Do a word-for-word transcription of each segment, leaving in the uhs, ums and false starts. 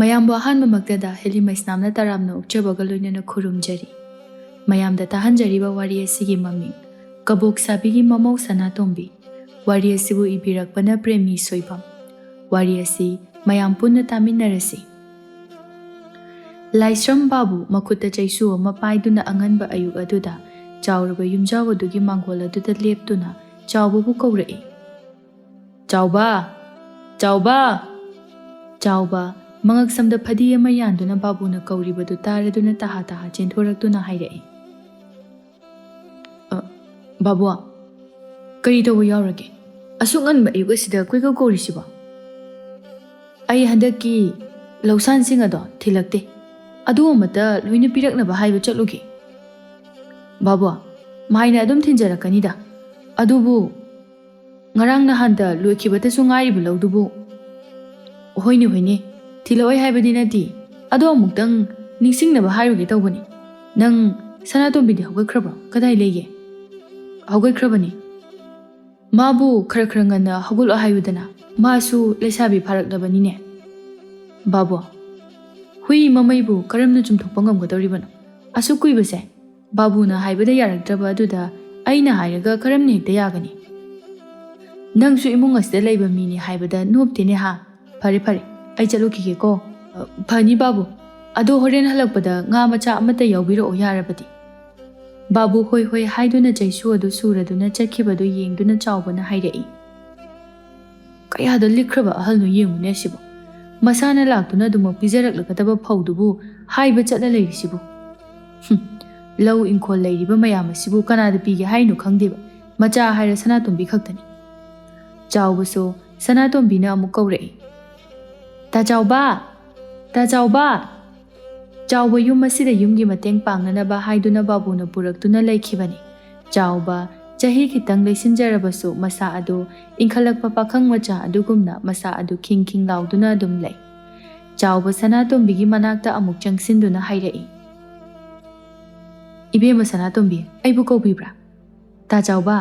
ꯃꯌꯥꯝꯕꯨ ꯑꯍꯥꯟꯕꯃꯛꯇꯗ ꯍꯦꯂꯤꯃꯩꯁꯅꯥꯝꯅ ꯇꯔꯥꯝꯅ ꯑꯣꯛꯆꯕꯒ ꯂꯣꯏꯅꯅ ꯈꯨꯔꯨꯝꯖꯔꯤ꯫ ꯃꯌꯥꯝꯗ ꯇꯥꯍꯟꯖꯔꯤꯕ ꯋꯥꯔꯤ ꯑꯁꯤꯒꯤ ꯃꯃꯤꯡ ꯀꯕꯣꯛ ꯁꯥꯕꯤꯒꯤ ꯃꯃꯧ ꯁꯅꯥꯇꯣꯝꯕꯤ꯫ ꯋꯥꯔꯤ ꯑꯁꯤꯕꯨ ꯏꯕꯤꯔꯛꯄꯅ ꯄ꯭ꯔꯦꯝꯃꯤ ꯁꯣꯏꯕꯝ꯫ ꯋꯥꯔꯤ ꯑꯁꯤ ꯃꯌꯥꯝ ꯄꯨꯟꯅ ꯇꯥꯃꯤꯟꯅꯔꯁꯤ꯫ ꯂꯥꯏꯁ꯭ꯔꯝ ꯕꯥꯕꯨ ꯃꯈꯨꯠꯇ ꯆꯩꯁꯨ ꯑꯃ ꯄꯥꯏꯗꯨꯅ ꯑꯉꯟꯕ ꯑꯌꯨꯛ ꯑꯗꯨꯗ ꯆꯥꯎꯔꯕ ꯌꯨꯝꯖꯥꯎ ꯑꯗꯨꯒꯤ ꯃꯥꯡꯒꯣꯜ ꯑꯗꯨꯗ ꯂꯦꯞꯇꯨꯅ ꯆꯥꯎꯕꯕꯨ ꯀꯧꯔꯛꯏ꯫ "ꯆꯥꯎꯕ! ꯆꯥꯎꯕ!" ꯆꯥꯎꯕ ꯃꯉꯛꯁꯝꯗ ꯐꯗꯤ ꯑꯃ ꯌꯥꯟꯗꯨꯅ ꯕꯥꯕꯨꯅ ꯀꯧꯔꯤꯕꯗꯨ ꯇꯥꯔꯗꯨꯅ ꯇꯍꯥ ꯇꯍꯥ ꯆꯦꯟꯊꯣꯔꯛꯇꯨꯅ ꯍꯥꯏꯔꯛꯏ꯫ "ꯑ, ꯕꯥꯕꯨ, ꯀꯔꯤ ꯇꯧꯕ ꯌꯥꯎꯔꯒꯦ? ꯑꯁꯨꯛ ꯉꯟꯕ ꯑꯌꯨꯛ ꯑꯁꯤꯗ ꯀꯣꯏꯀꯧ ꯀꯧꯔꯤꯁꯤꯕꯣ?" "ꯑꯩ ꯍꯟꯗꯛꯀꯤ ꯂꯧꯁꯥꯟꯁꯤꯡ ꯑꯗꯣ ꯊꯤꯜꯂꯛꯇꯦ꯫ ꯑꯗꯨ ꯑꯃꯇ ꯂꯣꯏꯅ ꯄꯤꯔꯛꯅꯕ ꯍꯥꯏꯕ ꯆꯠꯂꯨꯒꯦ꯫" "ꯕꯥꯕꯨ, ꯃꯥꯏꯅ ꯑꯗꯨꯝ ꯊꯤꯟꯖꯔꯛꯀꯅꯤꯗ꯫ ꯑꯗꯨꯕꯨ ꯉꯔꯥꯡ ꯅꯍꯥꯟꯗ ꯂꯣꯏꯈꯤꯕꯇꯁꯨ ꯉꯥꯏꯔꯤꯕ ꯂꯧꯗꯨꯕꯨ꯫" "ꯍꯣꯏꯅꯦ, ꯍꯣꯏꯅꯦ, ꯊꯤꯜꯂꯛꯑꯣꯏ ꯍꯥꯏꯕꯗꯤ ꯅꯠꯇꯦ꯫ ꯑꯗꯣ ꯑꯃꯨꯛꯇꯪ ꯅꯤꯡꯁꯤꯡꯅꯕ ꯍꯥꯏꯔꯨꯒꯦ ꯇꯧꯕꯅꯤ꯫ ꯅꯪ ꯁꯅꯥꯇꯣꯝꯕꯤꯗꯤ ꯍꯧꯒꯠꯈ꯭ꯔꯕ꯭ꯔꯣ? ꯀꯗꯥꯏ ꯂꯩꯒꯦ?" "ꯍꯧꯒꯠꯈ꯭ꯔꯕꯅꯤ꯫ ꯃꯥꯕꯨ ꯈꯔ ꯈꯔ ꯉꯟꯅ ꯍꯧꯒꯠꯂꯣ ꯍꯥꯏꯌꯨꯗꯅ꯫ ꯃꯥꯁꯨ ꯂꯩꯁꯥꯕꯤ ꯐꯥꯔꯛꯂꯕꯅꯤꯅꯦ꯫" "ꯕꯥꯕꯨ, ꯍꯨꯏ ꯃꯃꯩꯕꯨ ꯀꯔꯝꯅ ꯆꯨꯝꯊꯣꯛꯄ ꯉꯝꯒꯗꯧꯔꯤꯕꯅꯣ? ꯑꯁꯨꯛ ꯀꯨꯏꯕꯁꯦ ꯕꯥꯕꯨꯅ ꯍꯥꯏꯕꯗ ꯌꯥꯔꯛꯇ꯭ꯔꯕ ꯑꯗꯨꯗ ꯑꯩꯅ ꯍꯥꯏꯔꯒ ꯀꯔꯝꯅ ꯍꯦꯛꯇ ꯌꯥꯒꯅꯤ? ꯅꯪꯁꯨ ꯏꯃꯨꯡ ꯑꯁꯤꯗ ꯂꯩꯕ ꯃꯤꯅꯤ ꯍꯥꯏꯕꯗ ꯅꯣꯞꯇꯦꯅꯦ ꯍꯥ? ꯐꯔꯦ, ꯐꯔꯦ, ꯑꯩ ꯆꯠꯂꯨꯈꯤꯒꯦꯀꯣ꯫" "ꯑ, ꯐꯅꯤ ꯕꯥꯕꯨ꯫ ꯑꯗꯣ ꯍꯣꯔꯦꯟ ꯍꯜꯂꯛꯄꯗ ꯉꯥ ꯃꯆꯥ ꯑꯃꯠꯇ ꯌꯥꯎꯕꯤꯔꯛꯑꯣ ꯌꯥꯔꯕꯗꯤ꯫" ꯕꯥꯕꯨ ꯍꯣꯏ ꯍꯣꯏ ꯍꯥꯏꯗꯨꯅ ꯆꯩꯁꯨ ꯑꯗꯨ ꯁꯨꯔꯗꯨꯅ ꯆꯠꯈꯤꯕꯗꯨ ꯌꯦꯡꯗꯨꯅ ꯆꯥꯎꯕꯅ ꯍꯥꯏꯔꯛꯏ꯫ "ꯀꯌꯥꯗ ꯂꯤꯛꯈ꯭ꯔꯕ ꯑꯍꯜꯅꯣ ꯌꯦꯡꯉꯨꯅꯦ ꯁꯤꯕꯨ꯫ ꯃꯁꯥꯅ ꯂꯥꯛꯇꯨꯅ ꯑꯗꯨꯃꯛ ꯄꯤꯖꯔꯛꯂꯒꯗꯕ ꯐꯧꯗꯨꯕꯨ ꯍꯥꯏꯕ ꯆꯠꯂ ꯂꯩꯔꯤꯁꯤꯕꯨ꯫ ꯍꯨꯝ, ꯂꯧ ꯏꯪꯈꯣꯜ ꯂꯩꯔꯤꯕ ꯃꯌꯥꯝ ꯑꯁꯤꯕꯨ ꯀꯅꯥꯗ ꯄꯤꯒꯦ ꯍꯥꯏꯅꯣ ꯈꯪꯗꯦꯕ꯫ ꯃꯆꯥ ꯍꯥꯏꯔ ꯁꯅꯥꯇꯣꯝꯕꯤ ꯈꯛꯇꯅꯤ꯫" ꯆꯥꯎꯕꯁꯨ ꯁꯅꯥꯇꯣꯝꯕꯤꯅ ꯑꯃꯨꯛ ꯀꯧꯔꯛꯏ꯫ "ꯇꯥ ꯆꯥꯎꯕ! ꯇꯥ ꯆꯥꯎꯕ!" ꯆꯥꯎꯕ ꯌꯨꯝ ꯑꯁꯤꯗ ꯌꯨꯝꯒꯤ ꯃꯇꯦꯡ ꯄꯥꯡꯅꯅꯕ ꯍꯥꯏꯗꯨꯅ ꯕꯥꯕꯨꯅ ꯄꯨꯔꯛꯇꯨꯅ ꯂꯩꯈꯤꯕꯅꯤ꯫ ꯆꯥꯎꯕ ꯆꯍꯤ ꯈꯤꯇꯪ ꯂꯩꯁꯤꯟꯖꯔꯕꯁꯨ ꯃꯁꯥ ꯑꯗꯨ ꯏꯟꯈꯠꯂꯛꯄ ꯄꯥꯈꯪ ꯃꯆꯥ ꯑꯗꯨꯒꯨꯝꯅ ꯃꯁꯥ ꯑꯗꯨ ꯈꯤꯡ ꯈꯤꯡ ꯂꯥꯎꯗꯨꯅ ꯑꯗꯨꯝ ꯂꯩ꯫ ꯆꯥꯎꯕ ꯁꯅꯥꯇꯣꯝꯕꯤꯒꯤ ꯃꯅꯥꯛꯇ ꯑꯃꯨꯛ ꯆꯪꯁꯤꯟꯗꯨꯅ ꯍꯥꯏꯔꯛꯏ꯫ "ꯏꯕꯦꯝꯃ ꯁꯅꯥꯇꯣꯝꯕꯤ, ꯑꯩꯕꯨ ꯀꯧꯕꯤꯕ꯭ꯔꯥ? ꯇꯥ ꯆꯥꯎꯕ,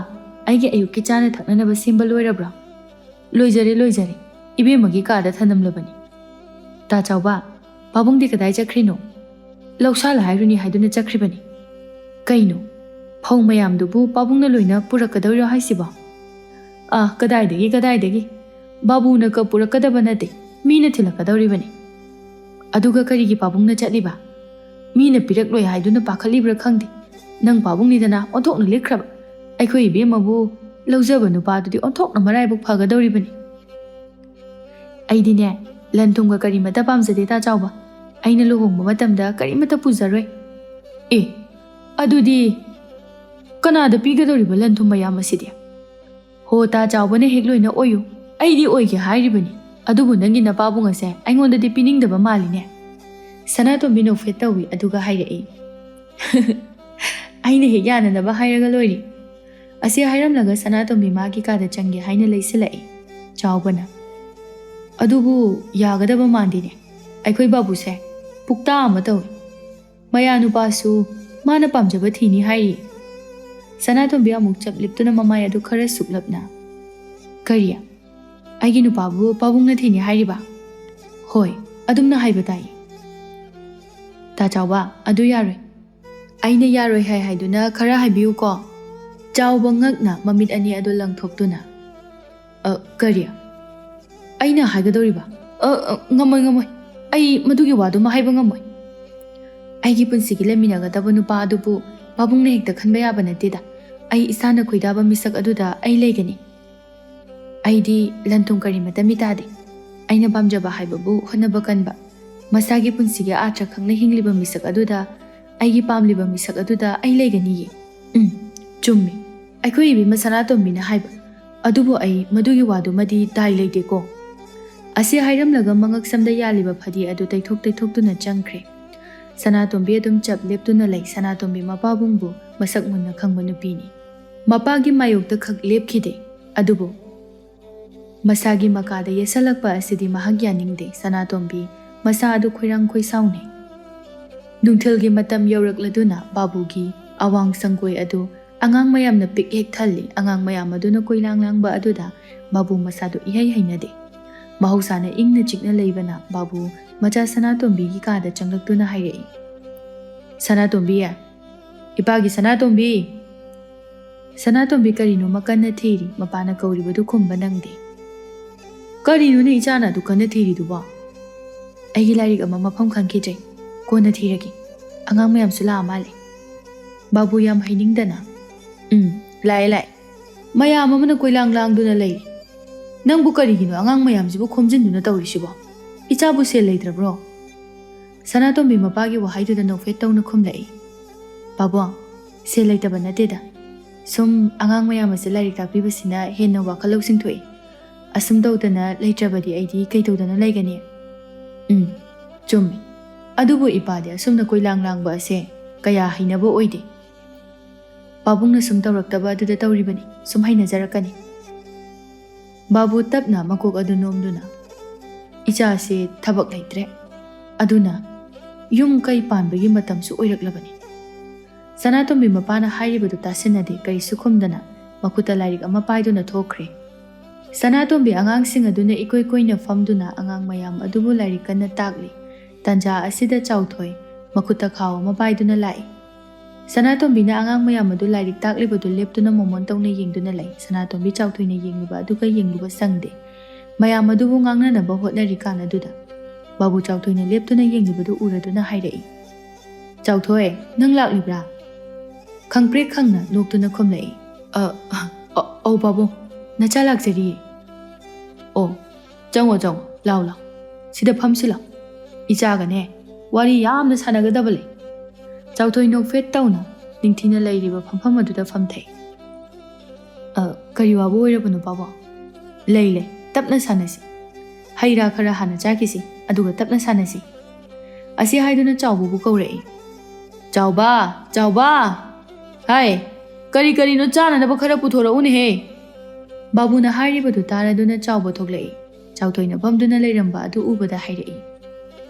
ꯑꯩꯒꯤ ꯑꯌꯨꯛꯀꯤ ꯆꯥꯅ ꯊꯛꯅꯅꯕ ꯁꯦꯝꯕ ꯂꯣꯏꯔꯕ꯭ꯔꯥ?" "ꯂꯣꯏꯖꯔꯦ, ꯂꯣꯏꯖꯔꯦ꯫ ꯏꯕꯦꯝꯃꯒꯤ ꯀꯥꯗ ꯊꯅꯝꯂꯕꯅꯤ꯫" "ꯇꯥ ꯆꯥꯎꯕ, ꯄꯥꯕꯨꯡꯗꯤ ꯀꯗꯥꯏ ꯆꯠꯈ꯭ꯔꯤꯅꯣ?" "ꯂꯧꯁꯥꯜ ꯍꯥꯏꯔꯨꯅꯤ ꯍꯥꯏꯗꯨꯅ ꯆꯠꯈ꯭ꯔꯤꯕꯅꯤ꯫" "ꯀꯩꯅꯣ, ꯐꯧ ꯃꯌꯥꯝꯗꯨꯕꯨ ꯄꯥꯕꯨꯡꯅ ꯂꯣꯏꯅ ꯄꯨꯔꯛꯀꯗꯧꯔꯤꯔꯣ ꯍꯥꯏꯁꯤꯕꯣ?" "ꯑꯥ, ꯀꯗꯥꯏꯗꯒꯤ, ꯀꯗꯥꯏꯗꯒꯤ? ꯕꯥꯕꯨꯅ ꯀ ꯄꯨꯔꯛꯀꯗꯕ ꯅꯠꯇꯦ, ꯃꯤꯅ ꯊꯤꯜꯂꯛꯀꯗꯧꯔꯤꯕꯅꯤ꯫" "ꯑꯗꯨꯒ ꯀꯔꯤꯒꯤ ꯄꯥꯕꯨꯡꯅ ꯆꯠꯂꯤꯕ? ꯃꯤꯅ ꯄꯤꯔꯛꯂꯣꯏ ꯍꯥꯏꯗꯨꯅ ꯄꯥꯈꯠꯂꯤꯕ꯭ꯔꯥ ꯈꯪꯗꯦ꯫ ꯅꯪ ꯄꯥꯕꯨꯡꯅꯤꯗꯅ ꯑꯣꯟꯊꯣꯛꯅ ꯂꯤꯛꯈ꯭ꯔꯕ꯫ ꯑꯩꯈꯣꯏ ꯏꯕꯦꯝꯃꯕꯨ ꯂꯧꯖꯕ ꯅꯨꯄꯥꯗꯨꯗꯤ ꯑꯣꯟꯊꯣꯛꯅ ꯃꯔꯥꯏꯕꯛ ꯐꯒꯗꯧꯔꯤꯕꯅꯤ꯫" "ꯑꯩꯗꯤꯅꯦ, ꯂꯟ ꯊꯨꯝꯒ ꯀꯔꯤꯃꯠꯇ ꯄꯥꯝꯖꯗꯦ, ꯇꯥ ꯆꯥꯎꯕ꯫ ꯑꯩꯅ ꯂꯨꯍꯣꯡꯕ ꯃꯇꯝꯗ ꯀꯔꯤꯃꯠꯇ ꯄꯨꯖꯔꯣꯏ꯫" "ꯑꯦ, ꯑꯗꯨꯗꯤ ꯀꯅꯥꯗ ꯄꯤꯒꯗꯧꯔꯤꯕ ꯂꯟ ꯊꯨꯝ ꯃꯌꯥꯝ ꯑꯁꯤꯗꯤ?" "ꯍꯣ, ꯇꯥ ꯆꯥꯎꯕꯅ ꯍꯦꯛ ꯂꯣꯏꯅ ꯑꯣꯏꯌꯨ꯫ ꯑꯩꯗꯤ ꯑꯣꯏꯒꯦ ꯍꯥꯏꯔꯤꯕꯅꯤ꯫ ꯑꯗꯨꯕꯨ ꯅꯪꯒꯤ ꯅꯄꯥꯕꯨꯡ ꯑꯁꯦ ꯑꯩꯉꯣꯟꯗꯗꯤ ꯄꯤꯅꯤꯡꯗꯕ ꯃꯥꯜꯂꯤꯅꯦ꯫" ꯁꯅꯥꯇꯣꯝꯕꯤ ꯅꯣꯛꯐꯦꯠ ꯇꯧꯏ, ꯑꯗꯨꯒ ꯍꯥꯏꯔꯛꯏ, "ꯑꯩꯅ ꯍꯦꯛ ꯌꯥꯅꯅꯕ ꯍꯥꯏꯔꯒ ꯂꯣꯏꯔꯦ꯫" ꯑꯁꯤ ꯍꯥꯏꯔꯝꯂꯒ ꯁꯅꯥꯇꯣꯝꯕꯤ ꯃꯥꯒꯤ ꯀꯥꯗ ꯆꯪꯒꯦ ꯍꯥꯏꯅ ꯂꯩꯁꯤꯜꯂꯛꯏ꯫ ꯆꯥꯎꯕꯅ, "ꯑꯗꯨꯕꯨ ꯌꯥꯒꯗꯕ ꯃꯥꯟꯗꯦꯅꯦ꯫ ꯑꯩꯈꯣꯏ ꯕꯥꯕꯨꯁꯦ ꯄꯨꯛꯇꯥ ꯑꯃ ꯇꯧꯏ꯫ ꯃꯌꯥ ꯅꯨꯄꯥꯁꯨ ꯃꯥꯅ ꯄꯥꯝꯖꯕ ꯊꯤꯅꯤ ꯍꯥꯏꯔꯤ꯫" ꯁꯅꯥꯇꯣꯝꯕꯤ ꯑꯃꯨꯛ ꯆꯞ ꯂꯦꯞꯇꯨꯅ ꯃꯃꯥꯏ ꯑꯗꯨ ꯈꯔ ꯁꯨꯛꯂꯞꯅ, "ꯀꯔꯤ? ꯑꯩꯒꯤ ꯅꯨꯄꯥꯕꯨ ꯄꯥꯕꯨꯡꯅ ꯊꯤꯅꯤ ꯍꯥꯏꯔꯤꯕ?" "ꯍꯣꯏ, ꯑꯗꯨꯝꯅ ꯍꯥꯏꯕ ꯇꯥꯏ꯫" "ꯇꯥ ꯆꯥꯎꯕ, ꯑꯗꯨ ꯌꯥꯔꯣꯏ꯫" "ꯑꯩꯅ ꯌꯥꯔꯣꯏ ꯍꯥꯏ ꯍꯥꯏꯗꯨꯅ ꯈꯔ ꯍꯥꯏꯕꯤꯌꯨꯀꯣ꯫" ꯆꯥꯎꯕ ꯉꯛꯅ ꯃꯃꯤꯠ ꯑꯅꯤ ꯑꯗꯨ ꯂꯪꯊꯣꯛꯇꯨꯅ, "ꯑ, ꯀꯔꯤ? ꯑꯩꯅ ꯍꯥꯏꯒꯗꯧꯔꯤꯕ? ꯑ, ꯑ, ꯉꯝꯃꯣꯏ, ꯉꯝꯃꯣꯏ꯫ ꯑꯩ ꯃꯗꯨꯒꯤ ꯋꯥꯗꯨꯃ ꯍꯥꯏꯕ ꯉꯝꯃꯣꯏ꯫ ꯑꯩꯒꯤ ꯄꯨꯟꯁꯤꯒꯤ ꯂꯩꯃꯤꯟꯅꯒꯗꯕ ꯅꯨꯄꯥ ꯑꯗꯨꯕꯨ ꯄꯥꯕꯨꯡꯅ ꯍꯦꯛꯇ ꯈꯟꯕ ꯌꯥꯕ ꯅꯠꯇꯦꯗ꯫ ꯑꯩ ꯏꯁꯥꯅ ꯈꯣꯏꯗꯥꯕ ꯃꯤꯁꯛ ꯑꯗꯨꯗ ꯑꯩ ꯂꯩꯒꯅꯤ꯫ ꯑꯩꯗꯤ ꯂꯟ ꯊꯨꯝ ꯀꯔꯤꯃꯠꯇ ꯃꯤꯇꯥꯗꯦ꯫ ꯑꯩꯅ ꯄꯥꯝꯖꯕ ꯍꯥꯏꯕꯕꯨ ꯍꯣꯠꯅꯕ ꯀꯟꯕ, ꯃꯁꯥꯒꯤ ꯄꯨꯟꯁꯤꯒꯤ ꯑꯥꯔꯊ ꯈꯪꯅ ꯍꯤꯡꯂꯤꯕ ꯃꯤꯁꯛ ꯑꯗꯨꯗ, ꯑꯩꯒꯤ ꯄꯥꯝꯂꯤꯕ ꯃꯤꯁꯛ ꯑꯗꯨꯗ ꯑꯩ ꯂꯩꯒꯅꯤꯌꯦ꯫" "ꯎꯝ, ꯆꯨꯝꯃꯤ꯫ ꯑꯩꯈꯣꯏ ꯏꯕꯦꯝꯃ ꯁꯅꯥꯇꯣꯝꯕꯤꯅ ꯍꯥꯏꯕ꯫ ꯑꯗꯨꯕꯨ ꯑꯩ ꯃꯗꯨꯒꯤ ꯋꯥꯗꯨꯃꯗꯤ ꯗꯥꯏ ꯂꯩꯇꯦꯀꯣ꯫" ꯑꯁꯤ ꯍꯥꯏꯔꯝꯂꯒ ꯃꯉꯛ ꯁꯝꯗ ꯌꯥꯜꯂꯤꯕ ꯐꯗꯤ ꯑꯗꯨ ꯇꯩꯊꯣꯛ ꯇꯩꯊꯣꯛꯇꯨꯅ ꯆꯪꯈ꯭ꯔꯦ꯫ ꯁꯅꯥꯇꯣꯝꯕꯤ ꯑꯗꯨꯝ ꯆꯞ ꯂꯦꯞꯇꯨꯅ ꯂꯩ꯫ ꯁꯅꯥꯇꯣꯝꯕꯤ ꯃꯄꯥꯕꯨꯡꯕꯨ ꯃꯁꯛ ꯃꯨꯟꯅ ꯈꯪꯕ ꯅꯨꯄꯤꯅꯤ꯫ ꯃꯄꯥꯒꯤ ꯃꯥꯌꯣꯛꯇ ꯈꯛ ꯂꯦꯞꯈꯤꯗꯦ꯫ ꯑꯗꯨꯕꯨ ꯃꯁꯥꯒꯤ ꯃꯀꯥꯗ ꯌꯦꯠꯁꯜꯂꯛꯄ ꯑꯁꯤꯗꯤ ꯃꯍꯥꯛ ꯌꯥꯅꯤꯡꯗꯦ꯫ ꯁꯅꯥꯇꯣꯝꯕꯤ ꯃꯁꯥ ꯑꯗꯨ ꯈꯣꯏꯔꯥꯡ ꯈꯣꯏꯁꯥꯎꯅꯩ꯫ ꯅꯨꯡꯊꯤꯜꯒꯤ ꯃꯇꯝ ꯌꯧꯔꯛꯂꯗꯨꯅ ꯕꯥꯕꯨꯒꯤ ꯑꯋꯥꯡ ꯁꯪꯒꯣꯏ ꯑꯗꯨ ꯑꯉꯥꯡ ꯃꯌꯥꯝꯅ ꯄꯤꯛ ꯍꯦꯛ ꯊꯜꯂꯤ꯫ ꯑꯉꯥꯡ ꯃꯌꯥꯝ ꯑꯗꯨꯅ ꯀꯣꯏꯂꯥꯡ ꯂꯥꯡꯕ ꯑꯗꯨꯗ ꯕꯥꯕꯨ ꯃꯁꯥꯗꯨ ꯏꯍꯩ ꯍꯩꯅꯗꯦ꯫ ꯃꯍꯧꯁꯥꯅ ꯏꯪꯅ ꯆꯤꯛꯅ ꯂꯩꯕꯅ ꯕꯥꯕꯨ ꯃꯆꯥ ꯁꯅꯥꯇꯣꯝꯕꯤꯒꯤ ꯀꯥꯗ ꯆꯪꯂꯛꯇꯨꯅ ꯍꯥꯏꯔꯛꯏ, "ꯁꯅꯥꯇꯣꯝꯕꯤ, ꯏꯄꯥꯒꯤ ꯁꯅꯥꯇꯣꯝꯕꯤ!" ꯁꯅꯥꯇꯣꯝꯕꯤ ꯀꯔꯤꯅꯣꯃ ꯀꯟꯅ ꯊꯤꯔꯤ, ꯃꯄꯥꯅ ꯀꯧꯔꯤꯕꯗꯨ ꯈꯨꯝꯕ ꯅꯪꯗꯦ꯫ "ꯀꯔꯤꯅꯣꯅꯦ ꯏꯆꯥꯅ ꯑꯗꯨ ꯀꯟꯅ ꯊꯤꯔꯤꯗꯨꯕꯣ?" "ꯑꯩꯒꯤ ꯂꯥꯏꯔꯤꯛ ꯑꯃ ꯃꯐꯝ ꯈꯪꯈꯤꯗ꯭ꯔꯦ, ꯀꯣꯟꯅ ꯊꯤꯔꯒꯦ꯫ ꯑꯉꯥꯡ ꯃꯌꯥꯝꯁꯨ ꯂꯥꯛꯑ ꯃꯥꯜꯂꯦ꯫" ꯕꯥꯕꯨ ꯌꯥꯝ ꯍꯩꯅꯤꯡꯗꯅ, "ꯎꯝ, ꯂꯥꯛꯑꯦ, ꯂꯥꯛꯑꯦ꯫ ꯃꯌꯥꯝ ꯑꯃꯅ ꯀꯣꯏꯂꯥꯡ ꯂꯥꯡꯗꯨꯅ ꯂꯩꯔꯤ꯫ ꯅꯪꯕꯨ ꯀꯔꯤꯒꯤꯅꯣ ꯑꯉꯥꯡ ꯃꯌꯥꯝꯁꯤꯕꯨ ꯈꯣꯝꯖꯤꯟꯗꯨꯅ ꯇꯧꯔꯤꯁꯤꯕꯣ? ꯏꯆꯥꯕꯨ ꯁꯦꯜ ꯂꯩꯇ꯭ꯔꯕ꯭ꯔꯣ?" ꯁꯅꯥꯇꯣꯝꯕꯤ ꯃꯄꯥꯒꯤ ꯋꯥꯍꯩꯗꯨꯗ ꯅꯣꯛꯐꯦꯠ ꯇꯧꯅ ꯈꯨꯝꯂꯛꯏ, "ꯄꯥꯕꯨꯡ, ꯁꯦꯜ ꯂꯩꯇꯕ ꯅꯠꯇꯦꯗ꯫ ꯁꯨꯝ ꯑꯉꯥꯡ ꯃꯌꯥꯝ ꯑꯁꯤ ꯂꯥꯏꯔꯤꯛ ꯇꯥꯛꯄꯤꯕꯁꯤꯅ ꯍꯦꯟꯅ ꯋꯥꯈꯜ ꯂꯧꯁꯤꯡ ꯊꯣꯛꯏ꯫ ꯑꯁꯨꯝ ꯇꯧꯗꯅ ꯂꯩꯇ꯭ꯔꯕꯗꯤ ꯑꯩꯗꯤ ꯀꯩ ꯇꯧꯗꯅ ꯂꯩꯒꯅꯤ?" "ꯎꯝ, ꯆꯨꯝꯃꯤ꯫ ꯑꯗꯨꯕꯨ ꯏꯄꯥꯗꯤ ꯑꯁꯨꯝꯅ ꯀꯣꯏꯂꯥꯡ ꯂꯥꯡꯕ ꯑꯁꯦ ꯀꯌꯥ ꯍꯩꯅꯕ ꯑꯣꯏꯗꯦ꯫ ꯄꯥꯕꯨꯡꯅ ꯁꯨꯝ ꯇꯧꯔꯛꯇꯕ ꯑꯗꯨꯗ ꯇꯧꯔꯤꯕꯅꯤ꯫ ꯁꯨꯝ ꯍꯩꯅꯖꯔꯛꯀꯅꯤ꯫" ꯕꯥꯕꯨ ꯇꯞꯅ ꯃꯀꯣꯛ ꯑꯗꯨ ꯅꯣꯝꯗꯨꯅ, "ꯏꯆꯥꯁꯦ ꯊꯕꯛ ꯂꯩꯇ꯭ꯔꯦ꯫ ꯑꯗꯨꯅ ꯌꯨꯝ ꯀꯩ ꯄꯥꯟꯕꯒꯤ ꯃꯇꯝꯁꯨ ꯑꯣꯏꯔꯛꯂꯕꯅꯤ꯫" ꯁꯅꯥꯇꯣꯝꯕꯤ ꯃꯄꯥꯅ ꯍꯥꯏꯔꯤꯕꯗꯨ ꯇꯥꯁꯤꯟꯅꯗꯦ, ꯀꯔꯤꯁꯨ ꯈꯨꯝꯗꯅ ꯃꯈꯨꯠꯇ ꯂꯥꯏꯔꯤꯛ ꯑꯃ ꯄꯥꯏꯗꯨꯅ ꯊꯣꯛꯈ꯭ꯔꯦ꯫ ꯁꯅꯥꯇꯣꯝꯕꯤ ꯑꯉꯥꯡꯁꯤꯡ ꯑꯗꯨꯅ ꯏꯀꯣꯏ ꯀꯣꯏꯅ ꯐꯝꯗꯨꯅ ꯑꯉꯥꯡ ꯃꯌꯥꯝ ꯑꯗꯨꯕꯨ ꯂꯥꯏꯔꯤꯛ ꯀꯟꯅ ꯇꯥꯛꯂꯤ꯫ ꯇꯟꯖꯥ ꯑꯁꯤꯗ ꯆꯥꯎꯊꯣꯏ ꯃꯈꯨꯠꯇ ꯈꯥꯎ ꯑꯃ ꯄꯥꯏꯗꯨꯅ ꯂꯥꯛꯏ꯫ ꯁꯅꯥꯇꯣꯝꯕꯤꯅ ꯑꯉꯥꯡ ꯃꯌꯥꯝ ꯑꯗꯨ ꯂꯥꯏꯔꯤꯛ ꯇꯥꯛꯂꯤꯕꯗꯨ ꯂꯦꯞꯇꯨꯅ ꯃꯣꯃꯣꯟ ꯇꯧꯅ ꯌꯦꯡꯗꯨꯅ ꯂꯩ꯫ ꯁꯅꯥꯇꯣꯝꯕꯤ ꯆꯥꯎꯊꯣꯏꯅ ꯌꯦꯡꯂꯤꯕ ꯑꯗꯨꯒ ꯌꯦꯡꯂꯨꯕ ꯁꯪꯗꯦ꯫ ꯃꯌꯥꯝ ꯑꯗꯨꯕꯨ ꯉꯥꯡꯅꯅꯕ ꯍꯣꯠꯅꯔꯤꯀꯥꯟ ꯑꯗꯨꯗ ꯕꯥꯕꯨ ꯆꯥꯎꯊꯣꯏꯅ ꯂꯦꯞꯇꯨꯅ ꯌꯦꯡꯂꯤꯕꯗꯨ ꯎꯔꯗꯨꯅ ꯍꯥꯏꯔꯛꯏ, "ꯆꯥꯎꯊꯣꯏ, ꯅꯪ ꯂꯥꯛꯂꯤꯕ꯭ꯔꯥ?" ꯈꯪꯄ꯭ꯔꯦꯛ ꯈꯪꯅ ꯅꯣꯛꯇꯨꯅ ꯈꯨꯝꯂꯛꯏ, "ꯑ, ꯑ, ꯑꯧ ꯄꯥꯕꯨꯡ, ꯅꯆꯥ ꯂꯥꯛꯆꯔꯤꯌꯦ꯫" "ꯑꯣ, ꯆꯪꯉꯣ, ꯆꯪꯉꯣ, ꯂꯥꯎ, ꯂꯥꯎ, ꯁꯤꯗ ꯐꯝꯁꯤ ꯂꯥꯎ꯫ ꯏꯆꯥꯒꯅꯦ ꯋꯥꯔꯤ ꯌꯥꯝꯅ ꯁꯥꯟꯅꯒꯗꯕ ꯂꯩ꯫" ꯆꯥꯎꯊꯣꯏ ꯅꯣꯛꯐꯦꯠ ꯇꯧꯅ ꯅꯤꯡꯊꯤꯅ ꯂꯩꯔꯤꯕ ꯐꯝꯐꯝ ꯑꯗꯨꯗ ꯐꯝꯊꯩ꯫ "ꯑ, ꯀꯔꯤ ꯋꯥꯕꯨ ꯑꯣꯏꯔꯕꯅꯣ ꯄꯥꯕꯨꯡ?" "ꯂꯩ, ꯂꯩ, ꯇꯞꯅ ꯁꯥꯟꯅꯁꯤ꯫ ꯍꯩ ꯔꯥ ꯈꯔ ꯍꯥꯟꯅ ꯆꯥꯈꯤꯁꯤ, ꯑꯗꯨꯒ ꯇꯞꯅ ꯁꯥꯟꯅꯁꯤ꯫" ꯑꯁꯤ ꯍꯥꯏꯗꯨꯅ ꯆꯥꯎꯕꯕꯨ ꯀꯧꯔꯛꯏ, "ꯆꯥꯎꯕ, ꯆꯥꯎꯕ! ꯍꯥꯏ, ꯀꯔꯤ ꯀꯔꯤꯅꯣ ꯆꯥꯅꯅꯕ ꯈꯔ ꯄꯨꯊꯣꯔꯛꯎꯅꯦꯍꯦ!" ꯕꯥꯕꯨꯅ ꯍꯥꯏꯔꯤꯕꯗꯨ ꯇꯥꯔꯗꯨꯅ ꯆꯥꯎꯕ ꯊꯣꯛꯂꯛꯏ꯫ ꯆꯥꯎꯊꯣꯏꯅ ꯐꯝꯗꯨꯅ ꯂꯩꯔꯝꯕ ꯑꯗꯨ ꯎꯕꯗ ꯍꯥꯏꯔꯛꯏ,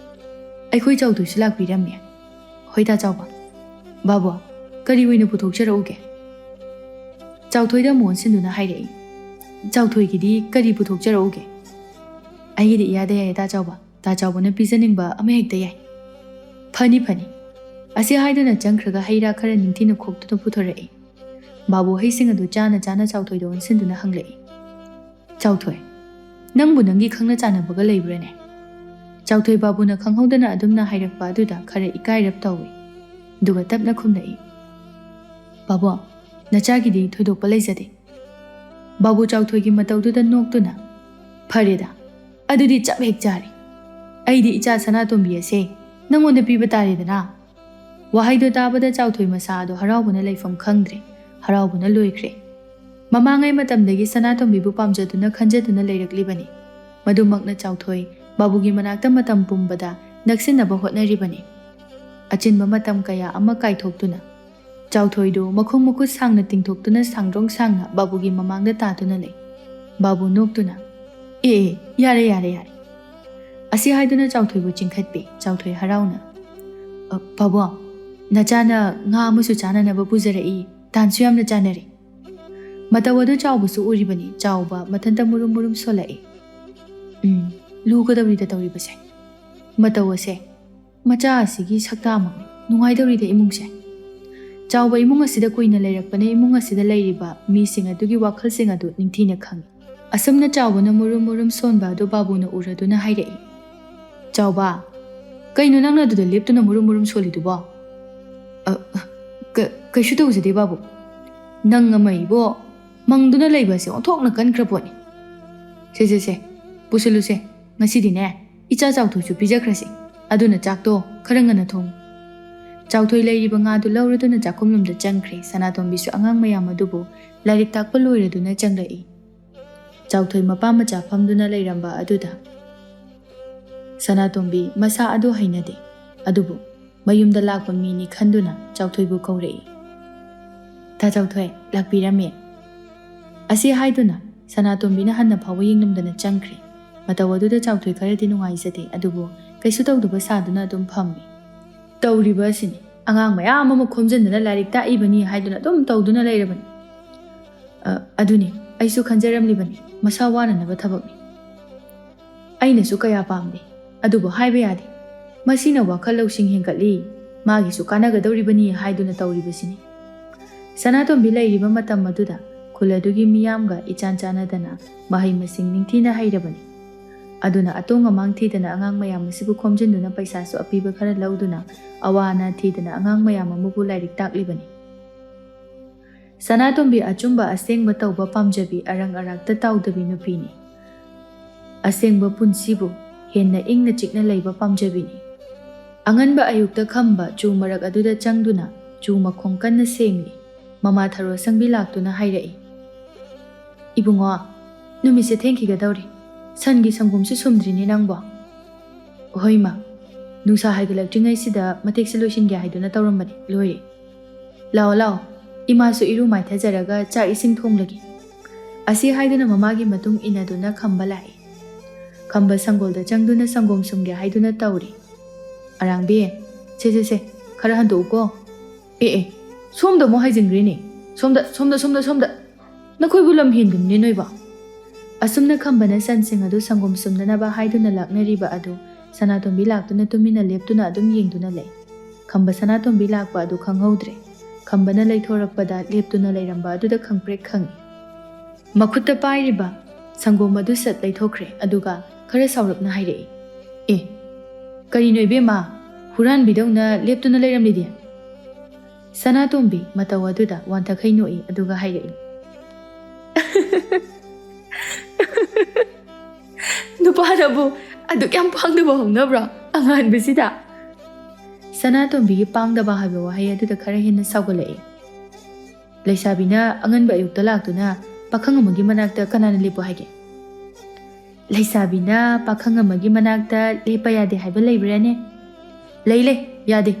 "ꯑꯩꯈꯣꯏ ꯆꯥꯎꯊꯣꯏꯁꯨ ꯂꯥꯛꯄꯤꯔꯝꯃꯦ꯫ ꯍꯣꯏꯗ ꯆꯥꯎꯕ꯫ ꯕꯥꯕꯨ, ꯀꯔꯤ ꯑꯣꯏꯅ ꯄꯨꯊꯣꯛꯆꯔꯛꯎꯒꯦ?" ꯆꯥꯎꯊꯣꯏꯗ ꯑꯃꯨꯛ ꯑꯣꯟꯁꯤꯟꯗꯨꯅ ꯍꯥꯏꯔꯛꯏ, "ꯆꯥꯎꯊꯣꯏꯒꯤꯗꯤ ꯀꯔꯤ ꯄꯨꯊꯣꯛꯆꯔꯛꯎꯒꯦ?" "ꯑꯩꯒꯤꯗꯤ ꯏꯌꯥꯗ ꯌꯥꯏꯌꯦꯗ ꯆꯥꯎꯕ꯫ ꯇꯥ ꯆꯥꯎꯕꯅ ꯄꯤꯖꯅꯤꯡꯕ ꯑꯃ ꯍꯦꯛꯇ ꯌꯥꯏ꯫ "ꯐꯅꯤ, ꯐꯅꯤ"꯫ ꯑꯁꯤ ꯍꯥꯏꯗꯨꯅ ꯆꯪꯈ꯭ꯔꯒ ꯍꯩ ꯔꯥ ꯈꯔ ꯅꯤꯡꯊꯤꯅ ꯈꯣꯛꯇꯨꯅ ꯄꯨꯊꯣꯔꯛꯏ꯫ ꯕꯥꯕꯨ ꯍꯩꯁꯤꯡ ꯑꯗꯨ ꯆꯥꯅ ꯆꯥꯅ ꯆꯥꯎꯊꯣꯏꯗ ꯑꯣꯟꯁꯤꯟꯗꯨꯅ ꯍꯪꯂꯛꯏ꯫ "ꯆꯥꯎꯊꯣꯏ, ꯅꯪꯕꯨ ꯅꯪꯒꯤ ꯈꯪꯅ ꯆꯥꯟꯅꯕꯒ ꯂꯩꯕ꯭ꯔꯥꯅꯦ?" ꯆꯥꯎꯊꯣꯏ ꯕꯥꯕꯨꯅ ꯈꯪꯍꯧꯗꯅ ꯑꯗꯨꯝꯅ ꯍꯥꯏꯔꯛꯄ ꯑꯗꯨꯗ ꯈꯔ ꯏꯀꯥꯏꯔꯞ ꯇꯧꯏ꯫ ꯑꯗꯨꯒ ꯇꯞꯅ ꯈꯨꯝꯂꯛꯏ꯫ "ꯕꯥꯕꯨ, ꯅꯆꯥꯒꯤꯗꯤ ꯊꯣꯏꯗꯣꯛꯄ ꯂꯩꯖꯗꯦ"꯫ ꯕꯥꯕꯨ ꯆꯥꯎꯊꯣꯏꯒꯤ ꯃꯇꯧꯗꯨꯗ ꯅꯣꯛꯇꯨꯅ, "ꯐꯔꯦꯗ, ꯑꯗꯨꯗꯤ ꯆꯞ ꯍꯦꯛ ꯆꯥꯔꯦ꯫ ꯑꯩꯗꯤ ꯏꯆꯥ ꯁꯅꯥꯇꯣꯝꯕꯤ ꯑꯁꯦ ꯅꯪꯉꯣꯟꯗ ꯄꯤꯕ ꯇꯥꯔꯦꯗꯅ"꯫ ꯋꯥꯍꯩꯗꯣ ꯇꯥꯕꯗ ꯆꯥꯎꯊꯣꯏ ꯃꯁꯥ ꯑꯗꯣ ꯍꯔꯥꯎꯕꯅ ꯂꯩꯐꯝ ꯈꯪꯗ꯭ꯔꯦ꯫ ꯍꯔꯥꯎꯕꯅ ꯂꯣꯏꯈ꯭ꯔꯦ꯫ ꯃꯃꯥꯡꯉꯩ ꯃꯇꯝꯗꯒꯤ ꯁꯅꯥꯇꯣꯝꯕꯤꯕꯨ ꯄꯥꯝꯖꯗꯨꯅ ꯈꯟꯖꯗꯨꯅ ꯂꯩꯔꯛꯂꯤꯕꯅꯤ꯫ ꯃꯗꯨꯃꯛꯅ ꯆꯥꯎꯊꯣꯏ ꯕꯥꯕꯨꯒꯤ ꯃꯅꯥꯛꯇ ꯃꯇꯝ ꯄꯨꯝꯕꯗ ꯅꯛꯁꯤꯟꯅꯕ ꯍꯣꯠꯅꯔꯤꯕꯅꯤ꯫ ꯑꯆꯤꯟꯕ ꯃꯇꯝ ꯀꯌꯥ ꯑꯃ ꯀꯥꯏꯊꯣꯛꯇꯨꯅ ꯆꯥꯎꯊꯣꯏꯗꯨ ꯃꯈꯣꯡ ꯃꯈꯨꯠ ꯁꯥꯡꯅ ꯇꯤꯡꯊꯣꯛꯇꯨꯅ ꯁꯥꯡꯗ꯭ꯔꯣꯡ ꯁꯥꯡꯅ ꯕꯥꯕꯨꯒꯤ ꯃꯃꯥꯡꯗ ꯇꯥꯗꯨꯅ ꯂꯩ꯫ ꯕꯥꯕꯨ ꯅꯣꯛꯇꯨꯅ, "ꯑꯦ, ꯑꯦ, ꯌꯥꯔꯦ, ꯌꯥꯔꯦ, ꯌꯥꯔꯦ"꯫ ꯑꯁꯤ ꯍꯥꯏꯗꯨꯅ ꯆꯥꯎꯊꯣꯏꯕꯨ ꯆꯤꯡꯈꯠꯄꯤ꯫ ꯆꯥꯎꯊꯣꯏ ꯍꯔꯥꯎꯅ, "ꯑ, ꯕꯥꯕꯨ, ꯅꯆꯥꯅ ꯉꯥ ꯑꯃꯁꯨ ꯆꯥꯅꯅꯕ ꯄꯨꯖꯔꯛꯏ꯫ ꯇꯥꯟꯁꯨ ꯌꯥꯝꯅ ꯆꯥꯅꯔꯦ"꯫ ꯃꯇꯧ ꯑꯗꯨ ꯆꯥꯎꯕꯁꯨ ꯎꯔꯤꯕꯅꯤ꯫ ꯆꯥꯎꯕ ꯃꯊꯟꯇ ꯃꯨꯔꯨꯝ ꯃꯨꯔꯨꯝ ꯁꯣꯜꯂꯛꯏ꯫ "ꯎꯝ, ꯂꯨꯒꯗꯧꯔꯤꯗ ꯇꯧꯔꯤꯕꯁꯦ꯫ ꯃꯇꯧ ꯑꯁꯦ꯫ ꯃꯆꯥ ꯑꯁꯤꯒꯤ ꯁꯛꯇꯥꯃꯛꯅꯤ꯫ ꯅꯨꯡꯉꯥꯏꯗꯧꯔꯤꯗ ꯏꯃꯨꯡꯁꯦ"꯫ ꯆꯥꯎꯕ ꯏꯃꯨꯡ ꯑꯁꯤꯗ ꯀꯨꯏꯅ ꯂꯩꯔꯛꯄꯅ ꯏꯃꯨꯡ ꯑꯁꯤꯗ ꯂꯩꯔꯤꯕ ꯃꯤꯁꯤꯡ ꯑꯗꯨꯒꯤ ꯋꯥꯈꯜꯁꯤꯡ ꯑꯗꯨ ꯅꯤꯡꯊꯤꯅ ꯈꯪꯏ꯫ ꯑꯁꯨꯝꯅ ꯆꯥꯎꯕꯅ ꯃꯨꯔꯨꯝ ꯃꯨꯔꯨꯝ ꯁꯣꯟꯕ ꯑꯗꯨ ꯕꯥꯕꯨꯅ ꯎꯔꯗꯨꯅ ꯍꯥꯏꯔꯛꯏ꯫ "ꯆꯥꯎꯕ, ꯀꯩꯅꯣ ꯅꯪꯅ ꯑꯗꯨꯗ ꯂꯦꯞꯇꯨꯅ ꯃꯨꯔꯨꯝ ꯃꯨꯔꯨꯝ ꯁꯣꯜꯂꯤꯗꯨꯕꯣ?" "ꯑ, ꯑ, ꯀ-, ꯀꯩꯁꯨ ꯇꯧꯖꯗꯦ ꯕꯥꯕꯨ꯫ ꯅꯪ ꯑꯃ ꯏꯕꯣ, ꯃꯪꯗꯨꯅ ꯂꯩꯕ ꯑꯁꯦ ꯑꯣꯟꯊꯣꯛꯅ ꯀꯟꯈ꯭ꯔ ꯄꯣꯠꯅꯤ꯫ ꯁꯦ, ꯁꯦ, ꯁꯦ, ꯄꯨꯁꯤꯜꯂꯨꯁꯦ꯫ ꯉꯁꯤꯗꯤꯅꯦ, ꯏꯆꯥ ꯆꯥꯎꯊꯣꯏꯁꯨ ꯄꯤꯖꯈ꯭ꯔꯁꯤ꯫ ꯑꯗꯨꯅ ꯆꯥꯛꯇꯣ ꯈꯔ ꯉꯟꯅ ꯊꯣꯡꯉꯨ"꯫ ꯆꯥꯎꯊꯣꯏ ꯂꯩꯔꯤꯕ ꯉꯥꯗꯨ ꯂꯧꯔꯗꯨꯅ ꯆꯥꯛꯈꯨꯝꯂꯣꯝꯗ ꯆꯪꯈ꯭ꯔꯦ꯫ ꯁꯅꯥꯇꯣꯝꯕꯤꯁꯨ ꯑꯉꯥꯡ ꯃꯌꯥꯝ ꯑꯗꯨꯕꯨ ꯂꯥꯏꯔꯤꯛ ꯇꯥꯛꯄ ꯂꯣꯏꯔꯗꯨꯅ ꯆꯪꯂꯛꯏ꯫ ꯆꯥꯎꯊꯣꯏ ꯃꯄꯥ ꯃꯆꯥ ꯐꯝꯗꯨꯅ ꯂꯩꯔꯝꯕ ꯑꯗꯨꯗ ꯁꯅꯥꯇꯣꯝꯕꯤ ꯃꯁꯥ ꯑꯗꯨ ꯍꯩꯅꯗꯦ꯫ ꯑꯗꯨꯕꯨ ꯃꯌꯨꯝꯗ ꯂꯥꯛꯄ ꯃꯤꯅꯤ ꯈꯟꯗꯨꯅ ꯆꯥꯎꯊꯣꯏꯕꯨ ꯀꯧꯔꯛꯏ꯫ "ꯇꯥ ꯆꯥꯎꯊꯣꯏ, ꯂꯥꯛꯄꯤꯔꯝꯃꯦ"꯫ ꯑꯁꯤ ꯍꯥꯏꯗꯨꯅ ꯁꯅꯥꯇꯣꯝꯕꯤꯅ ꯍꯟꯅ ꯐꯥꯎꯕ ꯌꯦꯡꯂꯝꯗꯅ ꯆꯪꯈ꯭ꯔꯦ꯫ ꯃꯇꯧ ꯑꯗꯨꯗ ꯆꯥꯎꯊꯣꯏ ꯈꯔꯗꯤ ꯅꯨꯡꯉꯥꯏꯖꯗꯦ, ꯑꯗꯨꯕꯨ ꯀꯩꯁꯨ ꯇꯧꯗꯕ ꯁꯥꯗꯨꯅ ꯑꯗꯨꯝ ꯐꯝꯃꯤ꯫ "ꯇꯧꯔꯤꯕ ꯑꯁꯤꯅꯤ, ꯑꯉꯥꯡ ꯃꯌꯥꯝ ꯑꯃ ꯈꯣꯝꯖꯤꯟꯗꯨꯅ ꯂꯥꯏꯔꯤꯛ ꯇꯥꯛꯏꯕꯅꯤ ꯍꯥꯏꯗꯨꯅ ꯑꯗꯨꯝ ꯇꯧꯗꯨꯅ ꯂꯩꯔꯕꯅꯤ"꯫ "ꯑ, ꯑꯗꯨꯅꯤ, ꯑꯩꯁꯨ ꯈꯟꯖꯔꯝꯂꯤꯕꯅꯤ, ꯃꯁꯥ ꯋꯥꯅꯅꯕ ꯊꯕꯛꯅꯤ"꯫ "ꯑꯩꯅꯁꯨ ꯀꯌꯥ ꯄꯥꯝꯗꯦ꯫ ꯑꯗꯨꯕꯨ ꯍꯥꯏꯕ ꯌꯥꯗꯦ꯫ ꯃꯁꯤꯅ ꯋꯥꯈꯜ ꯂꯧꯁꯤꯡ ꯍꯦꯟꯒꯠꯂꯤ, ꯃꯥꯒꯤꯁꯨ ꯀꯥꯟꯅꯒꯗꯧꯔꯤꯕꯅꯤ ꯍꯥꯏꯗꯨꯅ ꯇꯧꯔꯤꯕꯁꯤꯅꯤ꯫ ꯁꯅꯥꯇꯣꯝꯕꯤ ꯂꯩꯔꯤꯕ ꯃꯇꯝ ꯑꯗꯨꯗ ꯈꯨꯜ ꯑꯗꯨꯒꯤ ꯃꯤꯌꯥꯝꯒ ꯏꯆꯥꯟ ꯆꯥꯟꯅꯗꯅ ꯃꯍꯩ ꯃꯁꯤꯡ ꯅꯤꯡꯊꯤꯅ ꯍꯩꯔꯕꯅꯤ꯫ ꯑꯗꯨꯅ ꯑꯇꯣꯡ ꯑꯃꯥꯡ ꯊꯤꯗꯅ ꯑꯉꯥꯡ ꯃꯌꯥꯝ ꯑꯁꯤꯕꯨ ꯈꯣꯝꯖꯤꯟꯗꯨꯅ ꯄꯩꯁꯥꯁꯨ ꯑꯄꯤꯕ ꯈꯔ ꯂꯧꯗꯨꯅ ꯑꯋꯥ ꯑꯅꯥ ꯊꯤꯗꯅ ꯑꯉꯥꯡ ꯃꯌꯥꯝ ꯑꯃꯕꯨ ꯂꯥꯏꯔꯤꯛ ꯇꯥꯛꯂꯤꯕꯅꯤ꯫ ꯁꯅꯥꯇꯣꯝꯕꯤ ꯑꯆꯨꯝꯕ ꯑꯁꯦꯡꯕ ꯇꯧꯕ ꯄꯥꯝꯖꯕꯤ, ꯑꯔꯪ ꯑꯔꯥꯛꯇ ꯇꯥꯎꯗꯕꯤ ꯅꯨꯄꯤꯅꯤ꯫ ꯑꯁꯦꯡꯕ ꯄꯨꯟꯁꯤꯕꯨ ꯍꯦꯟꯅ ꯏꯪꯅ ꯆꯤꯛꯅ ꯂꯩꯕ ꯄꯥꯝꯖꯕꯤꯅꯤ꯫ ꯑꯉꯟꯕ ꯑꯌꯨꯛꯇ ꯈꯝꯕ ꯆꯨ ꯃꯔꯛ ꯑꯗꯨꯗ ꯆꯪꯗꯨꯅ ꯆꯨ ꯃꯈꯣꯡ ꯀꯟꯅ ꯁꯦꯡꯂꯤ꯫ ꯃꯃꯥ ꯊꯔꯣ ꯁꯪꯕꯤ ꯂꯥꯛꯇꯨꯅ ꯍꯥꯏꯔꯛꯏ, "ꯏꯕꯨꯡꯉꯣ, ꯅꯨꯃꯤꯠꯁꯦ ꯊꯦꯡꯈꯤꯒꯗꯧꯔꯤ꯫ ꯁꯟꯒꯤ ꯁꯪꯒꯣꯝꯁꯨ ꯁꯨꯝꯗ꯭ꯔꯤꯅꯦ ꯅꯪꯕꯣ?" "ꯍꯣꯏ ꯃꯥ, ꯅꯨꯡꯁꯥ ꯍꯥꯏꯒꯠꯂꯛꯇ꯭ꯔꯤꯉꯩꯁꯤꯗ ꯃꯇꯦꯛꯁꯦ ꯂꯣꯏꯁꯤꯟꯒꯦ ꯍꯥꯏꯗꯨꯅ ꯇꯧꯔꯝꯕꯅꯤ, ꯂꯣꯏꯔꯦ꯫ ꯂꯥꯛꯑꯣ ꯂꯥꯛꯑꯣ, ꯏꯃꯥꯁꯨ ꯏꯔꯨ ꯃꯥꯏꯊꯖꯔꯒ ꯆꯥꯛ ꯏꯁꯤꯡ ꯊꯣꯡꯂꯒꯦ꯫" ꯑꯁꯤ ꯍꯥꯏꯗꯨꯅ ꯃꯃꯥꯒꯤ ꯃꯇꯨꯡ ꯏꯟꯅꯗꯨꯅ ꯈꯝꯕ ꯂꯥꯛꯏ꯫ ꯈꯝꯕ ꯁꯪꯒꯣꯜꯗ ꯆꯪꯗꯨꯅ ꯁꯪꯒꯣꯝ ꯁꯨꯝꯒꯦ ꯍꯥꯏꯗꯨꯅ ꯇꯧꯔꯤ꯫ "ꯑꯔꯥꯡꯕꯤ, ꯁꯦ ꯁꯦ ꯁꯦ, ꯈꯔ ꯍꯟꯗꯣꯛꯎꯀꯣ꯫" "ꯑꯦ ꯑꯦ, ꯁꯣꯝꯗ ꯑꯃꯨꯛ ꯍꯥꯏꯖꯤꯟꯈ꯭ꯔꯦꯅꯦ꯫ ꯁꯣꯝꯗ, ꯁꯣꯝꯗ, ꯁꯣꯝꯗ, ꯁꯣꯝꯗ꯫ ꯅꯈꯣꯏꯕꯨ ꯂꯝ ꯍꯦꯟꯒꯅꯤꯅꯦ ꯅꯣꯏꯕꯣ꯫" ꯑꯁꯨꯝꯅ ꯈꯝꯕꯅ ꯁꯟꯁꯤꯡ ꯑꯗꯨ ꯁꯪꯒꯣꯝ ꯁꯨꯝꯅꯅꯕ ꯍꯥꯏꯗꯨꯅ ꯂꯥꯛꯅꯔꯤꯕ ꯑꯗꯨ ꯁꯅꯥꯇꯣꯝꯕꯤ ꯂꯥꯛꯇꯨꯅ ꯇꯨꯃꯤꯟꯅ ꯂꯦꯞꯇꯨꯅ ꯑꯗꯨꯝ ꯌꯦꯡꯗꯨꯅ ꯂꯩ꯫ ꯈꯝꯕ ꯁꯅꯥꯇꯣꯝꯕꯤ ꯂꯥꯛꯄ ꯑꯗꯨ ꯈꯪꯍꯧꯗ꯭ꯔꯦ꯫ ꯈꯝꯕꯅ ꯂꯩꯊꯣꯔꯛꯄꯗ ꯂꯦꯞꯇꯨꯅ ꯂꯩꯔꯝꯕ ꯑꯗꯨꯗ ꯈꯪꯄ꯭ꯔꯦꯛ ꯈꯪꯉꯤ꯫ ꯃꯈꯨꯠꯇ ꯄꯥꯏꯔꯤꯕ ꯁꯪꯒꯣꯝ ꯑꯗꯨ ꯁꯠ ꯂꯩꯊꯣꯛꯈ꯭ꯔꯦ, ꯑꯗꯨꯒ ꯈꯔ ꯁꯥꯎꯔꯞꯅ ꯍꯥꯏꯔꯛꯏ, "ꯑꯦ, ꯀꯔꯤꯅꯣ ꯏꯕꯦꯝꯃ, ꯍꯨꯔꯥꯟꯕꯤꯗꯧꯅ ꯂꯦꯞꯇꯨꯅ ꯂꯩꯔꯝꯂꯤꯗꯤ?" ꯁꯅꯥꯇꯣꯝꯕꯤ ꯃꯇꯧ ꯑꯗꯨꯗ ꯋꯥꯟꯊꯈꯩ ꯅꯣꯛꯏ, ꯑꯗꯨꯒ ꯍꯥꯏꯔꯛꯏ, "ꯅꯨꯄꯥꯅꯕꯨ ꯑꯗꯨꯛ ꯌꯥꯝ ꯄꯥꯡꯗꯕ ꯍꯧꯅꯕ꯭ꯔꯣ ꯑꯉꯥꯟꯕꯁꯤꯗ?" ꯁꯅꯥꯇꯣꯝꯕꯤꯒꯤ ꯄꯥꯡꯗꯕ ꯍꯥꯏꯕ ꯋꯥꯍꯩ ꯑꯗꯨꯗ ꯈꯔ ꯍꯦꯟꯅ ꯁꯥꯎꯒꯠꯂꯛꯏ꯫ "ꯂꯩꯁꯥꯕꯤꯅ ꯑꯉꯟꯕ ꯑꯌꯨꯛꯇ ꯂꯥꯛꯇꯨꯅ ꯄꯥꯈꯪ ꯑꯃꯒꯤ ꯃꯅꯥꯛꯇ ꯀꯅꯥꯅ ꯂꯦꯞꯄꯣ ꯍꯥꯏꯒꯦ?" "ꯂꯩꯁꯥꯕꯤꯅ ꯄꯥꯈꯪ ꯑꯃꯒꯤ ꯃꯅꯥꯛꯇ ꯂꯦꯞꯄ ꯌꯥꯗꯦ ꯍꯥꯏꯕ ꯂꯩꯕ꯭ꯔꯥꯅꯦ?" "ꯂꯩ ꯂꯩ, ꯌꯥꯗꯦ꯫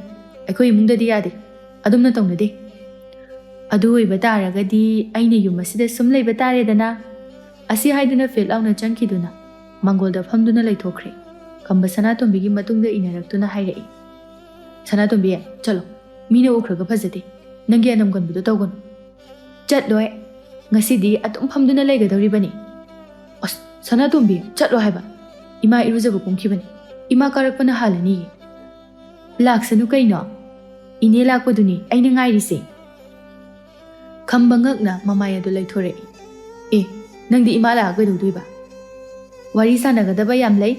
ꯑꯩꯈꯣꯏ ꯏꯃꯨꯡꯗꯗꯤ ꯌꯥꯗꯦ꯫ ꯑꯗꯨꯝꯅ ꯇꯧꯅꯗꯦ꯫" "ꯑꯗꯨ ꯑꯣꯏꯕ ꯇꯥꯔꯒꯗꯤ ꯑꯩꯅ ꯌꯨꯝ ꯑꯁꯤꯗ ꯁꯨꯝ ꯂꯩꯕ ꯇꯥꯔꯦꯗꯅ꯫" ꯑꯁꯤ ꯍꯥꯏꯗꯨꯅ ꯐꯦꯠ ꯂꯥꯎꯅ ꯆꯪꯈꯤꯗꯨꯅ ꯃꯥꯡꯒꯣꯜꯗ ꯐꯝꯗꯨꯅ ꯂꯩꯊꯣꯛꯈ꯭ꯔꯦ꯫ ꯈꯝꯕ ꯁꯅꯥꯇꯣꯝꯕꯤꯒꯤ ꯃꯇꯨꯡꯗ ꯏꯟꯅꯔꯛꯇꯨꯅ ꯍꯥꯏꯔꯛꯏ, "ꯁꯅꯥꯇꯣꯝꯕꯤ, ꯆꯠꯂꯣ, ꯃꯤꯅ ꯎꯈ꯭ꯔꯒ ꯐꯖꯗꯦ꯫ ꯅꯪꯒꯤ ꯑꯅꯝ ꯀꯟꯕꯗꯣ ꯇꯧꯒꯅꯨ꯫" "ꯆꯠꯂꯣꯏ, ꯉꯁꯤꯗꯤ ꯑꯗꯨꯝ ꯐꯝꯗꯨꯅ ꯂꯩꯒꯗꯧꯔꯤꯕꯅꯤ꯫" "ꯑꯁ, ꯁꯅꯥꯇꯣꯝꯕꯤ, ꯆꯠꯂꯣ ꯍꯥꯏꯕ꯫ ꯏꯃꯥ ꯏꯔꯨꯖꯕ ꯀꯨꯝꯈꯤꯕꯅꯤ꯫" "ꯏꯃꯥ ꯀꯥꯔꯛꯄꯅ ꯍꯥꯜꯂꯅꯤꯌꯦ꯫" "ꯂꯥꯛꯁꯅꯨ ꯀꯩꯅꯣ, ꯏꯅꯦ ꯂꯥꯛꯄꯗꯨꯅꯤ ꯑꯩꯅ ꯉꯥꯏꯔꯤꯁꯦ꯫" ꯈꯝꯕ ꯉꯛꯅ ꯃꯃꯥꯏ ꯑꯗꯨ ꯂꯩꯊꯣꯔꯛꯏ꯫ "ꯑꯦ, ꯅꯪꯗꯤ ꯏꯃꯥ ꯂꯥꯛꯑ ꯀꯩꯗꯧꯗꯣꯏꯕ? ꯋꯥꯔꯤ ꯁꯥꯟꯅꯒꯗꯕ ꯌꯥꯝ ꯂꯩ꯫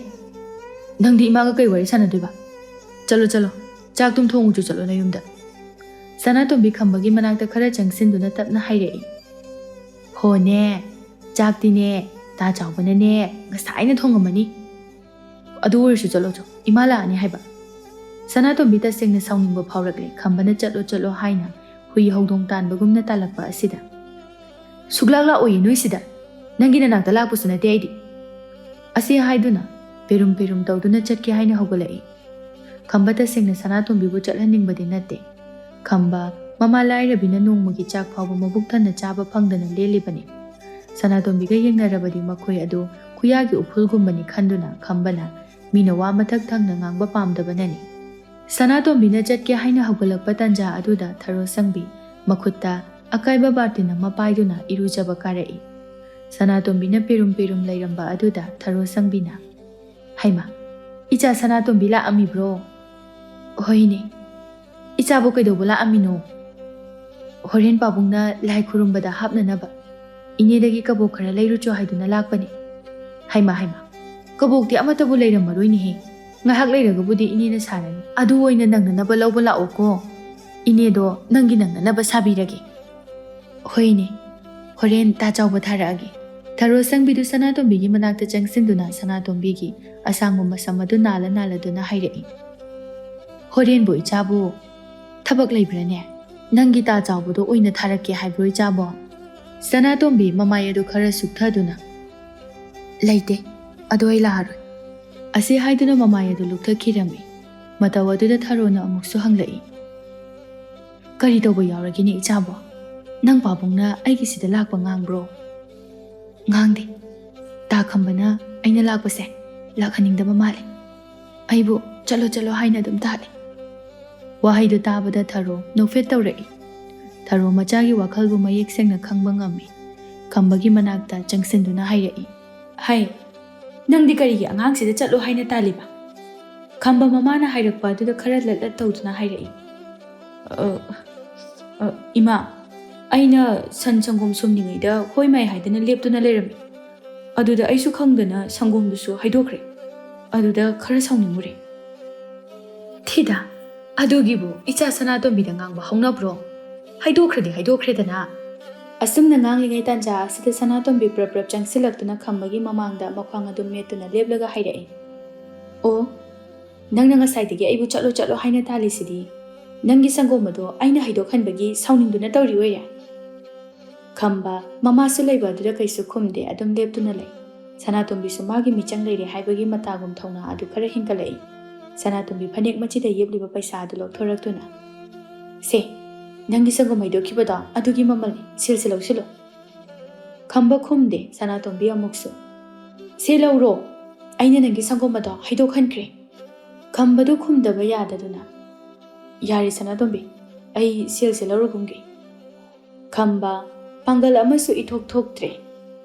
ꯅꯪꯗꯤ ꯏꯃꯥꯒ ꯀꯩ ꯋꯥꯔꯤ ꯁꯥꯟꯅꯗꯣꯏꯕ? ꯆꯠꯂꯣ, ꯆꯠꯂꯣ, ꯆꯥꯛ ꯇꯨꯝ ꯊꯣꯡꯉꯨꯆꯣ, ꯆꯠꯂꯣ ꯅꯌꯨꯝꯗ꯫" ꯁꯅꯥꯇꯣꯝꯕꯤ ꯈꯝꯕꯒꯤ ꯃꯅꯥꯛꯇ ꯈꯔ ꯆꯪꯁꯤꯟꯗꯨꯅ ꯇꯞꯅ ꯍꯥꯏꯔꯛꯏ꯫ "ꯍꯣꯅꯦ, ꯆꯥꯛꯇꯤꯅꯦ, ꯇꯥ ꯆꯥꯎꯕꯅꯅꯦ ꯉꯁꯥꯏꯅ ꯊꯣꯡꯉꯝꯃꯅꯤ꯫ ꯑꯗꯨ ꯑꯣꯏꯔꯁꯨ ꯆꯠꯂꯣ ꯆꯣ, ꯏꯃꯥ ꯂꯥꯛꯑꯅꯤ ꯍꯥꯏꯕ꯫" ꯁꯅꯥꯇꯣꯝꯕꯤ ꯇꯁꯦꯡꯅ ꯁꯥꯎꯅꯤꯡꯕ ꯐꯥꯎꯔꯛꯂꯦ ꯈꯝꯕꯅ "ꯆꯠꯂꯣ, ꯆꯠꯂꯣ" ꯍꯥꯏꯅ ꯍꯨꯏ ꯍꯧꯗꯣꯡ ꯇꯥꯟꯕꯒꯨꯝꯅ ꯇꯥꯜꯂꯛꯄ ꯑꯁꯤꯗ꯫ "ꯁꯨꯛꯂꯥꯛ ꯂꯥꯛꯑꯣꯏꯌꯦ ꯅꯣꯏꯁꯤꯗ꯫ ꯅꯪꯒꯤ ꯅꯅꯥꯛꯇ ꯂꯥꯛꯄꯁꯨ ꯅꯠꯇꯦ ꯑꯩꯗꯤ꯫" ꯑꯁꯤ ꯍꯥꯏꯗꯨꯅ ꯄꯦꯔꯨꯝ ꯄꯦꯔꯨꯝ ꯇꯧꯗꯨꯅ ꯆꯠꯀꯦ ꯍꯥꯏꯅ ꯍꯧꯒꯠꯂꯛꯏ꯫ ꯈꯝꯕ ꯇꯁꯦꯡꯅ ꯁꯅꯥꯇꯣꯝꯕꯤꯕꯨ ꯆꯠꯍꯟꯅꯤꯡꯕꯗꯤ ꯅꯠꯇꯦ꯫ ꯈꯝꯕ, ꯃꯃꯥ ꯂꯥꯏꯔꯕꯤꯅ ꯅꯣꯡꯃꯒꯤ ꯆꯥꯛ ꯐꯥꯎꯕ ꯃꯕꯨꯛ ꯊꯟꯅ ꯆꯥꯕ ꯐꯪꯗꯅ ꯂꯦꯜꯂꯤꯕꯅꯤ꯫ ꯁꯅꯥꯇꯣꯝꯕꯤꯒ ꯌꯦꯡꯅꯔꯕꯗꯤ ꯃꯈꯣꯏ ꯑꯗꯨ ꯈꯨꯌꯥꯒꯤ ꯎꯐꯨꯜꯒꯨꯝꯕꯅꯤ ꯈꯟꯗꯨꯅ ꯈꯝꯕꯅ ꯃꯤꯅ ꯋꯥ ꯃꯊꯛ ꯊꯪꯅ ꯉꯥꯡꯕ ꯄꯥꯝꯗꯕꯅꯅꯤ꯫ ꯁꯅꯥꯇꯣꯝꯕꯤꯅ ꯆꯠꯀꯦ ꯍꯥꯏꯅ ꯍꯧꯒꯠꯂꯛꯄ ꯇꯟꯖꯥ ꯑꯗꯨꯗ ꯊꯔꯣ ꯁꯪꯕꯤ ꯃꯈꯨꯠꯇ ꯑꯀꯥꯏꯕ ꯕꯥꯔꯇꯤꯟ ꯑꯃ ꯄꯥꯏꯗꯨꯅ ꯏꯔꯨꯖꯕ ꯀꯥꯔꯛꯏ꯫ ꯁꯅꯥꯇꯣꯝꯕꯤꯅ ꯄꯦꯔꯨꯝ ꯄꯦꯔꯨꯝ ꯂꯩꯔꯝꯕ ꯑꯗꯨꯗ ꯊꯔꯣ ꯁꯪꯕꯤꯅ, "ꯍꯩꯃꯥ, ꯏꯆꯥ ꯁꯅꯥꯇꯣꯝꯕꯤ ꯂꯥꯛꯑꯝꯃꯤꯕ꯭ꯔꯣ?" "ꯍꯣꯏꯅꯦ꯫ ꯏꯆꯥꯕꯨ ꯀꯩꯗꯧꯕ ꯂꯥꯛꯑꯝꯃꯤꯅꯣ?" "ꯍꯣꯔꯦꯟ ꯄꯥꯕꯨꯡꯅ ꯂꯥꯏ ꯈꯨꯔꯨꯝꯕꯗ ꯍꯥꯞꯅꯅꯕ ꯏꯅꯦꯗꯒꯤ ꯀꯕꯣꯛ ꯈꯔ ꯂꯩꯔꯨꯆꯣ ꯍꯥꯏꯗꯨꯅ ꯂꯥꯛꯄꯅꯤ꯫" "ꯍꯩꯃꯥ, ꯍꯩꯃꯥ, ꯀꯕꯣꯛꯇꯤ ꯑꯃꯠꯇꯕꯨ ꯂꯩꯔꯝꯃꯔꯣꯏꯅꯦꯍꯦ꯫ ꯉꯥꯏꯍꯥꯛ ꯂꯩꯔꯒꯕꯨꯗꯤ ꯏꯅꯦꯅ ꯁꯥꯔꯅꯤ꯫ ꯑꯗꯨ ꯑꯣꯏꯅ ꯅꯪꯅꯅꯕ ꯂꯧꯕ ꯂꯥꯛꯑꯣꯀꯣ꯫ ꯏꯅꯦꯗꯣ ꯅꯪꯒꯤ ꯅꯪꯅꯅꯕ ꯁꯥꯕꯤꯔꯒꯦ꯫" "ꯍꯣꯏꯅꯦ, ꯍꯣꯔꯦꯟ ꯇꯥ ꯆꯥꯎꯕ ꯊꯥꯔꯛꯑꯒꯦ꯫" ꯊꯔꯣ ꯁꯪꯕꯤꯗꯨ ꯁꯅꯥꯇꯣꯝꯕꯤꯒꯤ ꯃꯅꯥꯛꯇ ꯆꯪꯁꯤꯟꯗꯨꯅ ꯁꯅꯥꯇꯣꯝꯕꯤꯒꯤ ꯑꯁꯥꯡꯕ ꯃꯁꯝ ꯑꯗꯨ ꯅꯥꯜꯂ ꯅꯥꯜꯂꯗꯨꯅ ꯍꯥꯏꯔꯛꯏ꯫ "ꯍꯣꯔꯦꯟꯕꯨ ꯏꯆꯥꯕꯨ ꯊꯕꯛ ꯂꯩꯕ꯭ꯔꯥꯅꯦ? ꯅꯪꯒꯤ ꯇꯥ ꯆꯥꯎꯕꯗꯣ ꯑꯣꯏꯅ ꯊꯥꯔꯛꯀꯦ ꯍꯥꯏꯕ꯭ꯔꯣ ꯏꯆꯥꯕꯣ?" ꯁꯅꯥꯇꯣꯝꯕꯤ ꯃꯃꯥꯏ ꯑꯗꯨ ꯈꯔ ꯁꯨꯛꯊꯗꯨꯅ, "ꯂꯩꯇꯦ, ꯑꯗꯣ ꯑꯩ ꯂꯥꯛꯑꯔꯣꯏ꯫" ꯑꯁꯤ ꯍꯥꯏꯗꯨꯅ ꯃꯃꯥꯏ ꯑꯗꯨ ꯂꯨꯛꯊꯈꯤꯔꯝꯃꯤ꯫ ꯃꯇꯧ ꯑꯗꯨꯗ ꯊꯔꯣꯅ ꯑꯃꯨꯛꯁꯨ ꯍꯪꯂꯛꯏ, "ꯀꯔꯤ ꯇꯧꯕ ꯌꯥꯎꯔꯒꯦꯅꯦ ꯏꯆꯥꯕꯣ? ꯅꯪ ꯄꯥꯕꯨꯡꯅ ꯑꯩꯒꯤꯁꯤꯗ ꯂꯥꯛꯄ ꯉꯥꯡꯕ꯭ꯔꯣ?" "ꯉꯥꯡꯗꯦ꯫ ꯇꯥ ꯈꯝꯕꯅ ꯑꯩꯅ ꯂꯥꯛꯄꯁꯦ ꯂꯥꯛꯍꯟꯅꯤꯡꯗꯕ ꯃꯥꯜꯂꯦ꯫ ꯑꯩꯕꯨ ꯆꯠꯂꯣ ꯆꯠꯂꯣ ꯍꯥꯏꯅ ꯑꯗꯨꯝ ꯇꯥꯜꯂꯦ꯫" ꯋꯥꯍꯩꯗꯨ ꯇꯥꯕꯗ ꯊꯔꯣ ꯅꯣꯛꯐꯦꯠ ꯇꯧꯔꯛꯏ꯫ ꯊꯔꯣ ꯃꯆꯥꯒꯤ ꯋꯥꯈꯜꯕꯨ ꯃꯌꯦꯛ ꯁꯦꯡꯅ ꯈꯪꯕ ꯉꯝꯃꯤ꯫ ꯈꯝꯕꯒꯤ ꯃꯅꯥꯛꯇ ꯆꯪꯁꯤꯟꯗꯨꯅ ꯍꯥꯏꯔꯛꯏ, "ꯍꯩ, ꯅꯪꯗꯤ ꯀꯔꯤꯒꯤ ꯑꯉꯥꯡꯁꯤꯗ ꯆꯠꯂꯣ ꯍꯥꯏꯅ ꯇꯥꯜꯂꯤꯕ? ꯈꯝꯕ ꯃꯃꯥꯅ ꯍꯥꯏꯔꯛꯄ ꯑꯗꯨꯗ ꯈꯔ ꯂꯠ ꯂꯠ ꯇꯧꯗꯨꯅ ꯍꯥꯏꯔꯛꯏ꯫ "ꯑ, ꯑ, ꯏꯃꯥ, ꯑꯩꯅ ꯁꯟ ꯁꯪꯒꯣꯝ ꯁꯨꯝꯂꯤꯉꯩꯗ ꯍꯣꯏ ꯃꯥꯏ ꯍꯥꯏꯗꯅ ꯂꯦꯞꯇꯨꯅ ꯂꯩꯔꯝꯃꯤ꯫ ꯑꯗꯨꯗ ꯑꯩꯁꯨ ꯈꯪꯗꯅ ꯁꯪꯒꯣꯝꯗꯨꯁꯨ ꯍꯩꯗꯣꯛꯈ꯭ꯔꯦ꯫ ꯑꯗꯨꯗ ꯈꯔ ꯁꯥꯎꯅꯤꯡꯉꯨꯔꯦ꯫" "ꯊꯤꯗ, ꯑꯗꯨꯒꯤꯕꯨ ꯏꯆꯥ ꯁꯅꯥꯇꯣꯝꯕꯤꯗ ꯉꯥꯡꯕ ꯍꯧꯅꯕ꯭ꯔꯣ? ꯍꯩꯗꯣꯛꯈ꯭ꯔꯗꯤ ꯍꯩꯗꯣꯛꯈ꯭ꯔꯦꯗꯅ꯫" ꯑꯁꯨꯝꯅ ꯉꯥꯡꯂꯤꯉꯩ ꯇꯥꯟꯖꯥ ꯑꯁꯤꯗ ꯁꯅꯥꯇꯣꯝꯕꯤ ꯄ꯭ꯔꯞ ꯄ꯭ꯔꯞ ꯆꯪꯁꯤꯜꯂꯛꯇꯨꯅ ꯈꯝꯕꯒꯤ ꯃꯃꯥꯡꯗ ꯃꯈ꯭ꯋꯥꯡ ꯑꯗꯨꯝ ꯃꯦꯠꯇꯨꯅ ꯂꯦꯞꯂꯒ ꯍꯥꯏꯔꯛꯏ꯫ "ꯑꯣ, ꯅꯪꯅ ꯉꯁꯥꯏꯗꯒꯤ ꯑꯩꯕꯨ ꯆꯠꯂꯣ ꯆꯠꯂꯣ ꯍꯥꯏꯅ ꯇꯥꯜꯂꯤꯁꯤꯗꯤ ꯅꯪꯒꯤ ꯁꯪꯒꯣꯝ ꯑꯗꯣ ꯑꯩꯅ ꯍꯩꯗꯣꯛꯍꯟꯕꯒꯤ ꯁꯥꯎꯅꯤꯡꯗꯨꯅ ꯇꯧꯔꯤ ꯑꯣꯏꯔꯦ?" ꯈꯝꯕ ꯃꯃꯥꯁꯨ ꯂꯩꯕ ꯑꯗꯨꯗ ꯀꯩꯁꯨ ꯈꯨꯝꯗꯦ, ꯑꯗꯨꯝ ꯂꯦꯞꯇꯨꯅ ꯂꯩ꯫ ꯁꯅꯥꯇꯣꯝꯕꯤꯁꯨ ꯃꯥꯒꯤ ꯃꯤꯆꯪ ꯂꯩꯔꯦ ꯍꯥꯏꯕꯒꯤ ꯃꯇꯥꯒꯨꯝ ꯊꯧꯅꯥ ꯑꯗꯨ ꯈꯔ ꯍꯦꯟꯒꯠꯂꯛꯏ꯫ ꯁꯅꯥꯇꯣꯝꯕꯤ ꯐꯅꯦꯛ ꯃꯆꯤꯗ ꯌꯦꯞꯂꯤꯕ ꯄꯩꯁꯥ ꯑꯗꯨ ꯂꯧꯊꯣꯔꯛꯇꯨꯅ, "ꯁꯦ, ꯅꯪꯒꯤ ꯁꯪꯒꯣꯝ ꯍꯩꯗꯣꯛꯈꯤꯕꯗꯣ ꯑꯗꯨꯒꯤ ꯃꯃꯜꯅꯤ, ꯁꯤꯜꯁꯤ ꯂꯧꯁꯤꯜꯂꯨ꯫" ꯈꯝꯕ ꯈꯨꯝꯗꯦ꯫ ꯁꯅꯥꯇꯣꯝꯕꯤ ꯑꯃꯨꯛꯁꯨ, "ꯁꯦ ꯂꯧꯔꯣ, ꯑꯩꯅ ꯅꯪꯒꯤ ꯁꯪꯒꯣꯝ ꯑꯗꯣ ꯍꯩꯗꯣꯛꯍꯟꯈ꯭ꯔꯦ꯫" ꯈꯝꯕꯗꯨ ꯈꯨꯝꯗꯕ ꯌꯥꯗꯗꯨꯅ, "ꯌꯥꯔꯦ ꯁꯅꯥꯇꯣꯝꯕꯤ, ꯑꯩ ꯁꯦꯜꯁꯦ ꯂꯧꯔꯨꯒꯨꯝꯒꯦ꯫" ꯈꯝꯕ ꯄꯥꯡꯒꯜ ꯑꯃꯁꯨ ꯏꯊꯣꯛ ꯊꯣꯛꯇ꯭ꯔꯦ꯫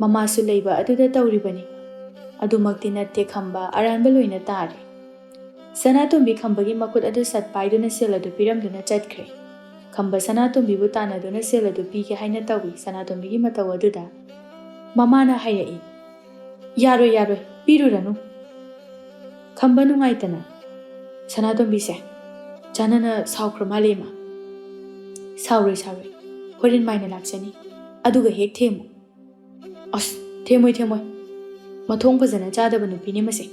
ꯃꯃꯥꯁꯨ ꯂꯩꯕ ꯑꯗꯨꯗ ꯇꯧꯔꯤꯕꯅꯤ꯫ ꯑꯗꯨꯃꯛꯇꯤ ꯅꯠꯇꯦ, ꯈꯝꯕ ꯑꯔꯥꯟꯕ ꯂꯣꯏꯅ ꯇꯥꯔꯦ꯫ ꯁꯅꯥꯇꯣꯝꯕꯤ ꯈꯝꯕꯒꯤ ꯃꯈꯨꯠ ꯑꯗꯨ ꯁꯠ ꯄꯥꯏꯗꯨꯅ ꯁꯦꯜ ꯑꯗꯨ ꯄꯤꯔꯝꯗꯨꯅ ꯆꯠꯈ꯭ꯔꯦ꯫ ꯈꯝꯕ ꯁꯅꯥꯇꯣꯝꯕꯤꯕꯨ ꯇꯥꯟꯅꯗꯨꯅ ꯁꯦꯜ ꯑꯗꯨ ꯄꯤꯒꯦ ꯍꯥꯏꯅ ꯇꯧꯏ꯫ ꯁꯅꯥꯇꯣꯝꯕꯤꯒꯤ ꯃꯇꯧ ꯑꯗꯨꯗ ꯃꯃꯥꯅ ꯍꯥꯏꯔꯛꯏ, "ꯌꯥꯔꯣꯏ, ꯌꯥꯔꯣꯏ, ꯄꯤꯔꯨꯔꯅꯨ꯫" ꯈꯝꯕ ꯅꯨꯡꯉꯥꯏꯇꯅ, "ꯁꯅꯥꯇꯣꯝꯕꯤꯁꯦ ꯆꯥꯟꯅꯅ ꯁꯥꯎꯈ꯭ꯔ ꯃꯥꯜꯂꯦ, ꯏꯃꯥ꯫" "ꯁꯥꯎꯔꯣꯏ, ꯁꯥꯎꯔꯣꯏ, ꯍꯣꯔꯦꯟ ꯃꯥꯏꯅ ꯂꯥꯛꯆꯅꯤ, ꯑꯗꯨꯒ ꯍꯦꯛ ꯊꯦꯝꯃꯨ꯫" "ꯑꯁ, ꯊꯦꯝꯃꯣꯏ, ꯊꯦꯝꯃꯣꯏ, ꯃꯊꯣꯡ ꯐꯖꯅ ꯆꯥꯗꯕ ꯅꯨꯄꯤꯅꯤ ꯃꯁꯦ,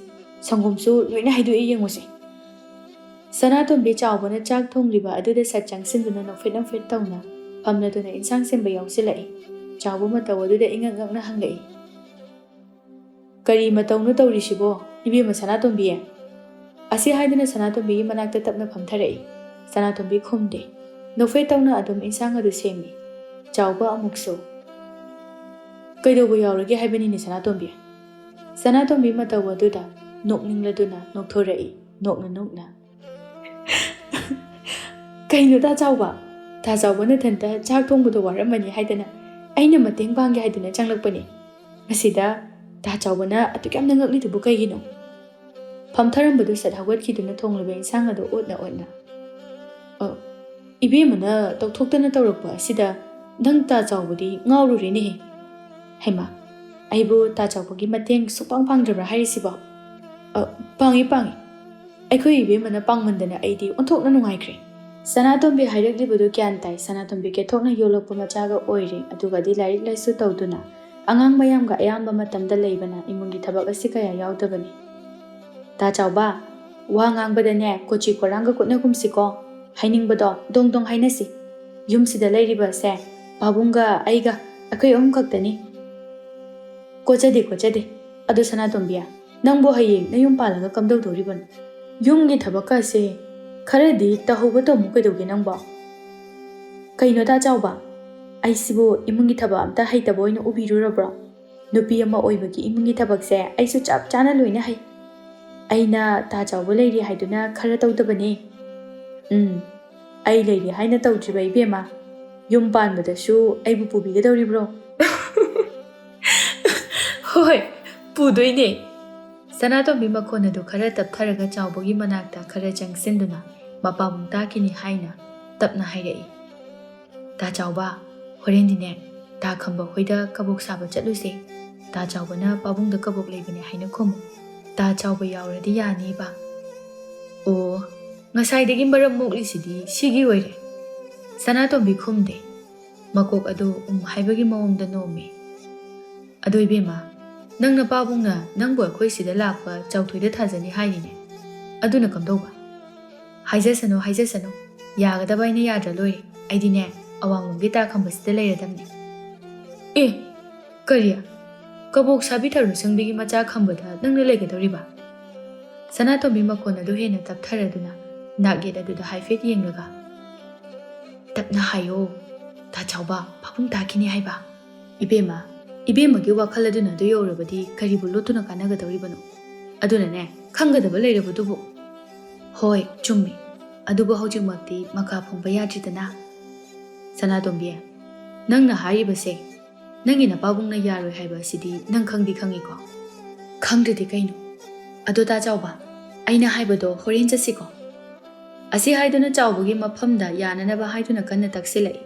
ꯁꯪꯒꯣꯝꯁꯨ ꯂꯣꯏꯅ ꯍꯩꯗꯣꯛꯏ ꯌꯦꯡꯉꯨꯁꯦ꯫" ꯁꯅꯥꯇꯣꯝꯕꯤ ꯆꯥꯎꯕꯅ ꯆꯥꯛ ꯊꯣꯡꯂꯤꯕ ꯑꯗꯨꯗ ꯁꯠ ꯆꯪꯁꯤꯟꯗꯨꯅ ꯅꯣꯛꯐꯦꯠ ꯅꯣꯛꯐꯦꯠ ꯇꯧꯅ ꯐꯝꯂꯗꯨꯅ ꯏꯟꯁꯥꯡ ꯁꯦꯝꯕ ꯌꯥꯎꯁꯤꯜꯂꯛꯏ꯫ ꯆꯥꯎꯕ ꯃꯇꯧ ꯑꯗꯨꯗ ꯏꯉꯛ ꯉꯛꯅ ꯍꯪꯂꯛꯏ, "ꯀꯔꯤ ꯃꯇꯧꯅꯣ ꯇꯧꯔꯤꯁꯤꯕꯣ, ꯏꯕꯦꯝꯃ ꯁꯅꯥꯇꯣꯝꯕꯤ?" ꯑꯁꯤ ꯍꯥꯏꯗꯨꯅ ꯁꯅꯥꯇꯣꯝꯕꯤꯒꯤ ꯃꯅꯥꯛꯇ ꯇꯞꯅ ꯐꯝꯊꯔꯛꯏ꯫ ꯁꯅꯥꯇꯣꯝꯕꯤ ꯈꯨꯝꯗꯦ꯫ ꯅꯣꯛꯐꯦꯠ ꯇꯧꯅ ꯑꯗꯨꯝ ꯏꯟꯁꯥꯡ ꯑꯗꯨ ꯁꯦꯝꯃꯤ꯫ ꯆꯥꯎꯕ ꯑꯃꯨꯛꯁꯨ, "ꯀꯩꯗꯧꯕ ꯌꯥꯎꯔꯒꯦ ꯍꯥꯏꯕꯅꯤꯅꯦ ꯁꯅꯥꯇꯣꯝꯕꯤ?" ꯁꯅꯥꯇꯣꯝꯕꯤ ꯃꯇꯧ ꯑꯗꯨꯗ ꯅꯣꯛꯅꯤꯡꯂꯗꯨꯅ ꯅꯣꯛꯊꯣꯔꯛꯏ, ꯅꯣꯛꯅ ꯅꯣꯛꯅ꯫ "ꯀꯩꯅꯣ ꯇꯥ ꯆꯥꯎꯕ? ꯇꯥ ꯆꯥꯎꯕ ꯅꯊꯟꯇ ꯆꯥꯛ ꯊꯣꯡꯕꯗꯣ ꯋꯥꯔꯝꯃꯅꯤ ꯍꯥꯏꯗꯅ ꯑꯩꯅ ꯃꯇꯦꯡ ꯄꯥꯡꯒꯦ ꯍꯥꯏꯗꯨꯅ ꯆꯪꯂꯛꯄꯅꯤ꯫ ꯃꯁꯤꯗ ꯇꯥ ꯆꯥꯎꯕꯅ ꯑꯗꯨꯛ ꯌꯥꯝꯅ ꯉꯛꯂꯤꯗꯨꯕꯨ ꯀꯩꯒꯤꯅꯣ?" ꯐꯝꯊꯔꯝꯕꯗꯨ ꯁꯠ ꯍꯧꯒꯠꯈꯤꯗꯨꯅ ꯊꯣꯡꯂꯤꯕ ꯏꯟꯁꯥꯡ ꯑꯗꯨ ꯑꯣꯠꯅ ꯑꯣꯠꯅ, "ꯑ, ꯏꯕꯦꯝꯃꯅ ꯇꯧꯊꯣꯛꯇꯅ ꯇꯧꯔꯛꯄ ꯑꯁꯤꯗ ꯅꯪ ꯇꯥ ꯆꯥꯎꯕꯗꯤ ꯉꯥꯎꯔꯨꯔꯦꯅꯦꯍꯦ꯫ ꯍꯩꯃꯥ, ꯑꯩꯕꯨ ꯇꯥ ꯆꯥꯎꯕꯒꯤ ꯃꯇꯦꯡ ꯁꯨꯡꯄꯥꯡ ꯄꯥꯡꯗ꯭ꯔꯕ꯭ꯔꯥ ꯍꯥꯏꯔꯤꯁꯤꯕꯣ? ꯑ, ꯄꯥꯡꯉꯤ, ꯄꯥꯡꯉꯤ꯫ ꯑꯩꯈꯣꯏ ꯏꯕꯦꯝꯃꯅ ꯄꯥꯡꯃꯟꯗꯅ ꯑꯩꯗꯤ ꯑꯣꯟꯊꯣꯛꯅ ꯅꯨꯡꯉꯥꯏꯈ꯭ꯔꯦ꯫" ꯁꯅꯥꯇꯣꯝꯕꯤ ꯍꯥꯏꯔꯛꯂꯤꯕꯗꯨ ꯒ꯭ꯌꯥꯟ ꯇꯥꯏ꯫ ꯁꯅꯥꯇꯣꯝꯕꯤ ꯀꯦꯊꯣꯛꯅ ꯌꯣꯜꯂꯛꯄ ꯃꯆꯥꯒ ꯑꯣꯏꯔꯦ, ꯑꯗꯨꯒꯗꯤ ꯂꯥꯏꯔꯤꯛ ꯂꯥꯏꯁꯨ ꯇꯧꯗꯨꯅ ꯑꯉꯥꯡ ꯃꯌꯥꯝꯒ ꯑꯌꯥꯝꯕ ꯃꯇꯝꯗ ꯂꯩꯕꯅ ꯏꯃꯨꯡꯒꯤ ꯊꯕꯛ ꯑꯁꯤ ꯀꯌꯥ ꯌꯥꯎꯗꯕꯅꯤ꯫ "ꯇꯥ ꯆꯥꯎꯕ, ꯋꯥ ꯉꯥꯡꯕꯗꯅꯦ ꯀꯣꯆꯤ ꯀꯣꯔꯥꯡꯒ ꯀꯨꯠꯅꯒꯨꯝꯁꯤꯀꯣ꯫ ꯍꯥꯏꯅꯤꯡꯕꯗꯣ ꯗꯣꯡ ꯗꯣꯡ ꯍꯥꯏꯅꯁꯤ꯫ ꯌꯨꯝꯁꯤꯗ ꯂꯩꯔꯤꯕꯁꯦ ꯄꯥꯕꯨꯡꯒ ꯑꯩꯒ, ꯑꯩꯈꯣꯏ ꯑꯍꯨꯝ ꯈꯛꯇꯅꯤ꯫" "ꯀꯣꯠꯆꯗꯦ, ꯀꯣꯠꯆꯗꯦ꯫ ꯑꯗꯨ ꯁꯅꯥꯇꯣꯝꯕꯤ, ꯅꯪꯕꯨ ꯍꯌꯦꯡ ꯅꯌꯨꯝ ꯄꯥꯜꯂꯒ ꯀꯝꯗꯧꯗꯧꯔꯤꯕꯅꯣ? ꯌꯨꯝꯒꯤ ꯊꯕꯛꯀꯁꯦ ꯈꯔꯗꯤ ꯇꯧꯍꯧꯕ ꯇꯝꯃꯨ ꯀꯩꯗꯧꯒꯦ ꯅꯪꯕꯣ?" "ꯀꯩꯅꯣ ꯇꯥ ꯆꯥꯎꯕ? ꯑꯩꯁꯤꯕꯨ ꯏꯃꯨꯡꯒꯤ ꯊꯕꯛ ꯑꯝꯇ ꯍꯩꯇꯕ ꯑꯣꯏꯅ ꯎꯕꯤꯔꯨꯔꯕ꯭ꯔꯣ? ꯅꯨꯄꯤ ꯑꯃ ꯑꯣꯏꯕꯒꯤ ꯏꯃꯨꯡꯒꯤ ꯊꯕꯛꯁꯦ ꯑꯩꯁꯨ ꯆꯞ ꯆꯥꯅ ꯂꯣꯏꯅ ꯍꯩ꯫ ꯑꯩꯅ ꯇꯥ ꯆꯥꯎꯕ ꯂꯩꯔꯤ ꯍꯥꯏꯗꯨꯅ ꯈꯔ ꯇꯧꯗꯕꯅꯦ꯫" "ꯎꯝ, ꯑꯩ ꯂꯩꯔꯤ ꯍꯥꯏꯅ ꯇꯧꯗ꯭ꯔꯤꯕ ꯏꯕꯦꯝꯃ, ꯌꯨꯝ ꯄꯥꯟꯕꯗꯁꯨ ꯑꯩꯕꯨ ꯄꯨꯕꯤꯒꯗꯧꯔꯤꯕ꯭ꯔꯣ?" "ꯍꯣꯏ, ꯄꯨꯗꯣꯏꯅꯦ꯫" ꯁꯅꯥꯇꯣꯝꯕꯤ ꯃꯈꯣꯟ ꯑꯗꯨ ꯈꯔ ꯇꯞꯊꯔꯒ ꯆꯥꯎꯕꯒꯤ ꯃꯅꯥꯛꯇ ꯈꯔ ꯆꯪꯁꯤꯟꯗꯨꯅ ꯃꯄꯥꯕꯨꯡ ꯇꯥꯈꯤꯅꯤ ꯍꯥꯏꯅ ꯇꯞꯅ ꯍꯥꯏꯔꯛꯏ꯫ "ꯇꯥ ꯆꯥꯎꯕ, ꯍꯣꯔꯦꯟꯗꯤꯅꯦ ꯇꯥ ꯈꯝꯕ ꯍꯣꯏꯗ ꯀꯕꯣꯛ ꯁꯥꯕ ꯆꯠꯂꯨꯁꯦ꯫ ꯇꯥ ꯆꯥꯎꯕꯅ ꯄꯥꯕꯨꯡꯗ ꯀꯕꯣꯛ ꯂꯩꯕꯅꯦ ꯍꯥꯏꯅ ꯈꯨꯝꯃꯨ꯫ ꯇꯥ ꯆꯥꯎꯕ ꯌꯥꯎꯔꯗꯤ ꯌꯥꯅꯤꯕ꯫" "ꯑꯣ, ꯉꯁꯥꯏꯗꯒꯤ ꯃꯔꯝ ꯃꯣꯛꯂꯤꯁꯤꯗꯤ ꯁꯤꯒꯤ ꯑꯣꯏꯔꯦ꯫" ꯁꯅꯥꯇꯣꯝꯕꯤ ꯈꯨꯝꯗꯦ꯫ ꯃꯀꯣꯛ ꯑꯗꯨ ꯎꯝ ꯍꯥꯏꯕꯒꯤ ꯃꯑꯣꯡꯗ ꯅꯣꯝꯃꯤ꯫ "ꯑꯗꯣ ꯏꯕꯦꯝꯃ, ꯅꯪ ꯅꯄꯥꯕꯨꯡꯅ ꯅꯪꯕꯨ ꯑꯩꯈꯣꯏ ꯁꯤꯗ ꯂꯥꯛꯄ ꯆꯥꯎꯊꯣꯏꯗ ꯊꯥꯖꯅꯤ ꯍꯥꯏꯔꯤꯅꯦ꯫ ꯑꯗꯨꯅ ꯀꯝꯗꯧꯕ?" "ꯍꯥꯏꯖꯁꯅꯨ, ꯍꯥꯏꯖꯁꯅꯨ꯫ ꯌꯥꯒꯗꯕ ꯑꯩꯅ ꯌꯥꯗ꯭ꯔ ꯂꯣꯏꯔꯦ꯫ ꯑꯩꯗꯤꯅꯦ, ꯑꯋꯥꯡꯂꯣꯝꯒꯤ ꯇꯥ ꯈꯝꯕꯁꯤꯗ ꯂꯩꯔꯗꯝꯅꯦ꯫" "ꯑꯦ, ꯀꯔꯤ? ꯀꯕꯣꯛ ꯁꯥꯕꯤ ꯊꯔꯣ ꯁꯪꯕꯤꯒꯤ ꯃꯆꯥ ꯈꯝꯕꯗ ꯅꯪꯅ ꯂꯩꯒꯗꯧꯔꯤꯕ?" ꯁꯅꯥꯇꯣꯝꯕꯤ ꯃꯈꯣꯟ ꯑꯗꯨ ꯍꯦꯟꯅ ꯇꯞꯊꯔꯗꯨꯅ ꯅꯥꯛ ꯌꯦꯠ ꯑꯗꯨꯗ ꯍꯥꯏꯐꯦꯠ ꯌꯦꯡꯂꯒ, "ꯇꯞꯅ ꯍꯥꯏꯌꯣ, ꯇꯥ ꯆꯥꯎꯕ, ꯄꯥꯕꯨꯡ ꯇꯥꯈꯤꯅꯤ ꯍꯥꯏꯕ꯫" "ꯏꯕꯦꯝꯃ, ꯏꯕꯦꯝꯃꯒꯤ ꯋꯥꯈꯜ ꯑꯗꯨꯅ ꯑꯗꯨ ꯌꯧꯔꯕꯗꯤ ꯀꯔꯤꯕꯨ ꯂꯣꯠꯇꯨꯅ ꯀꯥꯟꯅꯒꯗꯧꯔꯤꯕꯅꯣ? ꯑꯗꯨꯅꯅꯦ, ꯈꯪꯒꯗꯕ ꯂꯩꯔꯕꯗꯨꯕꯨ꯫" "ꯍꯣꯏ, ꯆꯨꯝꯃꯤ꯫ ꯑꯗꯨꯕꯨ ꯍꯧꯖꯤꯛꯃꯛꯇꯤ ꯃꯀꯥ ꯐꯣꯡꯕ ꯌꯥꯗ꯭ꯔꯤꯗꯅ꯫" "ꯁꯅꯥꯇꯣꯝꯕꯤ, ꯅꯪꯅ ꯍꯥꯏꯔꯤꯕꯁꯦ ꯅꯪꯒꯤ ꯅꯄꯥꯕꯨꯡꯅ ꯌꯥꯔꯣꯏ ꯍꯥꯏꯕ ꯑꯁꯤꯗꯤ ꯅꯪ ꯈꯪꯗꯤ ꯈꯪꯉꯤꯀꯣ?" "ꯈꯪꯗ꯭ꯔꯗꯤ ꯀꯩꯅꯣ? ꯑꯗꯣ ꯇꯥ ꯆꯥꯎꯕ, "ꯑꯩꯅ ꯍꯥꯏꯕꯗꯣ ꯍꯣꯔꯦꯟ ꯆꯠꯁꯤꯀꯣ?" ꯑꯁꯤ ꯍꯥꯏꯗꯨꯅ ꯆꯥꯎꯕꯒꯤ ꯃꯐꯝꯗ ꯌꯥꯅꯅꯕ ꯍꯥꯏꯗꯨꯅ ꯀꯟꯅ ꯇꯛꯁꯤꯜꯂꯛꯏ꯫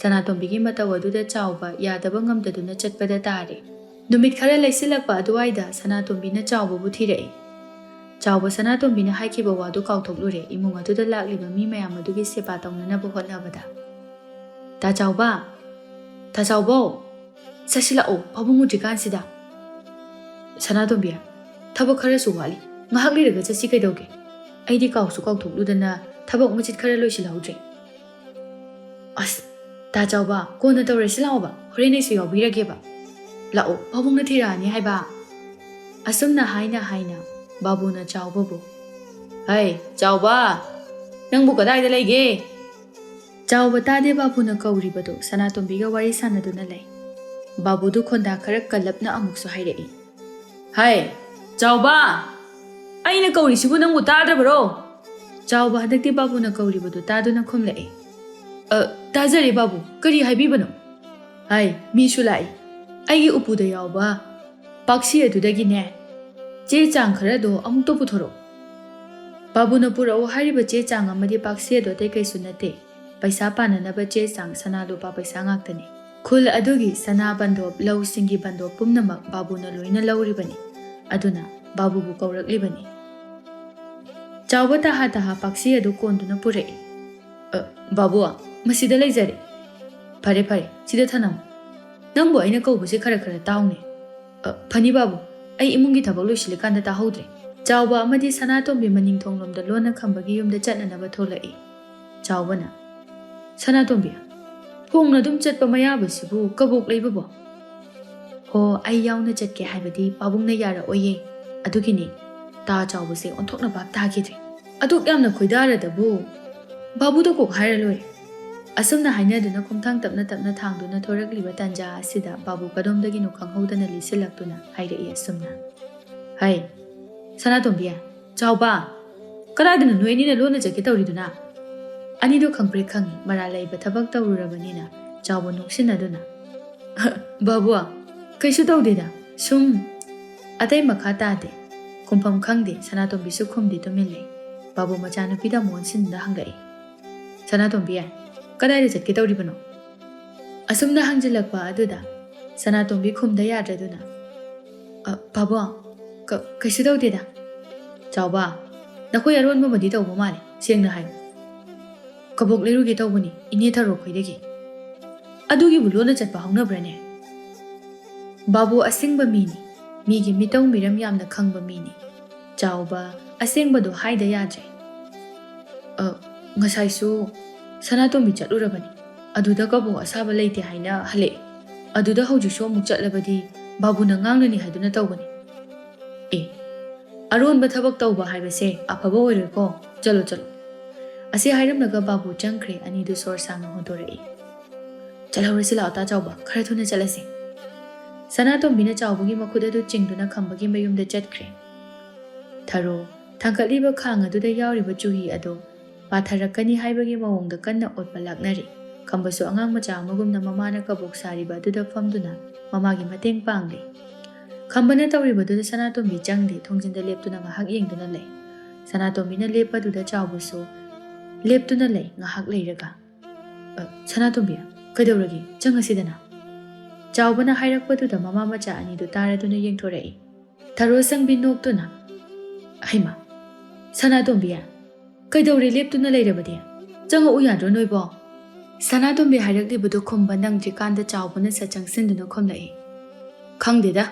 ꯁꯅꯥꯇꯣꯝꯕꯤꯒꯤ ꯃꯇꯧ ꯑꯗꯨꯗ ꯆꯥꯎꯕ ꯌꯥꯗꯕ ꯉꯝꯗꯗꯨꯅ ꯆꯠꯄꯗ ꯇꯥꯔꯦ꯫ ꯅꯨꯃꯤꯠ ꯈꯔ ꯂꯩꯁꯤꯜꯂꯛꯄ ꯑꯗꯨꯋꯥꯏꯗ ꯁꯅꯥꯇꯣꯝꯕꯤꯅ ꯆꯥꯎꯕꯕꯨ ꯊꯤꯔꯛꯏ꯫ ꯆꯥꯎꯕ ꯁꯅꯥꯇꯣꯝꯕꯤꯅ ꯍꯥꯏꯈꯤꯕ ꯋꯥꯗꯨ ꯀꯥꯎꯊꯣꯛꯂꯨꯔꯦ, ꯏꯃꯨꯡ ꯑꯗꯨꯗ ꯂꯥꯛꯂꯤꯕ ꯃꯤ ꯃꯌꯥꯝ ꯑꯗꯨꯒꯤ ꯁꯦꯕꯥ ꯇꯧꯅꯅꯕ ꯍꯣꯠꯅꯕꯗ꯫ "ꯇꯥ ꯆꯥꯎꯕ! ꯇꯥ ꯆꯥꯎꯕꯧ! ꯆꯠꯁꯤꯜꯂꯛꯑꯣ, ꯄꯥꯕꯨꯡ ꯎꯗ꯭ꯔꯤꯀꯥꯟꯁꯤꯗ!" "ꯁꯅꯥꯇꯣꯝꯕꯤ, ꯊꯕꯛ ꯈꯔꯁꯨ ꯋꯥꯠꯂꯤ, ꯉꯥꯏꯍꯥꯛ ꯂꯩꯔꯒ ꯆꯠꯁꯤ ꯀꯩꯗꯧꯒꯦ? ꯑꯩꯗꯤ ꯀꯥꯎꯁꯨ ꯀꯥꯎꯊꯣꯛꯂꯨꯗꯅ ꯊꯕꯛ ꯃꯆꯤꯠ ꯈꯔ ꯂꯣꯏꯁꯤꯜꯍꯧꯗ꯭ꯔꯦ꯫" "ꯑꯁ, ꯇꯥ ꯆꯥꯎꯕ, ꯀꯣꯟꯅ ꯇꯧꯔꯁꯤ ꯂꯥꯛꯑꯣꯕ, ꯍꯣꯔꯦꯟ ꯑꯩꯁꯨ ꯌꯥꯎꯕꯤꯔꯒꯦꯕ꯫ ꯂꯥꯛꯑꯣ, ꯄꯥꯕꯨꯡꯅ ꯊꯤꯔꯛꯑꯅꯤ ꯍꯥꯏꯕ꯫" ꯑꯁꯨꯝꯅ ꯍꯥꯏꯅ ꯍꯥꯏꯅ ꯕꯥꯕꯨꯅ ꯆꯥꯎꯕꯕꯨ, "ꯍꯩ, ꯆꯥꯎꯕ! ꯅꯪꯕꯨ ꯀꯗꯥꯏꯗ ꯂꯩꯒꯦ?" ꯆꯥꯎꯕ ꯇꯥꯗꯦ ꯕꯥꯕꯨꯅ ꯀꯧꯔꯤꯕꯗꯨ ꯁꯅꯥꯇꯣꯝꯕꯤꯒ ꯋꯥꯔꯤ ꯁꯥꯟꯅꯗꯨꯅ ꯂꯩ꯫ ꯕꯥꯕꯨꯗꯨ ꯈꯣꯟꯗꯥ ꯈꯔ ꯀꯜꯂꯞꯅ ꯑꯃꯨꯛꯁꯨ ꯍꯥꯏꯔꯛꯏ, "ꯍꯩ, ꯆꯥꯎꯕ! ꯑꯩꯅ ꯀꯧꯔꯤꯁꯤꯕꯨ ꯅꯪꯕꯨ ꯇꯥꯗ꯭ꯔꯕꯔꯣ?" ꯆꯥꯎꯕ ꯍꯟꯗꯛꯇꯤ ꯕꯥꯕꯨꯅ ꯀꯧꯔꯤꯕꯗꯨ ꯇꯥꯗꯨꯅ ꯈꯨꯝꯂꯛꯏ, "ꯑ, ꯇꯥꯖꯔꯦ ꯕꯥꯕꯨ, ꯀꯔꯤ ꯍꯥꯏꯕꯤꯕꯅꯣ?" "ꯍꯩ, ꯃꯤꯁꯨ ꯂꯥꯛꯏ, ꯑꯩꯒꯤ ꯎꯄꯨꯗ ꯌꯥꯎꯕ ꯄꯥꯛꯁꯤ ꯑꯗꯨꯗꯒꯤꯅꯦ, ꯆꯦ ꯆꯥꯡ ꯈꯔꯗꯣ ꯑꯃꯨꯛꯇ ꯄꯨꯊꯣꯔꯛꯎ꯫" ꯕꯥꯕꯨꯅ ꯄꯨꯔꯛꯎ ꯍꯥꯏꯔꯤꯕ ꯆꯦ ꯆꯥꯡ ꯑꯃꯗꯤ ꯄꯥꯛꯁꯤ ꯑꯗꯨ ꯑꯇꯩ ꯀꯩꯁꯨ ꯅꯠꯇꯦ, ꯄꯩꯁꯥ ꯄꯥꯅꯅꯕ ꯆꯦ ꯆꯥꯡ, ꯁꯅꯥ ꯂꯨꯄꯥ ꯄꯩꯁꯥ ꯉꯥꯛꯇꯅꯤ꯫ ꯈꯨꯜ ꯑꯗꯨꯒꯤ ꯁꯅꯥ ꯕꯟꯗꯣꯞ, ꯂꯧꯁꯤꯡꯒꯤ ꯕꯟꯗꯣꯞ ꯄꯨꯝꯅꯃꯛ ꯕꯥꯕꯨꯅ ꯂꯣꯏꯅ ꯂꯧꯔꯤꯕꯅꯤ꯫ ꯑꯗꯨꯅ ꯕꯥꯕꯨꯕꯨ ꯀꯧꯔꯛꯂꯤꯕꯅꯤ꯫ ꯆꯥꯎꯕ ꯇꯍꯥ ꯇꯍꯥ ꯄꯥꯛꯁꯤ ꯑꯗꯨ ꯀꯣꯟꯗꯨꯅ ꯄꯨꯔꯛꯏ꯫ "ꯑ, ꯕꯥꯕꯨ, ꯃꯁꯤꯗ ꯂꯩꯖꯔꯦ꯫" "ꯐꯔꯦ, ꯐꯔꯦ, ꯁꯤꯗ ꯊꯅꯝꯃꯨ꯫ ꯅꯪꯕꯨ ꯑꯩꯅ ꯀꯧꯕꯁꯦ ꯈꯔ ꯈꯔ ꯇꯥꯎꯅꯦ꯫" "ꯑ, ꯐꯅꯤ ꯕꯥꯕꯨ, ꯑꯩ ꯏꯃꯨꯡꯒꯤ ꯊꯕꯛ ꯂꯣꯏꯁꯤꯜꯂꯤꯀꯥꯟꯗ ꯇꯥꯍꯧꯗ꯭ꯔꯦ꯫" ꯆꯥꯎꯕ ꯑꯃꯗꯤ ꯁꯅꯥꯇꯣꯝꯕꯤ ꯃꯅꯤꯡꯊꯣꯡꯂꯣꯝꯗ ꯂꯣꯟꯅ ꯈꯝꯕꯒꯤ ꯌꯨꯝꯗ ꯆꯠꯅꯅꯕ ꯊꯣꯛꯂꯛꯏ꯫ ꯆꯥꯎꯕꯅ, "ꯁꯅꯥꯇꯣꯝꯕꯤ, ꯐꯣꯡꯅ ꯑꯗꯨꯝ ꯆꯠꯄ ꯃꯌꯥꯕꯁꯤꯕꯨ ꯀꯕꯣꯛ ꯂꯩꯕꯕꯣ?" "ꯍꯣ, ꯑꯩ ꯌꯥꯎꯅ ꯆꯠꯀꯦ ꯍꯥꯏꯕꯗꯤ ꯄꯥꯕꯨꯡꯅ ꯌꯥꯔꯛꯑꯣꯏꯌꯦ, ꯑꯗꯨꯒꯤꯅꯤ꯫ ꯇꯥ ꯆꯥꯎꯕꯁꯦ ꯑꯣꯟꯊꯣꯛꯅ ꯚꯥꯞ ꯇꯥꯈꯤꯗ꯭ꯔꯦ꯫ ꯑꯗꯨꯛ ꯌꯥꯝꯅ ꯈꯣꯏꯗꯥꯔꯗꯕꯨ ꯕꯥꯕꯨꯗ ꯀꯣꯛ ꯍꯥꯏꯔ ꯂꯣꯏꯔꯦ꯫" ꯑꯁꯨꯝꯅ ꯍꯥꯏꯅꯗꯨꯅ ꯈꯣꯡꯊꯥꯡ ꯇꯞꯅ ꯇꯞꯅ ꯊꯥꯡꯗꯨꯅ ꯊꯣꯔꯛꯂꯤꯕ ꯇꯥꯟꯖꯥ ꯑꯁꯤꯗ ꯕꯥꯕꯨ ꯀꯗꯣꯝꯗꯒꯤꯅꯣ ꯈꯪꯍꯧꯗꯅ ꯂꯤꯁꯤꯜꯂꯛꯇꯨꯅ ꯍꯥꯏꯔꯛꯏ ꯑꯁꯨꯝꯅ, "ꯍꯩ, ꯁꯅꯥꯇꯣꯝꯕꯤ, ꯆꯥꯎꯕ, ꯀꯗꯥꯏꯗꯅꯣ ꯅꯣꯏ ꯑꯅꯤꯅ ꯂꯣꯟꯅ ꯆꯠꯀꯦ ꯇꯧꯔꯤꯗꯨꯅ?" ꯑꯅꯤꯗꯣ ꯈꯪꯄ꯭ꯔꯦꯛ ꯈꯪꯉꯤ, ꯃꯔꯥꯜ ꯂꯩꯕ ꯊꯕꯛ ꯇꯧꯔꯨꯔꯕꯅꯤꯅ ꯆꯥꯎꯕ ꯅꯣꯛꯁꯤꯟꯅꯗꯨꯅ, "ꯕꯥꯕꯨ, ꯀꯩꯁꯨ ꯇꯧꯗꯦꯗ, ꯁꯨꯝ ꯑꯇꯩ ꯃꯈꯥ ꯇꯥꯗꯦ꯫ ꯈꯨꯝꯐꯝ ꯈꯪꯗꯦ꯫ ꯁꯅꯥꯇꯣꯝꯕꯤꯁꯨ ꯈꯨꯝꯗꯦ, ꯇꯨꯃꯤꯟ ꯂꯩ꯫ ꯕꯥꯕꯨ ꯃꯆꯥꯅꯨꯄꯤꯗ ꯑꯃꯨꯛ ꯑꯣꯟꯁꯤꯟꯗꯨꯅ ꯍꯪꯂꯛꯏ, "ꯁꯅꯥꯇꯣꯝꯕꯤ, ꯀꯗꯥꯏꯗ ꯆꯠꯀꯦ ꯇꯧꯔꯤꯕꯅꯣ?" ꯑꯁꯨꯝꯅ ꯍꯪꯖꯤꯜꯂꯛꯄ ꯑꯗꯨꯗ ꯁꯅꯥꯇꯣꯝꯕꯤ ꯈꯨꯝꯗ ꯌꯥꯗ꯭ꯔꯗꯨꯅ, "ꯑ, ꯄꯥꯕꯨꯡ, ꯀ-, ꯀꯩꯁꯨ ꯇꯧꯗꯦꯗ꯫ ꯆꯥꯎꯕ, ꯅꯈꯣꯏ ꯑꯔꯣꯟꯕ ꯑꯃꯗꯤ ꯇꯧꯕ ꯃꯥꯜꯂꯦ, ꯁꯦꯡꯅ ꯍꯥꯏꯌꯨ꯫ ꯀꯕꯣꯛ ꯂꯩꯔꯨꯒꯦ ꯇꯧꯕꯅꯤ, ꯏꯅꯦ ꯊꯔꯣ ꯈꯣꯏꯗꯒꯤ꯫ ꯑꯗꯨꯒꯤꯕꯨ ꯂꯣꯟꯅ ꯆꯠꯄ ꯍꯧꯅꯕ꯭ꯔꯅꯦ? ꯕꯥꯕꯨ ꯑꯁꯤꯡꯕ ꯃꯤꯅꯤ, ꯃꯤꯒꯤ ꯃꯤꯇꯧ ꯃꯤꯔꯝ ꯌꯥꯝꯅ ꯈꯪꯕ ꯃꯤꯅꯤ꯫ ꯆꯥꯎꯕ, ꯑꯁꯦꯡꯕꯗꯣ ꯍꯥꯏꯗ ꯌꯥꯗ꯭ꯔꯦ꯫ ꯑ, ꯉꯁꯥꯏꯁꯨ ꯁꯅꯥꯇꯣꯝꯕꯤ ꯆꯠꯂꯨꯔꯕꯅꯤ꯫ ꯑꯗꯨꯗ ꯀꯕꯣꯛ ꯑꯁꯥꯕ ꯂꯩꯇꯦ ꯍꯥꯏꯅ ꯍꯜꯂꯛꯑꯦ꯫ ꯑꯗꯨꯗ ꯍꯧꯖꯤꯛꯁꯨ ꯑꯃꯨꯛ ꯆꯠꯂꯕꯗꯤ ꯕꯥꯕꯨꯅ ꯉꯥꯡꯅꯅꯤ ꯍꯥꯏꯗꯨꯅ ꯇꯧꯕꯅꯤ꯫ ꯑꯦ, ꯑꯔꯣꯟꯕ ꯊꯕꯛ ꯇꯧꯕ ꯍꯥꯏꯕꯁꯦ ꯑꯐꯕ ꯑꯣꯏꯔꯣꯏꯀꯣ꯫ ꯆꯠꯂꯣ, ꯆꯠꯂꯣ꯫" ꯑꯁꯤ ꯍꯥꯏꯔꯝꯂꯒ ꯕꯥꯕꯨ ꯆꯪꯈ꯭ꯔꯦ꯫ ꯑꯅꯤꯗꯨ ꯁꯣꯔ ꯁꯥꯡꯅ ꯍꯣꯟꯗꯣꯔꯛꯏ꯫ "ꯆꯠꯍꯧꯔꯁꯤ ꯂꯥꯛꯑꯣ ꯇꯥ ꯆꯥꯎꯕ, ꯈꯔ ꯊꯨꯅ ꯆꯠꯂꯁꯤ꯫" ꯁꯅꯥꯇꯣꯝꯕꯤꯅ ꯆꯥꯎꯕꯒꯤ ꯃꯈꯨꯠ ꯑꯗꯨ ꯆꯤꯡꯗꯨꯅ ꯈꯝꯕꯒꯤ ꯃꯌꯨꯝꯗ ꯆꯠꯈ꯭ꯔꯦ꯫ ꯊꯔꯣ, ꯊꯥꯡꯒꯠꯂꯤꯕ ꯈꯥꯡ ꯑꯗꯨꯗ ꯌꯥꯎꯔꯤꯕ ꯆꯨꯍꯤ ꯑꯗꯨ ꯄꯥꯊꯔꯛꯀꯅꯤ ꯍꯥꯏꯕꯒꯤ ꯃꯑꯣꯡꯗ ꯀꯟꯅ ꯑꯣꯠꯄ ꯂꯥꯛꯅꯔꯤ꯫ ꯈꯝꯕꯁꯨ ꯑꯉꯥꯡ ꯃꯆꯥ ꯑꯃꯒꯨꯝꯅ ꯃꯃꯥꯅ ꯀꯕꯣꯛ ꯁꯥꯔꯤꯕ ꯑꯗꯨꯗ ꯐꯝꯗꯨꯅ ꯃꯃꯥꯒꯤ ꯃꯇꯦꯡ ꯄꯥꯡꯂꯤ꯫ ꯈꯝꯕꯅ ꯇꯧꯔꯤꯕꯗꯨꯗ ꯁꯅꯥꯇꯣꯝꯕꯤ ꯆꯪꯗꯦ, ꯊꯣꯡꯖꯤꯟꯗ ꯂꯦꯞꯇꯨꯅ ꯉꯥꯏꯍꯥꯛ ꯌꯦꯡꯗꯨꯅ ꯂꯩ꯫ ꯁꯅꯥꯇꯣꯝꯕꯤꯅ ꯂꯦꯞꯄꯗꯨꯗ ꯆꯥꯎꯕꯁꯨ ꯂꯦꯞꯇꯨꯅ ꯂꯩ꯫ ꯉꯥꯏꯍꯥꯛ ꯂꯩꯔꯒ, "ꯑ, ꯁꯅꯥꯇꯣꯝꯕꯤ, ꯀꯩꯗꯧꯔꯒꯦ? ꯆꯪꯉꯁꯤꯗꯅ꯫" ꯆꯥꯎꯕꯅ ꯍꯥꯏꯔꯛꯄꯗꯨꯗ ꯃꯃꯥ ꯃꯆꯥ ꯑꯅꯤꯗꯨ ꯇꯥꯔꯗꯨꯅ ꯌꯦꯡꯊꯣꯔꯛꯏ꯫ ꯊꯔꯣ ꯁꯪꯕꯤ ꯅꯣꯛꯇꯨꯅ, "ꯍꯩꯃꯥ, ꯁꯅꯥꯇꯣꯝꯕꯤ, ꯀꯩꯗꯧꯔꯦ ꯂꯦꯞꯇꯨꯅ ꯂꯩꯔꯕꯗꯤ? ꯆꯪꯉꯛꯎ ꯌꯥꯗ꯭ꯔꯣ ꯅꯣꯏꯕꯣ?" ꯁꯅꯥꯇꯣꯝꯕꯤ ꯍꯥꯏꯔꯛꯂꯤꯕꯗꯨ ꯈꯨꯝꯕ ꯅꯪꯗ꯭ꯔꯤꯀꯥꯟꯗ ꯆꯥꯎꯕꯅ ꯁꯠ ꯆꯪꯁꯤꯟꯗꯨꯅ ꯈꯨꯝꯂꯛꯏ, "ꯈꯪꯗꯦꯗ,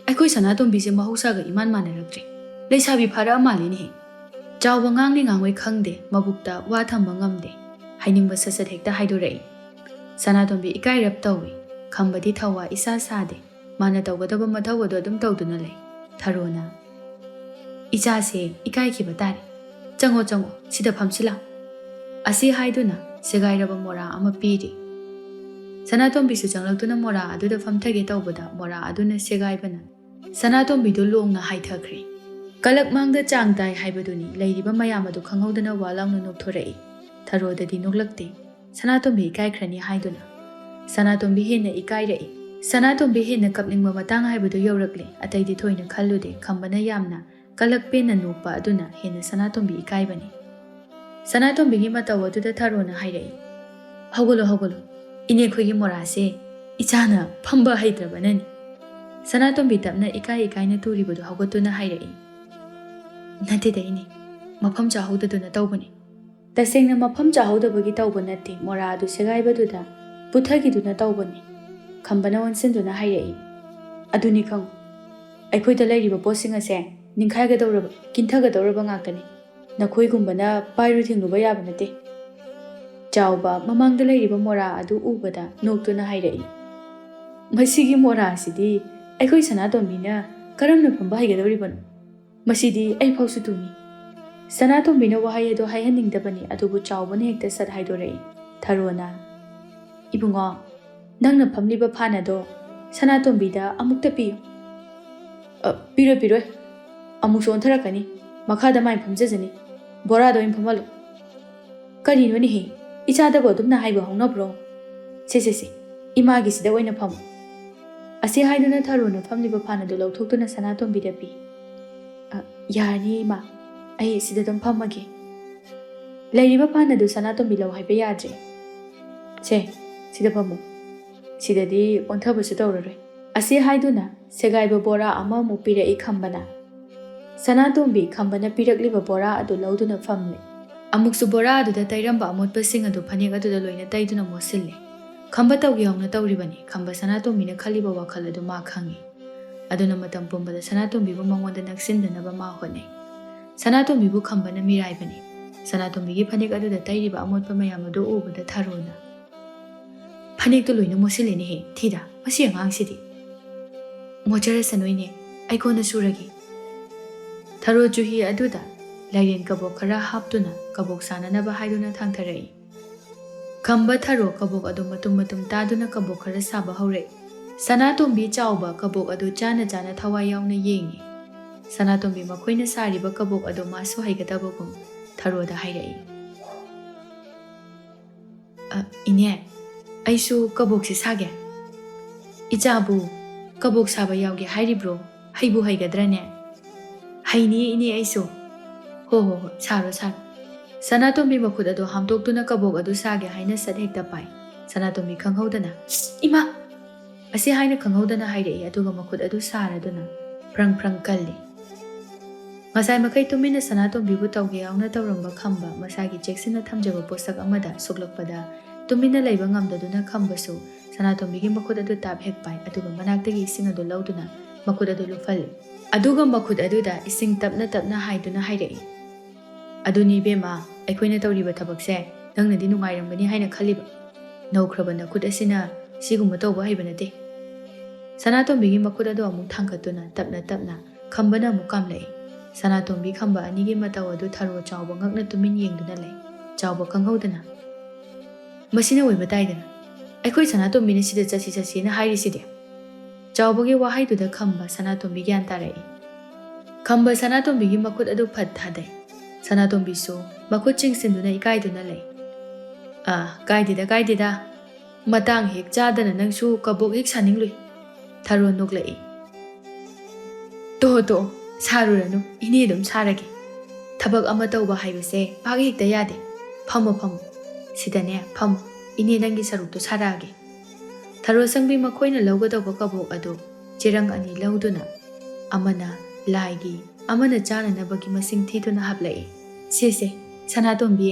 ꯑꯩꯈꯣꯏ ꯁꯅꯥꯇꯣꯝꯕꯤꯁꯦ ꯃꯍꯧꯁꯥꯒ ꯏꯃꯥꯟ ꯃꯥꯟꯅꯔꯛꯇ꯭ꯔꯦ꯫ ꯂꯩꯁꯥꯕꯤ ꯐꯥꯔꯛꯑ ꯃꯥꯜꯂꯤꯅꯦꯍꯦ꯫" ꯆꯥꯎꯕ ꯉꯥꯡꯂꯤ ꯉꯥꯡꯂꯣꯏ ꯈꯪꯗꯦ, ꯃꯕꯨꯛꯇ ꯋꯥ ꯊꯝꯕ ꯉꯝꯗꯦ꯫ ꯍꯥꯏꯅꯤꯡꯕ ꯁꯠ ꯁꯠ ꯍꯦꯛꯇ ꯍꯥꯏꯗꯣꯔꯛꯏ꯫ ꯁꯅꯥꯇꯣꯝꯕꯤ ꯏꯀꯥꯏꯔꯞ ꯇꯧꯏ꯫ ꯈꯝꯕꯗꯤ ꯊꯧꯋꯥ ꯏꯁꯥ ꯁꯥꯗꯦ꯫ ꯃꯥꯅ ꯇꯧꯒꯗꯕ ꯃꯊꯧ ꯑꯗꯨ ꯑꯗꯨꯝ ꯇꯧꯗꯨꯅ ꯂꯩ꯫ ꯊꯔꯣꯅ, "ꯏꯆꯥꯁꯦ ꯏꯀꯥꯏꯈꯤꯕ ꯇꯥꯔꯦ꯫ ꯆꯪꯉꯣ, ꯆꯪꯉꯣ, ꯁꯤꯗ ꯐꯝꯁꯤꯜꯂꯣ꯫" ꯑꯁꯤ ꯍꯥꯏꯗꯨꯅ ꯁꯦꯒꯥꯏꯔꯕ ꯃꯣꯔꯥ ꯑꯃ ꯄꯤꯔꯤ꯫ ꯁꯅꯥꯇꯣꯝꯕꯤꯁꯨ ꯆꯪꯂꯛꯇꯨꯅ ꯃꯣꯔꯥ ꯑꯗꯨꯗ ꯐꯝꯊꯒꯦ ꯇꯧꯕꯗ ꯃꯣꯔꯥ ꯑꯗꯨꯅ ꯁꯦꯒꯥꯏꯕꯅ ꯁꯅꯥꯇꯣꯝꯕꯤꯗꯨ ꯂꯣꯡꯅ ꯍꯥꯏꯊꯈ꯭ꯔꯦ꯫ ꯀꯂꯛ ꯃꯥꯡꯗ ꯆꯥꯡ ꯇꯥꯏ ꯍꯥꯏꯕꯗꯨꯅꯤ꯫ ꯂꯩꯔꯤꯕ ꯃꯌꯥꯝ ꯑꯗꯨ ꯈꯪꯍꯧꯗꯅ ꯋꯥ ꯂꯥꯎꯅ ꯅꯣꯛꯊꯣꯔꯛꯏ꯫ ꯊꯔꯣꯗꯗꯤ ꯅꯣꯛꯂꯛꯇꯦ꯫ ꯁꯅꯥꯇꯣꯝꯕꯤ ꯏꯀꯥꯏꯈ꯭ꯔꯅꯤ ꯍꯥꯏꯗꯨꯅ꯫ ꯁꯅꯥꯇꯣꯝꯕꯤ ꯍꯦꯟꯅ ꯏꯀꯥꯏꯔꯛꯏ꯫ ꯁꯅꯥꯇꯣꯝꯕꯤ ꯍꯦꯟꯅ ꯀꯞꯅꯤꯡꯕ ꯃꯇꯥꯡ ꯍꯥꯏꯕꯗꯨ ꯌꯧꯔꯛꯂꯦ꯫ ꯑꯇꯩꯗꯤ ꯊꯣꯏꯅ ꯈꯜꯂꯨꯗꯦ꯫ ꯈꯝꯕꯅ ꯌꯥꯝꯅ ꯀꯂꯛ ꯄꯦꯟꯅ ꯅꯣꯛꯄ ꯑꯗꯨꯅ ꯍꯦꯟꯅ ꯁꯅꯥꯇꯣꯝꯕꯤ ꯏꯀꯥꯏꯕꯅꯤ꯫ ꯁꯅꯥꯇꯣꯝꯕꯤꯒꯤ ꯃꯇꯧ ꯑꯗꯨꯗ ꯊꯔꯣꯅ ꯍꯥꯏꯔꯛꯏ, "ꯍꯧꯒꯠꯂꯣ, ꯍꯧꯒꯠꯂꯣ, ꯏꯅꯦꯈꯣꯏꯒꯤ ꯃꯣꯔꯥꯁꯦ ꯏꯆꯥꯅ ꯐꯝꯕ ꯍꯩꯇ꯭ꯔꯕꯅꯅꯤ꯫" ꯁꯅꯥꯇꯣꯝꯕꯤ ꯇꯞꯅ ꯏꯀꯥꯏ ꯏꯀꯥꯏꯅ ꯇꯨꯔꯤꯕꯗꯨ ꯍꯧꯒꯠꯇꯨꯅ ꯍꯥꯏꯔꯛꯏ, "ꯅꯠꯇꯦꯗ ꯏꯅꯦ, ꯃꯐꯝ ꯆꯥꯍꯧꯗꯗꯨꯅ ꯇꯧꯕꯅꯤ꯫" ꯇꯁꯦꯡꯅ ꯃꯐꯝ ꯆꯥꯍꯧꯗꯕꯒꯤ ꯇꯧꯕ ꯅꯠꯇꯦ, ꯃꯣꯔꯥ ꯑꯗꯨ ꯁꯦꯒꯥꯏꯕꯗꯨꯗ ꯄꯨꯊꯈꯤꯗꯨꯅ ꯇꯧꯕꯅꯤ꯫ ꯈꯝꯕꯅ ꯑꯣꯟꯁꯤꯟꯗꯨꯅ ꯍꯥꯏꯔꯛꯏ, "ꯑꯗꯨꯅꯤ ꯈꯪꯉꯨ, ꯑꯩꯈꯣꯏꯗ ꯂꯩꯔꯤꯕ ꯄꯣꯠꯁꯤꯡ ꯑꯁꯦ ꯅꯤꯡꯈꯥꯏꯒꯗꯧꯔꯕ, ꯀꯤꯟꯊꯒꯗꯧꯔꯕ ꯉꯥꯛꯇꯅꯤ꯫ ꯅꯈꯣꯏꯒꯨꯝꯕꯅ ꯄꯥꯏꯔꯨ ꯊꯤꯡꯂꯨꯕ ꯌꯥꯕ ꯅꯠꯇꯦ꯫" ꯆꯥꯎꯕ ꯃꯃꯥꯡꯗ ꯂꯩꯔꯤꯕ ꯃꯣꯔꯥ ꯑꯗꯨ ꯎꯕꯗ ꯅꯣꯛꯇꯨꯅ ꯍꯥꯏꯔꯛꯏ, "ꯃꯁꯤꯒꯤ ꯃꯣꯔꯥ ꯑꯁꯤꯗꯤ ꯑꯩꯈꯣꯏ ꯁꯅꯥꯇꯣꯝꯕꯤꯅ ꯀꯔꯝꯅ ꯐꯝꯕ ꯍꯩꯒꯗꯧꯔꯤꯕꯅꯣ? ꯃꯁꯤꯗꯤ ꯑꯩ ꯐꯥꯎꯁꯨ ꯇꯨꯅꯤ꯫" ꯁꯅꯥꯇꯣꯝꯕꯤꯅ ꯋꯥꯍꯩ ꯑꯗꯨ ꯍꯥꯏꯍꯟꯅꯤꯡꯗꯕꯅꯤ, ꯑꯗꯨꯕꯨ ꯆꯥꯎꯕꯅ ꯍꯦꯛꯇ ꯁꯠ ꯍꯥꯏꯗꯣꯔꯛꯏ꯫ ꯊꯔꯣꯅ, "ꯏꯕꯨꯡꯉꯣ, ꯅꯪꯅ ꯐꯝꯂꯤꯕ ꯐꯥꯟ ꯑꯗꯣ ꯁꯅꯥꯇꯣꯝꯕꯤꯗ ꯑꯃꯨꯛꯇ ꯄꯤꯌꯨ꯫" "ꯑ, ꯄꯤꯔꯣꯏ, ꯄꯤꯔꯣꯏ꯫ ꯑꯃꯨꯛꯁꯨ ꯑꯣꯟꯊꯔꯛꯀꯅꯤ꯫ ꯃꯈꯥꯗ ꯃꯥꯏ ꯐꯝꯖꯖꯅꯤ꯫ ꯕꯣꯔꯥꯗ ꯑꯣꯏꯅ ꯐꯝꯍꯜꯂꯨ꯫" "ꯀꯔꯤꯅꯣꯅꯦꯍꯦ? ꯏꯆꯥꯗꯕꯨ ꯑꯗꯨꯝꯅ ꯍꯥꯏꯕ ꯍꯧꯅꯕ꯭ꯔꯣ? ꯁꯦ, ꯁꯦ, ꯁꯦ, ꯏꯃꯥꯒꯤꯁꯤꯗ ꯑꯣꯏꯅ ꯐꯝꯃꯨ꯫" ꯑꯁꯤ ꯍꯥꯏꯗꯨꯅ ꯊꯔꯣꯅ ꯐꯝꯂꯤꯕ ꯐꯥꯟ ꯑꯗꯨ ꯂꯧꯊꯣꯛꯇꯨꯅ ꯁꯅꯥꯇꯣꯝꯕꯤꯗ ꯄꯤ꯫ "ꯑ, ꯌꯥꯔꯅꯤ ꯏꯃꯥ, ꯑꯩ ꯁꯤꯗ ꯑꯗꯨꯝ ꯐꯝꯃꯒꯦ꯫" ꯂꯩꯔꯤꯕ ꯐꯥꯟ ꯑꯗꯨ ꯁꯅꯥꯇꯣꯝꯕꯤ ꯂꯧ ꯍꯥꯏꯕ ꯌꯥꯗ꯭ꯔꯦ꯫ "ꯁꯦ, ꯁꯤꯗ ꯐꯝꯃꯨ꯫ ꯁꯤꯗꯗꯤ ꯑꯣꯟꯊꯕꯁꯨ ꯇꯧꯔꯔꯣꯏ꯫" ꯑꯁꯤ ꯍꯥꯏꯗꯨꯅ ꯁꯦꯒꯥꯏꯕ ꯕꯣꯔꯥ ꯑꯃꯃꯨꯛ ꯄꯤꯔꯛꯏ ꯈꯝꯕꯅ꯫ ꯁꯅꯥꯇꯣꯝꯕꯤ ꯈꯝꯕꯅ ꯄꯤꯔꯛꯂꯤꯕ ꯕꯣꯔꯥ ꯑꯗꯨ ꯂꯧꯗꯨꯅ ꯐꯝꯂꯦ꯫ ꯑꯃꯨꯛꯁꯨ ꯕꯣꯔꯥ ꯑꯗꯨꯗ ꯇꯩꯔꯝꯕ ꯑꯃꯣꯠꯄꯁꯤꯡ ꯑꯗꯨ ꯐꯅꯦꯛ ꯑꯗꯨꯗ ꯂꯣꯏꯅ ꯇꯩꯗꯨꯅ ꯃꯣꯠꯁꯤꯜꯂꯦ꯫ ꯈꯝꯕ ꯇꯧꯒꯦ ꯍꯧꯅ ꯇꯧꯔꯤꯕꯅꯤ꯫ ꯈꯝꯕ ꯁꯅꯥꯇꯣꯝꯕꯤꯅ ꯈꯜꯂꯤꯕ ꯋꯥꯈꯜ ꯑꯗꯨ ꯃꯥ ꯈꯪꯏ꯫ ꯑꯗꯨꯅ ꯃꯇꯝ ꯄꯨꯝꯕꯗ ꯁꯅꯥꯇꯣꯝꯕꯤꯕꯨ ꯃꯉꯣꯟꯗ ꯅꯛꯁꯤꯟꯗꯅꯕ ꯃꯥ ꯍꯣꯠꯅꯩ꯫ ꯁꯅꯥꯇꯣꯝꯕꯤꯕꯨ ꯈꯝꯕꯅ ꯃꯤꯔꯥꯏꯕꯅꯤ꯫ ꯁꯅꯥꯇꯣꯝꯕꯤꯒꯤ ꯐꯅꯦꯛ ꯑꯗꯨꯗ ꯇꯩꯔꯤꯕ ꯑꯃꯣꯠꯄ ꯃꯌꯥꯝ ꯑꯗꯨ ꯎꯕꯗ ꯊꯔꯣꯅ, "ꯐꯅꯦꯛꯇꯣ ꯂꯣꯏꯅ ꯃꯣꯠꯁꯤꯜꯂꯦꯅꯦꯍꯦ, ꯊꯤꯗ, ꯃꯁꯤ ꯑꯉꯥꯡꯁꯤꯗꯤ꯫" "ꯃꯣꯠꯆꯔꯁꯅꯨ ꯏꯅꯦ, ꯑꯩ ꯀꯣꯟꯅ ꯁꯨꯔꯒꯦ꯫" ꯊꯔꯣ ꯆꯨꯍꯤ ꯑꯗꯨꯗ ꯂꯥꯏꯔꯦꯟ ꯀꯕꯣꯛ ꯈꯔ ꯍꯥꯞꯇꯨꯅ ꯀꯕꯣꯛ ꯁꯥꯅꯅꯕ ꯍꯥꯏꯗꯨꯅ ꯊꯥꯡꯊꯔꯛꯏ꯫ ꯈꯝꯕ ꯊꯔꯣ ꯀꯕꯣꯛ ꯑꯗꯨ ꯃꯇꯨꯝ ꯃꯇꯨꯝ ꯇꯥꯗꯨꯅ ꯀꯕꯣꯛ ꯈꯔ ꯁꯥꯕ ꯍꯧꯔꯛꯏ꯫ ꯁꯅꯥꯇꯣꯝꯕꯤ ꯆꯥꯎꯕ ꯀꯕꯣꯛ ꯑꯗꯨ ꯆꯥꯅ ꯆꯥꯅ ꯊꯋꯥꯏ ꯌꯥꯎꯅ ꯌꯦꯡꯏ꯫ ꯁꯅꯥꯇꯣꯝꯕꯤ ꯃꯈꯣꯏꯅ ꯁꯥꯔꯤꯕ ꯀꯕꯣꯛ ꯑꯗꯨ ꯃꯥꯁꯨ ꯍꯩꯒꯗꯕꯒꯨꯝ ꯊꯔꯣꯗ ꯍꯥꯏꯔꯛꯏ꯫ "ꯑ, ꯏꯅꯦ, ꯑꯩꯁꯨ ꯀꯕꯣꯛꯁꯦ ꯁꯥꯒꯦ꯫" "ꯏꯆꯥꯕꯨ ꯀꯕꯣꯛ ꯁꯥꯕ ꯌꯥꯎꯒꯦ ꯍꯥꯏꯔꯤꯕ꯭ꯔꯣ? ꯍꯩꯕꯨ ꯍꯩꯒꯗ꯭ꯔꯅꯦ?" "ꯑꯩꯅꯤ, ꯏꯅꯦ, ꯑꯩꯁꯨ"꯫ "ꯍꯣ, ꯍꯣ, ꯍꯣ, ꯁꯥꯔꯣ, ꯁꯥꯔꯣ"꯫ ꯁꯅꯥꯇꯣꯝꯕꯤ ꯃꯈꯨꯠ ꯑꯗꯨ ꯍꯥꯝꯗꯣꯛꯇꯨꯅ ꯀꯕꯣꯛ ꯑꯗꯨ ꯁꯥꯒꯦ ꯍꯥꯏꯅ ꯁꯠ ꯍꯦꯛꯇ ꯄꯥꯏ꯫ ꯁꯅꯥꯇꯣꯝꯕꯤ ꯈꯪꯍꯧꯗꯅ "ꯏꯃꯥ!" ꯑꯁꯤ ꯍꯥꯏꯅ ꯈꯪꯍꯧꯗꯅ ꯍꯥꯏꯔꯛꯏ, ꯑꯗꯨꯒ ꯃꯈꯨꯠ ꯑꯗꯨ ꯁꯥꯔꯗꯨꯅ ꯐ꯭ꯔꯪ ꯐ꯭ꯔꯪ ꯀꯜꯂꯤ꯫ ꯉꯁꯥꯏ ꯃꯈꯩ ꯇꯨꯃꯤꯟꯅ ꯁꯅꯥꯇꯣꯝꯕꯤꯕꯨ ꯇꯧꯒꯦ ꯌꯥꯎꯅ ꯇꯧꯔꯝꯕ ꯈꯝꯕ, ꯃꯁꯥꯒꯤ ꯆꯦꯛꯁꯤꯟꯅ ꯊꯝꯖꯕ ꯄꯣꯠꯁꯛ ꯑꯃꯗ ꯁꯣꯛꯂꯛꯄꯗ ꯇꯨꯃꯤꯟꯅ ꯂꯩꯕ ꯉꯝꯗꯗꯨꯅ ꯈꯝꯕꯁꯨ ꯁꯅꯥꯇꯣꯝꯕꯤꯒꯤ ꯃꯈꯨꯠ ꯑꯗꯨ ꯇꯥꯞ ꯍꯦꯛ ꯄꯥꯏ, ꯑꯗꯨꯒ ꯃꯅꯥꯛꯇꯒꯤ ꯏꯁꯤꯡ ꯑꯗꯨ ꯂꯧꯗꯨꯅ ꯃꯈꯨꯠ ꯑꯗꯨ ꯂꯨꯞꯍꯜꯂꯤ꯫ ꯑꯗꯨꯒ ꯃꯈꯨꯠ ꯑꯗꯨꯗ ꯏꯁꯤꯡ ꯇꯞꯅ ꯇꯞꯅ ꯍꯥꯏꯗꯨꯅ ꯍꯥꯏꯔꯛꯏ, "ꯑꯗꯨꯅꯤ ꯏꯕꯦꯝꯃ, ꯑꯩꯈꯣꯏꯅ ꯇꯧꯔꯤꯕ ꯊꯕꯛꯁꯦ ꯅꯪꯅꯗꯤ ꯅꯨꯡꯉꯥꯏꯔꯝꯒꯅꯤ ꯍꯥꯏꯅ ꯈꯜꯂꯤꯕ꯫ ꯅꯧꯈ꯭ꯔꯕ ꯅꯈꯨꯠ ꯑꯁꯤꯅ ꯁꯤꯒꯨꯝꯕ ꯇꯧꯕ ꯍꯩꯕ ꯅꯠꯇꯦ"꯫ ꯁꯅꯥꯇꯣꯝꯕꯤꯒꯤ ꯃꯈꯨꯠ ꯑꯗꯨ ꯑꯃꯨꯛ ꯊꯥꯡꯒꯠꯇꯨꯅ ꯇꯞꯅ ꯇꯞꯅ ꯈꯝꯕꯅ ꯑꯃꯨꯛ ꯀꯥꯝꯂꯛꯏ꯫ ꯁꯅꯥꯇꯣꯝꯕꯤ ꯈꯝꯕ ꯑꯅꯤꯒꯤ ꯃꯇꯧ ꯑꯗꯨ ꯊꯔꯣ ꯆꯥꯎꯕ ꯉꯛꯅ ꯇꯨꯃꯤꯟ ꯌꯦꯡꯗꯨꯅ ꯂꯩ꯫ ꯆꯥꯎꯕ ꯈꯪꯍꯧꯗꯅ, "ꯃꯁꯤꯅ ꯑꯣꯏꯕ ꯇꯥꯏꯗꯅ꯫ ꯑꯩꯈꯣꯏ ꯁꯅꯥꯇꯣꯝꯕꯤꯅ ꯁꯤꯗ ꯆꯠꯁꯤ ꯆꯠꯁꯤꯅ ꯍꯥꯏꯔꯤꯁꯤꯗꯤ"꯫ ꯆꯥꯎꯕꯒꯤ ꯋꯥꯍꯩꯗꯨꯗ ꯈꯝꯕ ꯁꯅꯥꯇꯣꯝꯕꯤ ꯒ꯭ꯌꯥꯟ ꯇꯥꯔꯛꯏ꯫ ꯈꯝꯕ ꯁꯅꯥꯇꯣꯝꯕꯤꯒꯤ ꯃꯈꯨꯠ ꯑꯗꯨ ꯐꯠ ꯊꯥꯗꯩ꯫ ꯁꯅꯥꯇꯣꯝꯕꯤꯁꯨ ꯃꯈꯨꯠ ꯆꯤꯡꯁꯤꯟꯗꯨꯅ ꯏꯀꯥꯏꯗꯨꯅ ꯂꯩ꯫ "ꯑꯥ, ꯀꯥꯏꯗꯦꯗ, ꯀꯥꯏꯗꯦꯗ꯫ ꯃꯇꯥꯡ ꯍꯦꯛ ꯆꯥꯗꯅ ꯅꯪꯁꯨ ꯀꯕꯣꯛ ꯍꯦꯛ ꯁꯥꯅꯤꯡꯂꯨꯏ"꯫ ꯊꯔꯣ ꯅꯣꯛꯂꯛꯏ꯫ "ꯇꯣ, ꯇꯣ, ꯁꯥꯔꯨꯔꯅꯨ, ꯏꯅꯦ ꯑꯗꯨꯝ ꯁꯥꯔꯒꯦ꯫ ꯊꯕꯛ ꯑꯃ ꯇꯧꯕ ꯍꯥꯏꯕꯁꯦ ꯄꯥꯛ ꯍꯦꯛꯇ ꯌꯥꯗꯦ꯫ ꯐꯝꯃꯣ, ꯐꯝꯃꯣ꯫ ꯁꯤꯗꯅꯦ, ꯐꯝꯃꯣ꯫ ꯏꯅꯦ ꯅꯪꯒꯤ ꯁꯔꯨꯛꯇꯣ ꯁꯥꯔꯛꯑꯒꯦ"꯫ ꯊꯔꯣ ꯁꯪꯕꯤ ꯃꯈꯣꯏꯅ ꯂꯧꯒꯗꯧꯕ ꯀꯕꯣꯛ ꯑꯗꯨ ꯆꯦꯔꯪ ꯑꯅꯤ ꯂꯧꯗꯨꯅ, ꯑꯃꯅ ꯂꯥꯏꯒꯤ, ꯑꯃꯅ ꯆꯥꯅꯅꯕꯒꯤ ꯃꯁꯤꯡ ꯊꯤꯗꯨꯅ ꯍꯥꯞꯂꯛꯏ꯫ "ꯁꯦ, ꯁꯦ, ꯁꯅꯥꯇꯣꯝꯕꯤ,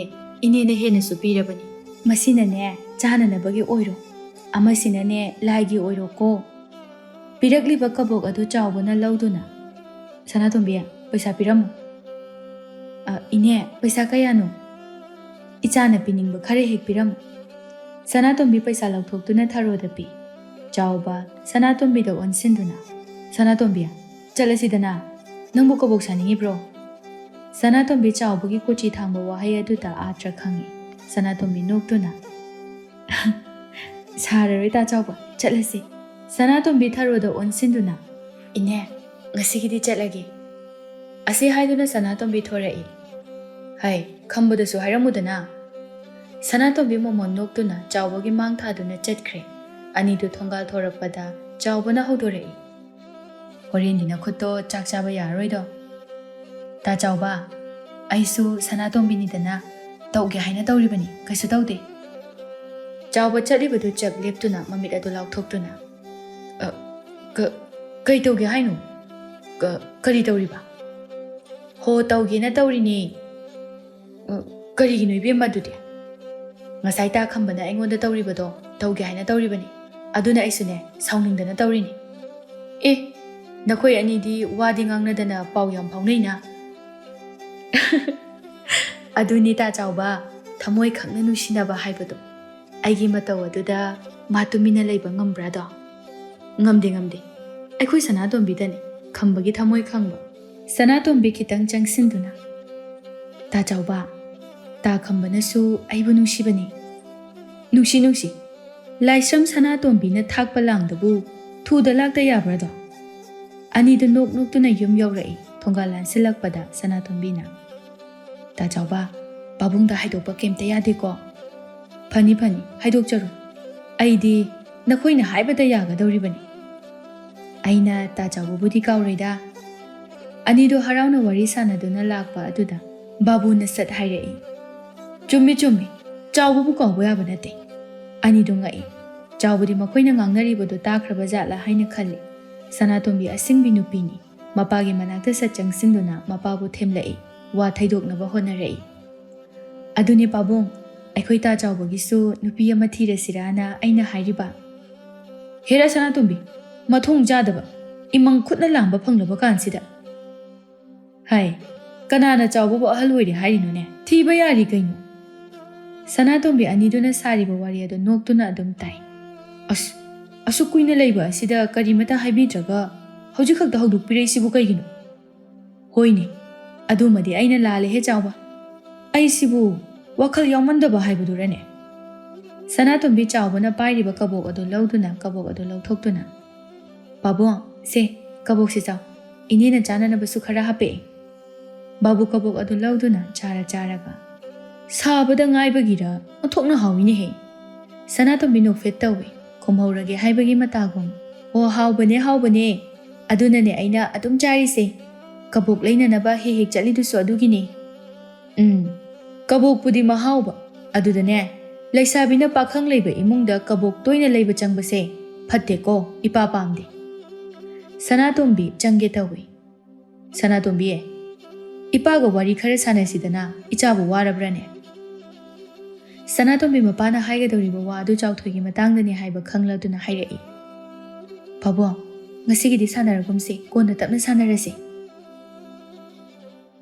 ꯏꯅꯦꯅ ꯍꯦꯟꯅꯁꯨ ꯄꯤꯔꯕꯅꯤ꯫ ꯃꯁꯤꯅꯅꯦ ꯆꯥꯅꯅꯕꯒꯤ ꯑꯣꯏꯔꯣ, ꯑꯃꯁꯤꯅꯅꯦ ꯂꯥꯏꯒꯤ ꯑꯣꯏꯔꯣꯀꯣ"꯫ ꯄꯤꯔꯛꯂꯤꯕ ꯀꯕꯣꯛ ꯑꯗꯨ ꯆꯥꯎꯕꯅ ꯂꯧꯗꯨꯅ, "ꯁꯅꯥꯇꯣꯝꯕꯤ, ꯄꯩꯁꯥ ꯄꯤꯔꯝꯃꯨ"꯫ "ꯑ, ꯏꯅꯦ, ꯄꯩꯁꯥ ꯀꯌꯥꯅꯣ?" "ꯏꯆꯥꯅ ꯄꯤꯅꯤꯡꯕ ꯈꯔ ꯍꯦꯛ ꯄꯤꯔꯝꯃꯨ"꯫ ꯁꯅꯥꯇꯣꯝꯕꯤ ꯄꯩꯁꯥ ꯂꯧꯊꯣꯛꯇꯨꯅ ꯊꯔꯣꯗ ꯄꯤ꯫ ꯆꯥꯎꯕ ꯁꯅꯥꯇꯣꯝꯕꯤꯗ ꯑꯣꯟꯁꯤꯟꯗꯨꯅ, "ꯁꯅꯥꯇꯣꯝꯕꯤ, ꯆꯠꯂꯁꯤꯗꯅ꯫ ꯅꯪꯕꯨ ꯀꯕꯣꯛ ꯁꯥꯅꯤꯡꯉꯤꯕ꯭ꯔꯣ?" ꯁꯅꯥꯇꯣꯝꯕꯤ ꯆꯥꯎꯕꯒꯤ ꯀꯣꯆꯤ ꯊꯥꯡꯕ ꯋꯥꯍꯩ ꯑꯗꯨꯗ ꯑꯥꯔꯊ ꯈꯪꯏ꯫ ꯁꯅꯥꯇꯣꯝꯕꯤ ꯅꯣꯛꯇꯨꯅ, "ꯁꯥꯔꯔꯣꯏ ꯇꯥ ꯆꯥꯎꯕ, ꯆꯠꯂꯁꯤ"꯫ ꯁꯅꯥꯇꯣꯝꯕꯤ ꯊꯔꯣꯗ ꯑꯣꯟꯁꯤꯟꯗꯨꯅ, "ꯏꯅꯦ, ꯉꯁꯤꯒꯤꯗꯤ ꯆꯠꯂꯒꯦ"꯫ ꯑꯁꯤ ꯍꯥꯏꯗꯨꯅ ꯁꯅꯥꯇꯣꯝꯕꯤ ꯊꯣꯔꯛꯏ꯫ "ꯍꯥꯏ, ꯈꯝꯕꯗꯁꯨ ꯍꯥꯏꯔꯝꯃꯨꯗꯅ"꯫ ꯁꯅꯥꯇꯣꯝꯕꯤ ꯃꯃꯣꯟ ꯅꯣꯛꯇꯨꯅ ꯆꯥꯎꯕꯒꯤ ꯃꯥꯡ ꯊꯥꯗꯨꯅ ꯆꯠꯈ꯭ꯔꯦ꯫ ꯑꯅꯤꯗꯨ ꯊꯣꯡꯒꯥꯜ ꯊꯣꯔꯛꯄꯗ ꯆꯥꯎꯕꯅ ꯍꯧꯗꯣꯔꯛꯏ, "ꯍꯣꯔꯦꯟꯗꯤ ꯅꯈꯨꯠꯇꯣ ꯆꯥꯛ ꯆꯥꯕ ꯌꯥꯔꯔꯣꯏꯗꯣ"꯫ "ꯇꯥ ꯆꯥꯎꯕ, ꯑꯩꯁꯨ ꯁꯅꯥꯇꯣꯝꯕꯤꯅꯤꯗꯅ, ꯇꯧꯒꯦ ꯍꯥꯏꯅ ꯇꯧꯔꯤꯕꯅꯤ, ꯀꯩꯁꯨ ꯇꯧꯗꯦ꯫" ꯆꯥꯎꯕ ꯆꯠꯂꯤꯕꯗꯨ ꯆꯞ ꯂꯦꯞꯇꯨꯅ ꯃꯃꯤꯠ ꯑꯗꯨ ꯂꯥꯎꯊꯣꯛꯇꯨꯅ, "ꯑ, ꯀ-, ꯀꯩ ꯇꯧꯒꯦ ꯍꯥꯏꯅꯣ? ꯀ-, ꯀꯔꯤ ꯇꯧꯔꯤꯕ?" "ꯍꯣ, ꯇꯧꯒꯦꯅ ꯇꯧꯔꯤꯅꯦ꯫" "ꯑ, ꯀꯔꯤꯒꯤꯅꯣ ꯏꯕꯦꯝꯃ ꯑꯗꯨꯗꯤ?" "ꯉꯁꯥꯏ ꯇꯥ ꯈꯝꯕꯅ ꯑꯩꯉꯣꯟꯗ ꯇꯧꯔꯤꯕꯗꯣ ꯇꯧꯒꯦ ꯍꯥꯏꯅ ꯇꯧꯔꯤꯕꯅꯤ꯫ ꯑꯗꯨꯅ ꯑꯩꯁꯨꯅꯦ, ꯁꯥꯎꯅꯤꯡꯗꯅ ꯇꯧꯔꯤꯅꯤ꯫" "ꯑꯦ, ꯅꯈꯣꯏ ꯑꯅꯤꯗꯤ ꯋꯥꯗꯤ ꯉꯥꯡꯅꯗꯅ ꯄꯥꯎ ꯌꯥꯝ ꯐꯥꯎꯅꯩꯅ?" "ꯑꯗꯨꯅꯤ ꯇꯥ ꯆꯥꯎꯕ, ꯊꯃꯣꯏ ꯈꯪꯅ ꯅꯨꯡꯁꯤꯅꯕ ꯍꯥꯏꯕꯗꯣ꯫ ꯑꯩꯒꯤ ꯃꯇꯧ ꯑꯗꯨꯗ ꯃꯥ ꯇꯨꯃꯤꯟꯅ ꯂꯩꯕ ꯉꯝꯕ꯭ꯔꯥꯗꯣ?" "ꯉꯝꯗꯦ, ꯉꯝꯗꯦ꯫ ꯑꯩꯈꯣꯏ ꯁꯅꯥꯇꯣꯝꯕꯤꯗꯅꯤ ꯈꯝꯕꯒꯤ ꯊꯃꯣꯏ ꯈꯪꯕ꯫" ꯁꯅꯥꯇꯣꯝꯕꯤ ꯈꯤꯇꯪ ꯆꯪꯁꯤꯟꯗꯨꯅ, "ꯇꯥ ꯆꯥꯎꯕ, ꯇꯥ ꯈꯝꯕꯅꯁꯨ ꯑꯩꯕꯨ ꯅꯨꯡꯁꯤꯕꯅꯤ꯫" "ꯅꯨꯡꯁꯤ, ꯅꯨꯡꯁꯤ꯫ ꯂꯥꯏꯁ꯭ꯔꯝ ꯁꯅꯥꯇꯣꯝꯕꯤꯅ ꯊꯥꯛꯄ ꯂꯥꯡꯗꯕꯨ ꯊꯨꯗ ꯂꯥꯛꯇ ꯌꯥꯕ꯭ꯔꯥꯗꯣ?" ꯑꯅꯤꯗꯨ ꯅꯣꯛ ꯅꯣꯛꯇꯨꯅ ꯌꯨꯝ ꯌꯧꯔꯛꯏ꯫ ꯊꯣꯡꯒꯥꯜ ꯂꯥꯟꯁꯤꯜꯂꯛꯄꯗ ꯁꯅꯥꯇꯣꯝꯕꯤꯅ, "ꯇꯥ ꯆꯥꯎꯕ, ꯄꯥꯕꯨꯡꯗ ꯍꯥꯏꯗꯣꯛꯄ ꯀꯩꯝꯇ ꯌꯥꯗꯦꯀꯣ?" "ꯐꯅꯤ, ꯐꯅꯤ, ꯍꯥꯏꯗꯣꯛꯆꯔꯣꯏ꯫ ꯑꯩꯗꯤ ꯅꯈꯣꯏꯅ ꯍꯥꯏꯕꯗ ꯌꯥꯒꯗꯧꯔꯤꯕꯅꯤ꯫" "ꯑꯩꯅ ꯇꯥ ꯆꯥꯎꯕꯕꯨꯗꯤ ꯀꯥꯎꯔꯣꯏꯗ꯫" ꯑꯅꯤꯗꯣ ꯍꯔꯥꯎꯅ ꯋꯥꯔꯤ ꯁꯥꯟꯅꯗꯨꯅ ꯂꯥꯛꯄ ꯑꯗꯨꯗ ꯕꯥꯕꯨꯅ ꯁꯠ ꯍꯥꯏꯔꯛꯏ, "ꯆꯨꯝꯃꯤ, ꯆꯨꯝꯃꯤ꯫ ꯆꯥꯎꯕꯕꯨ ꯀꯥꯎꯕ ꯌꯥꯕ ꯅꯠꯇꯦ꯫" ꯑꯅꯤꯗꯣ ꯉꯛꯏ꯫ ꯆꯥꯎꯕꯗꯤ ꯃꯈꯣꯏꯅ ꯉꯥꯡꯅꯔꯤꯕꯗꯨ ꯇꯥꯈ꯭ꯔꯕ ꯖꯥꯠꯂꯥ ꯍꯥꯏꯅ ꯈꯜꯂꯤ꯫ ꯁꯅꯥꯇꯣꯝꯕꯤ ꯑꯁꯤꯡꯕꯤ ꯅꯨꯄꯤꯅꯤ꯫ ꯃꯄꯥꯒꯤ ꯃꯅꯥꯛꯇ ꯁꯠ ꯆꯪꯁꯤꯟꯗꯨꯅ ꯃꯄꯥꯕꯨ ꯊꯦꯝꯂꯛꯏ, ꯋꯥ ꯊꯩꯗꯣꯛꯅꯕ ꯍꯣꯠꯅꯔꯛꯏ꯫ "ꯑꯗꯨꯅꯦ ꯄꯥꯕꯨꯡ, ꯑꯩꯈꯣꯏ ꯇꯥ ꯆꯥꯎꯕꯒꯤꯁꯨ ꯅꯨꯄꯤ ꯑꯃ ꯊꯤꯔꯁꯤꯔꯥꯅ ꯑꯩꯅ ꯍꯥꯏꯔꯤꯕ꯫" "ꯍꯦꯔꯥ ꯁꯅꯥꯇꯣꯝꯕꯤ, ꯃꯊꯣꯡ ꯆꯥꯗꯕ, ꯏꯃꯪ ꯈꯨꯠꯅ ꯂꯥꯝꯕ ꯐꯪꯂꯕ ꯀꯥꯟꯁꯤꯗ꯫" "ꯍꯥꯏ, ꯀꯅꯥꯅ ꯆꯥꯎꯕꯕꯨ ꯑꯍꯜ ꯑꯣꯏꯔꯦ ꯍꯥꯏꯔꯤꯅꯣꯅꯦ? ꯊꯤꯕ ꯌꯥꯔꯤ ꯀꯩꯅꯣ?" ꯁꯅꯥꯇꯣꯝꯕꯤ ꯑꯅꯤꯗꯨꯅ ꯁꯥꯔꯤꯕ ꯋꯥꯔꯤ ꯑꯗꯨ ꯅꯣꯛꯇꯨꯅ ꯑꯗꯨꯝ ꯇꯥꯏ꯫ "ꯑꯁ, ꯑꯁꯨꯛ ꯀꯨꯏꯅ ꯂꯩꯕ ꯑꯁꯤꯗ ꯀꯔꯤꯃꯇ ꯍꯥꯏꯕꯤꯗ꯭ꯔꯒ ꯍꯧꯖꯤꯛ ꯈꯛꯇ ꯍꯧꯗꯣꯛꯄꯤꯔꯛꯏꯁꯤꯕꯨ ꯀꯩꯒꯤꯅꯣ?" "ꯍꯣꯏꯅꯦ, ꯑꯗꯨꯃꯗꯤ ꯑꯩꯅ ꯂꯥꯜꯂꯦꯍꯦ ꯆꯥꯎꯕ꯫ ꯑꯩꯁꯤꯕꯨ ꯋꯥꯈꯜ ꯌꯥꯎꯃꯟꯗꯕ ꯍꯥꯏꯕꯗꯨꯔꯅꯦ?" ꯁꯅꯥꯇꯣꯝꯕꯤ ꯆꯥꯎꯕꯅ ꯄꯥꯏꯔꯤꯕ ꯀꯕꯣꯛ ꯑꯗꯨ ꯂꯧꯗꯨꯅ, ꯀꯕꯣꯛ ꯑꯗꯨ ꯂꯧꯊꯣꯛꯇꯨꯅ, "ꯄꯥꯕꯨꯡ, ꯁꯦ, ꯀꯕꯣꯛꯁꯤ ꯆꯥꯎ꯫ ꯏꯅꯦꯅ ꯆꯥꯅꯅꯕꯁꯨ ꯈꯔ ꯍꯥꯞꯄꯛꯑꯦ꯫" ꯕꯥꯕꯨ ꯀꯕꯣꯛ ꯑꯗꯨ ꯂꯧꯗꯨꯅ ꯆꯥꯔ ꯆꯥꯔꯒ, "ꯁꯥꯕꯗ ꯉꯥꯏꯕꯒꯤꯔ ꯑꯣꯟꯊꯣꯛꯅ ꯍꯥꯎꯏꯅꯦꯍꯦ꯫" ꯁꯅꯥꯇꯣꯝꯕꯤ ꯅꯣꯛꯐꯦꯠ ꯇꯧꯏ꯫ ꯈꯨꯝꯍꯧꯔꯒꯦ ꯍꯥꯏꯕꯒꯤ ꯃꯇꯥꯒꯨꯝ, "ꯑꯣ, ꯍꯥꯎꯕꯅꯦ, ꯍꯥꯎꯕꯅꯦ꯫ ꯑꯗꯨꯅꯅꯦ ꯑꯩꯅ ꯑꯗꯨꯝ ꯆꯥꯔꯤꯁꯦ꯫" "ꯀꯕꯣꯛ ꯂꯩꯅꯅꯕ ꯍꯦꯛ ꯍꯦꯛ ꯆꯠꯂꯤꯗꯨꯁꯨ ꯑꯗꯨꯒꯤꯅꯤ꯫" "ꯎꯝ, ꯀꯕꯣꯛꯄꯨꯗꯤ ꯃꯍꯥꯎꯕ꯫ ꯑꯗꯨꯗꯅꯦ, ꯂꯩꯁꯥꯕꯤꯅ ꯄꯥꯈꯪ ꯂꯩꯕ ꯏꯃꯨꯡꯗ ꯀꯕꯣꯛ ꯇꯣꯏꯅ ꯂꯩꯕ ꯆꯪꯕꯁꯦ ꯐꯠꯇꯦꯀꯣ, ꯏꯄꯥ ꯄꯥꯝꯗꯦ꯫" ꯁꯅꯥꯇꯣꯝꯕꯤ ꯆꯪꯒꯦ ꯇꯧꯏ꯫ "ꯁꯅꯥꯇꯣꯝꯕꯤ, ꯏꯄꯥꯒ ꯋꯥꯔꯤ ꯈꯔ ꯁꯥꯟꯅꯁꯤꯗꯅ, ꯏꯆꯥꯕꯨ ꯋꯥꯔꯕ꯭ꯔꯅꯦ?" ꯁꯅꯥꯇꯣꯝꯕꯤ ꯃꯄꯥꯅ ꯍꯥꯏꯒꯗꯧꯔꯤꯕ ꯋꯥ ꯑꯗꯨ ꯆꯥꯎꯊꯣꯏꯒꯤ ꯃꯇꯥꯡꯗꯅꯤ ꯍꯥꯏꯕ ꯈꯪꯂꯗꯨꯅ ꯍꯥꯏꯔꯛꯏ꯫ "ꯄꯥꯕꯨꯡ, ꯉꯁꯤꯒꯤꯗꯤ ꯁꯥꯟꯅꯔꯒꯨꯝꯁꯤ, ꯀꯣꯟꯅ ꯇꯞꯅ ꯁꯥꯟꯅꯔꯁꯤ꯫"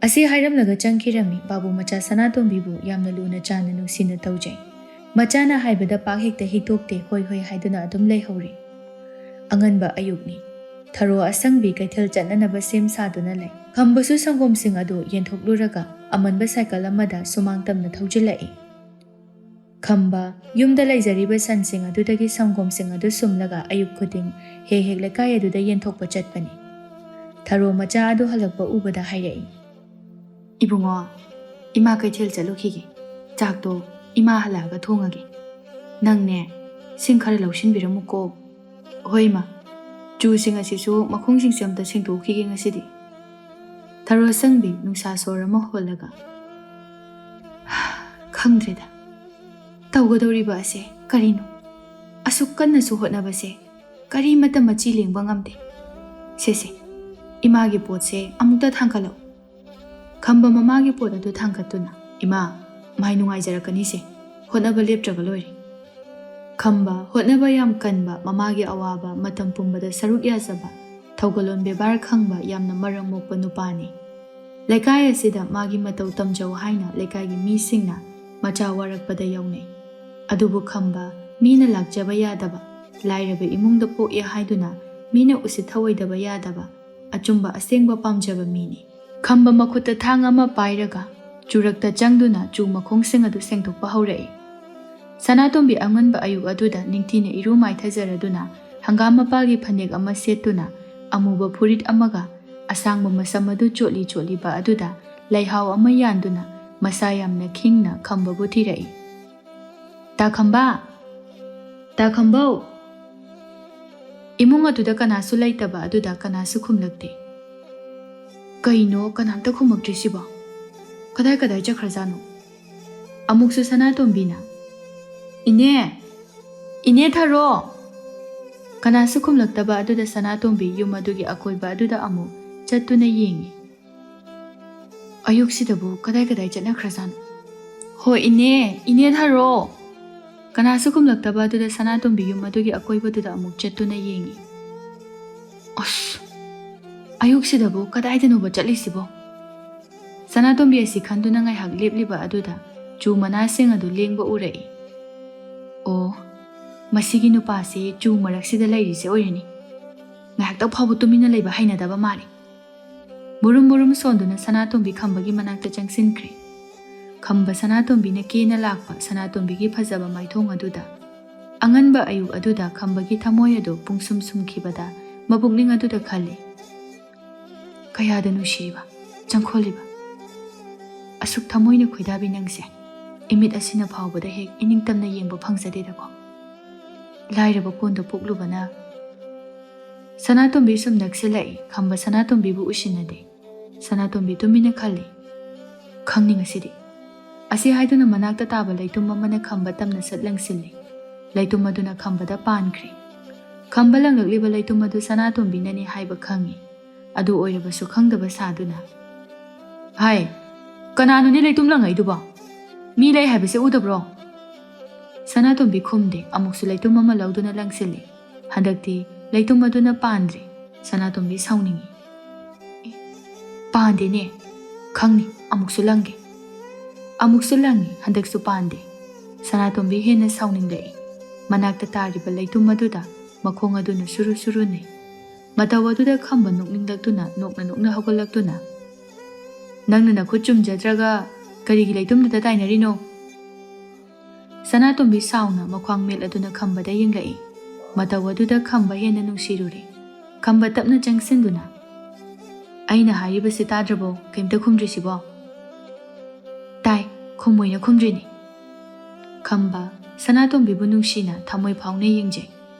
ꯑꯁꯤ ꯍꯥꯏꯔꯝꯂꯒ ꯆꯪꯈꯤꯔꯝꯃꯤ꯫ ꯕꯥꯕꯨ ꯃꯆꯥ ꯁꯅꯥꯇꯣꯝꯕꯤꯕꯨ ꯌꯥꯝꯅ ꯂꯨꯅ ꯆꯥꯟꯅ ꯅꯨꯡꯁꯤꯅ ꯇꯧꯖꯩ꯫ ꯃꯆꯥꯅ ꯍꯥꯏꯕꯗ ꯄꯥꯛ ꯍꯦꯛꯇ ꯍꯤꯛꯇꯣꯛꯇꯦ, "ꯍꯣꯏ ꯍꯣꯏ" ꯍꯥꯏꯗꯨꯅ ꯑꯗꯨꯝ ꯂꯩꯍꯧꯔꯤ꯫ ꯑꯉꯟꯕ ꯑꯌꯨꯛꯅꯤ꯫ ꯊꯔꯣ ꯑꯁꯪꯕꯤ ꯀꯩꯊꯦꯜ ꯆꯠꯅꯅꯕ ꯁꯦꯝ ꯁꯥꯗꯨꯅ ꯂꯩ꯫ ꯈꯝꯕꯁꯨ ꯁꯪꯒꯣꯝꯁꯤꯡ ꯑꯗꯨ ꯌꯦꯟꯊꯣꯛꯂꯨꯔꯒ ꯑꯃꯟꯕ ꯁꯥꯏꯀꯜ ꯑꯃꯗ ꯁꯨꯃꯥꯡ ꯇꯝꯅ ꯊꯧꯖꯤꯜꯂꯛꯏ꯫ ꯈꯝꯕ ꯌꯨꯝꯗ ꯂꯩꯖꯔꯤꯕ ꯁꯟꯁꯤꯡ ꯑꯗꯨꯗꯒꯤ ꯁꯪꯒꯣꯝꯁꯤꯡ ꯑꯗꯨ ꯁꯨꯝꯂꯒ ꯑꯌꯨꯛ ꯈꯨꯗꯤꯡ ꯍꯦꯛ ꯍꯦꯛ ꯂꯩꯀꯥꯏ ꯑꯗꯨꯗ ꯌꯦꯟꯊꯣꯛꯄ ꯆꯠꯄꯅꯤ꯫ ꯊꯔꯣ ꯃꯆꯥ ꯑꯗꯨ ꯍꯜꯂꯛꯄ ꯎꯕꯗ ꯍꯥꯏꯔꯛꯏ, "ꯏꯕꯨꯡꯉꯣ, ꯏꯃꯥ ꯀꯩꯊꯦꯜ ꯆꯠꯂꯨꯈꯤꯒꯦ꯫ ꯆꯥꯛꯇꯣ ꯏꯃꯥ ꯍꯜꯂꯛꯑꯒ ꯊꯣꯡꯉꯒꯦ꯫ ꯅꯪꯅꯦ, ꯁꯤꯡ ꯈꯔ ꯂꯧꯁꯤꯟꯕꯤꯔꯝꯃꯨꯀꯣ꯫" "ꯍꯣꯏ ꯏꯃꯥ, ꯆꯨꯁꯤꯡ ꯑꯁꯤꯁꯨ ꯃꯈꯣꯡꯁꯤꯡꯁꯦ ꯑꯝꯇ ꯁꯦꯡꯗꯣꯛꯈꯤꯒꯦ ꯉꯁꯤꯗꯤ꯫" ꯊꯔꯣ ꯁꯪꯕꯤ ꯅꯨꯡꯁꯥ ꯁꯣꯔ ꯑꯃ ꯍꯣꯜꯂꯒ, "ꯈꯪꯗ꯭ꯔꯦꯗ, ꯇꯧꯒꯗꯧꯔꯤꯕ ꯑꯁꯦ ꯀꯔꯤꯅꯣ? ꯑꯁꯨꯛ ꯀꯟꯅꯁꯨ ꯍꯣꯠꯅꯕꯁꯦ ꯀꯔꯤꯃꯠꯇ ꯃꯆꯤ ꯂꯦꯡꯕ ꯉꯝꯗꯦ꯫ ꯁꯦꯁꯦ, ꯏꯃꯥꯒꯤ ꯄꯣꯠꯁꯦ ꯑꯃꯨꯛꯇ ꯊꯥꯡꯒꯠꯂꯛꯎ꯫" ꯈꯝꯕ ꯃꯃꯥꯒꯤ ꯄꯣꯠ ꯑꯗꯨ ꯊꯥꯡꯒꯠꯇꯨꯅ, "ꯏꯃꯥ, ꯃꯥꯏ ꯅꯨꯡꯉꯥꯏꯖꯔꯛꯀꯅꯤꯁꯦ, ꯍꯣꯠꯅꯕ ꯂꯦꯞꯇ꯭ꯔꯒ ꯂꯣꯏꯔꯦ꯫" ꯈꯝꯕ ꯍꯣꯠꯅꯕ ꯌꯥꯝ ꯀꯟꯕ, ꯃꯃꯥꯒꯤ ꯑꯋꯥꯕ ꯃꯇꯝ ꯄꯨꯝꯕꯗ ꯁꯔꯨꯛ ꯌꯥꯖꯕ, ꯊꯧꯒꯜꯂꯣꯟ ꯕꯦꯕꯥꯔ ꯈꯪꯕ, ꯌꯥꯝꯅ ꯃꯔꯝ ꯃꯣꯛꯄ ꯅꯨꯄꯥꯅꯤ꯫ ꯂꯩꯀꯥꯏ ꯑꯁꯤꯗ ꯃꯥꯒꯤ ꯃꯇꯧ ꯇꯝꯖꯧ ꯍꯥꯏꯅ ꯂꯩꯀꯥꯏꯒꯤ ꯃꯤꯁꯤꯡꯅ ꯃꯆꯥ ꯋꯥꯔꯛꯄꯗ ꯌꯥꯎꯅꯩ꯫ ꯑꯗꯨꯕꯨ ꯈꯝꯕ ꯃꯤꯅ ꯂꯥꯛꯆꯕ ꯌꯥꯗꯕ, ꯂꯥꯏꯔꯕ ꯏꯃꯨꯡꯗ ꯄꯣꯛꯑꯦ ꯍꯥꯏꯗꯨꯅ ꯃꯤꯅ ꯎꯁꯤꯠ ꯊꯑꯣꯏꯗꯕ ꯌꯥꯗꯕ, ꯑꯆꯨꯝꯕ ꯑꯁꯦꯡꯕ ꯄꯥꯝꯖꯕ ꯃꯤꯅꯤ꯫ ꯈꯝꯕ ꯃꯈꯨꯠꯇ ꯊꯥꯡ ꯑꯃ ꯄꯥꯏꯔꯒ ꯆꯨꯔꯛꯇ ꯆꯪꯗꯨꯅ ꯆꯨ ꯃꯈꯣꯡꯁꯤꯡ ꯑꯗꯨ ꯁꯦꯡꯗꯣꯛꯄ ꯍꯧꯔꯛꯏ꯫ ꯁꯅꯥꯇꯣꯝꯕꯤ ꯑꯉꯟꯕ ꯑꯌꯨꯛ ꯑꯗꯨꯗ ꯅꯤꯡꯊꯤꯅ ꯏꯔꯨ ꯃꯥꯏꯊꯖꯔꯗꯨꯅ ꯍꯪꯒꯥꯝ ꯃꯄꯥꯜꯒꯤ ꯐꯅꯦꯛ ꯑꯃ ꯁꯦꯠꯇꯨꯅ ꯑꯃꯨꯕ ꯐꯨꯔꯤꯠ ꯑꯃꯒ ꯑꯁꯥꯡꯕ ꯃꯁꯝ ꯑꯗꯨ ꯆꯣꯠꯂꯤ ꯆꯣꯠꯂꯤꯕ ꯑꯗꯨꯗ ꯂꯩꯍꯥꯎ ꯑꯃ ꯌꯥꯟꯗꯨꯅ ꯃꯁꯥ ꯌꯥꯝꯅ ꯈꯤꯡꯅ ꯈꯝꯕꯕꯨ ꯊꯤꯔꯛꯏ꯫ "ꯇꯥ ꯈꯝꯕ! ꯇꯥ ꯈꯝꯕꯧ!" ꯏꯃꯨꯡ ꯑꯗꯨꯗ ꯀꯅꯥꯁꯨ ꯂꯩꯇꯕ ꯑꯗꯨꯗ ꯀꯅꯥꯁꯨ ꯈꯨꯝꯂꯛꯇꯦ꯫ ꯀꯩꯅꯣ ꯀꯅꯥꯝꯇ ꯈꯨꯝꯃꯛꯇ꯭ꯔꯤꯁꯤꯕꯣ? ꯀꯗꯥꯏ ꯀꯗꯥꯏ ꯆꯠꯈ꯭ꯔꯖꯥꯠꯅꯣ? ꯑꯃꯨꯛꯁꯨ ꯁꯅꯥꯇꯣꯝꯕꯤꯅ, "ꯏꯅꯦ! ꯏꯅꯦ ꯊꯔꯣ!" ꯀꯅꯥꯁꯨ ꯈꯨꯝꯂꯛꯇꯕ ꯑꯗꯨꯗ ꯁꯅꯥꯇꯣꯝꯕꯤ ꯌꯨꯝ ꯑꯗꯨꯒꯤ ꯑꯀꯣꯏꯕ ꯑꯗꯨꯗ ꯑꯃꯨꯛ ꯆꯠꯇꯨꯅ ꯌꯦꯡꯉꯤ꯫ "ꯑꯌꯨꯛꯁꯤꯗꯕꯨ ꯀꯗꯥꯏ ꯀꯗꯥꯏ ꯆꯠꯅꯈ꯭ꯔꯖꯥꯠꯅꯣ? ꯍꯣ ꯏꯅꯦ! ꯏꯅꯦ ꯊꯔꯣ!" ꯀꯅꯥꯁꯨ ꯈꯨꯝꯂꯛꯇꯕ ꯑꯗꯨꯗ ꯁꯅꯥꯇꯣꯝꯕꯤ ꯌꯨꯝ ꯑꯗꯨꯒꯤ ꯑꯀꯣꯏꯕꯗꯨꯗ ꯑꯃꯨꯛ ꯆꯠꯇꯨꯅ ꯌꯦꯡꯉꯤ꯫ "ꯑꯁ! ꯑꯌꯨꯛꯁꯤꯗꯕꯨ ꯀꯗꯥꯏꯗꯅꯣꯕ ꯆꯠꯂꯤꯁꯤꯕꯣ?" ꯁꯅꯥꯇꯣꯝꯕꯤ ꯑꯁꯤ ꯈꯟꯗꯨꯅ ꯉꯥꯏꯍꯥꯛ ꯂꯦꯞꯂꯤꯕ ꯑꯗꯨꯗ ꯆꯨ ꯃꯅꯥꯁꯤꯡ ꯑꯗꯨ ꯂꯦꯡꯕ ꯎꯔꯛꯏ꯫ "ꯑꯣ, ꯃꯁꯤꯒꯤ ꯅꯨꯄꯥꯁꯤ ꯆꯨ ꯃꯔꯛꯁꯤꯗ ꯂꯩꯔꯤꯁꯦ ꯑꯣꯏꯔꯅꯤ꯫ ꯉꯥꯏꯍꯥꯛꯇ ꯐꯥꯎꯕ ꯇꯨꯃꯤꯟꯅ ꯂꯩꯕ ꯍꯩꯅꯗꯕ ꯃꯥꯜꯂꯤ꯫" ꯃꯨꯔꯨꯝ ꯃꯨꯔꯨꯝ ꯁꯣꯟꯗꯨꯅ ꯁꯅꯥꯇꯣꯝꯕꯤ ꯈꯝꯕꯒꯤ ꯃꯅꯥꯛꯇ ꯆꯪꯁꯤꯟꯈ꯭ꯔꯦ꯫ ꯈꯝꯕ ꯁꯅꯥꯇꯣꯝꯕꯤꯅ ꯀꯦꯅ ꯂꯥꯛꯄ ꯁꯅꯥꯇꯣꯝꯕꯤꯒꯤ ꯐꯖꯕ ꯃꯥꯏꯊꯣꯡ ꯑꯗꯨꯗ, ꯑꯉꯟꯕ ꯑꯌꯨꯛ ꯑꯗꯨꯗ ꯈꯝꯕꯒꯤ ꯊꯃꯣꯏ ꯑꯗꯨ ꯄꯨꯡꯁꯨꯝ ꯁꯨꯝꯈꯤꯕꯗ ꯃꯄꯨꯛꯅꯤꯡ ꯑꯗꯨꯗ ꯈꯜꯂꯤ꯫ "ꯀꯌꯥꯗ ꯅꯨꯡꯁꯤꯔꯤꯕ, ꯆꯪꯈꯣꯜꯂꯤꯕ꯫ ꯑꯁꯨꯛ ꯊꯃꯣꯏꯅ ꯈꯣꯏꯗꯥꯕꯤ ꯅꯪꯁꯦ ꯏꯃꯤꯠ ꯑꯁꯤꯅ ꯐꯥꯎꯕꯗ ꯍꯦꯛ ꯏꯅꯤꯡꯇꯝꯅ ꯌꯦꯡꯕ ꯐꯪꯖꯗꯦꯗꯀꯣ꯫ ꯂꯥꯏꯔꯕ ꯀꯣꯟꯗ ꯄꯣꯛꯂꯨꯕꯅ꯫" ꯁꯅꯥꯇꯣꯝꯕꯤ ꯁꯨꯝ ꯅꯛꯁꯤꯜꯂꯛꯏ꯫ ꯈꯝꯕ ꯁꯅꯥꯇꯣꯝꯕꯤꯕꯨ ꯎꯁꯤꯟꯅꯗꯦ꯫ ꯁꯅꯥꯇꯣꯝꯕꯤ ꯇꯨꯃꯤꯟꯅ ꯈꯜꯂꯤ꯫ "ꯈꯪꯅꯤ ꯉꯁꯤꯗꯤ꯫" ꯑꯁꯤ ꯍꯥꯏꯗꯨꯅ ꯃꯅꯥꯛꯇ ꯇꯥꯕ ꯂꯩꯇꯨꯝ ꯑꯃꯅ ꯈꯝꯕ ꯇꯝꯅ ꯁꯠ ꯂꯪꯁꯤꯜꯂꯤ꯫ ꯂꯩꯇꯨꯝ ꯑꯗꯨꯅ ꯈꯝꯕꯗ ꯄꯥꯟꯈ꯭ꯔꯦ꯫ ꯈꯝꯕ ꯂꯪꯂꯛꯂꯤꯕ ꯂꯩꯇꯨꯝ ꯑꯗꯨ ꯁꯅꯥꯇꯣꯝꯕꯤꯅꯅꯤ ꯍꯥꯏꯕ ꯈꯪꯉꯤ꯫ ꯑꯗꯨ ꯑꯣꯏꯔꯕꯁꯨ ꯈꯪꯗꯕ ꯁꯥꯗꯨꯅ, "ꯍꯥꯏ, ꯀꯅꯥꯅꯣꯅꯦ ꯂꯩꯇꯨꯝ ꯂꯪꯉꯛꯏꯗꯨꯕꯣ? ꯃꯤ ꯂꯩ ꯍꯥꯏꯕꯁꯦ ꯎꯗꯕ꯭ꯔꯣ?" ꯁꯅꯥꯇꯣꯝꯕꯤ ꯈꯨꯝꯗꯦ꯫ ꯑꯃꯨꯛꯁꯨ ꯂꯩꯇꯨꯝ ꯑꯃ ꯂꯧꯗꯨꯅ ꯂꯪꯁꯤꯜꯂꯤ꯫ ꯍꯟꯗꯛꯇꯤ ꯂꯩꯇꯨꯝ ꯑꯗꯨꯅ ꯄꯥꯟꯗ꯭ꯔꯦ꯫ ꯁꯅꯥꯇꯣꯝꯕꯤ ꯁꯥꯎꯅꯤꯡꯏ꯫ "ꯑꯦ, ꯄꯥꯟꯗꯦꯅꯦ꯫ ꯈꯪꯅꯤ, ꯑꯃꯨꯛꯁꯨ ꯂꯪꯒꯦ꯫" ꯑꯃꯨꯛꯁꯨ ꯂꯪꯉꯤ, ꯍꯟꯗꯛꯁꯨ ꯄꯥꯟꯗꯦ꯫ ꯁꯅꯥꯇꯣꯝꯕꯤ ꯍꯦꯟꯅ ꯁꯥꯎꯅꯤꯡꯂꯛꯏ꯫ ꯃꯅꯥꯛꯇ ꯇꯥꯔꯤꯕ ꯂꯩꯇꯨꯝ ꯑꯗꯨꯗ ꯃꯈꯣꯡ ꯑꯗꯨꯅ ꯁꯨꯔꯨ ꯁꯨꯔꯨ ꯅꯩ꯫ ꯃꯇꯧ ꯑꯗꯨꯗ ꯈꯝꯕ ꯅꯣꯛꯅꯤꯡꯂꯛꯇꯨꯅ ꯅꯣꯛꯅ ꯅꯣꯛꯅ ꯍꯧꯒꯠꯂꯛꯇꯨꯅ, "ꯅꯪꯅ ꯅꯈꯨꯠ ꯆꯨꯝꯖꯗ꯭ꯔꯒ ꯀꯔꯤꯒꯤ ꯂꯩꯇꯨꯝꯗꯨꯗ ꯇꯥꯏꯅꯔꯤꯅꯣ?" ꯁꯅꯥꯇꯣꯝꯕꯤ ꯁꯥꯎꯅ ꯃꯈ꯭ꯋꯥꯡ ꯃꯦꯠ ꯑꯗꯨꯅ ꯈꯝꯕꯗ ꯌꯦꯡꯂꯛꯏ꯫ ꯃꯇꯧ ꯑꯗꯨꯗ ꯈꯝꯕ ꯍꯦꯟꯅ ꯅꯨꯡꯁꯤꯔꯨꯔꯦ꯫ ꯈꯝꯕ ꯇꯞꯅ ꯆꯪꯁꯤꯟꯗꯨꯅ, "ꯑꯩꯅ ꯍꯥꯏꯔꯤꯕꯁꯤ ꯇꯥꯗ꯭ꯔꯕꯣ? ꯀꯩꯝꯇ ꯈꯨꯝꯗ꯭ꯔꯤꯁꯤꯕꯣ?" "ꯇꯥꯏ, ꯈꯨꯝꯃꯣꯏꯅ ꯈꯨꯝꯗ꯭ꯔꯤꯅꯤ꯫" ꯈꯝꯕ ꯁꯅꯥꯇꯣꯝꯕꯤꯕꯨ ꯅꯨꯡꯁꯤꯅ ꯊꯃꯣꯏ ꯐꯥꯎꯅ ꯌꯦꯡꯖꯩ꯫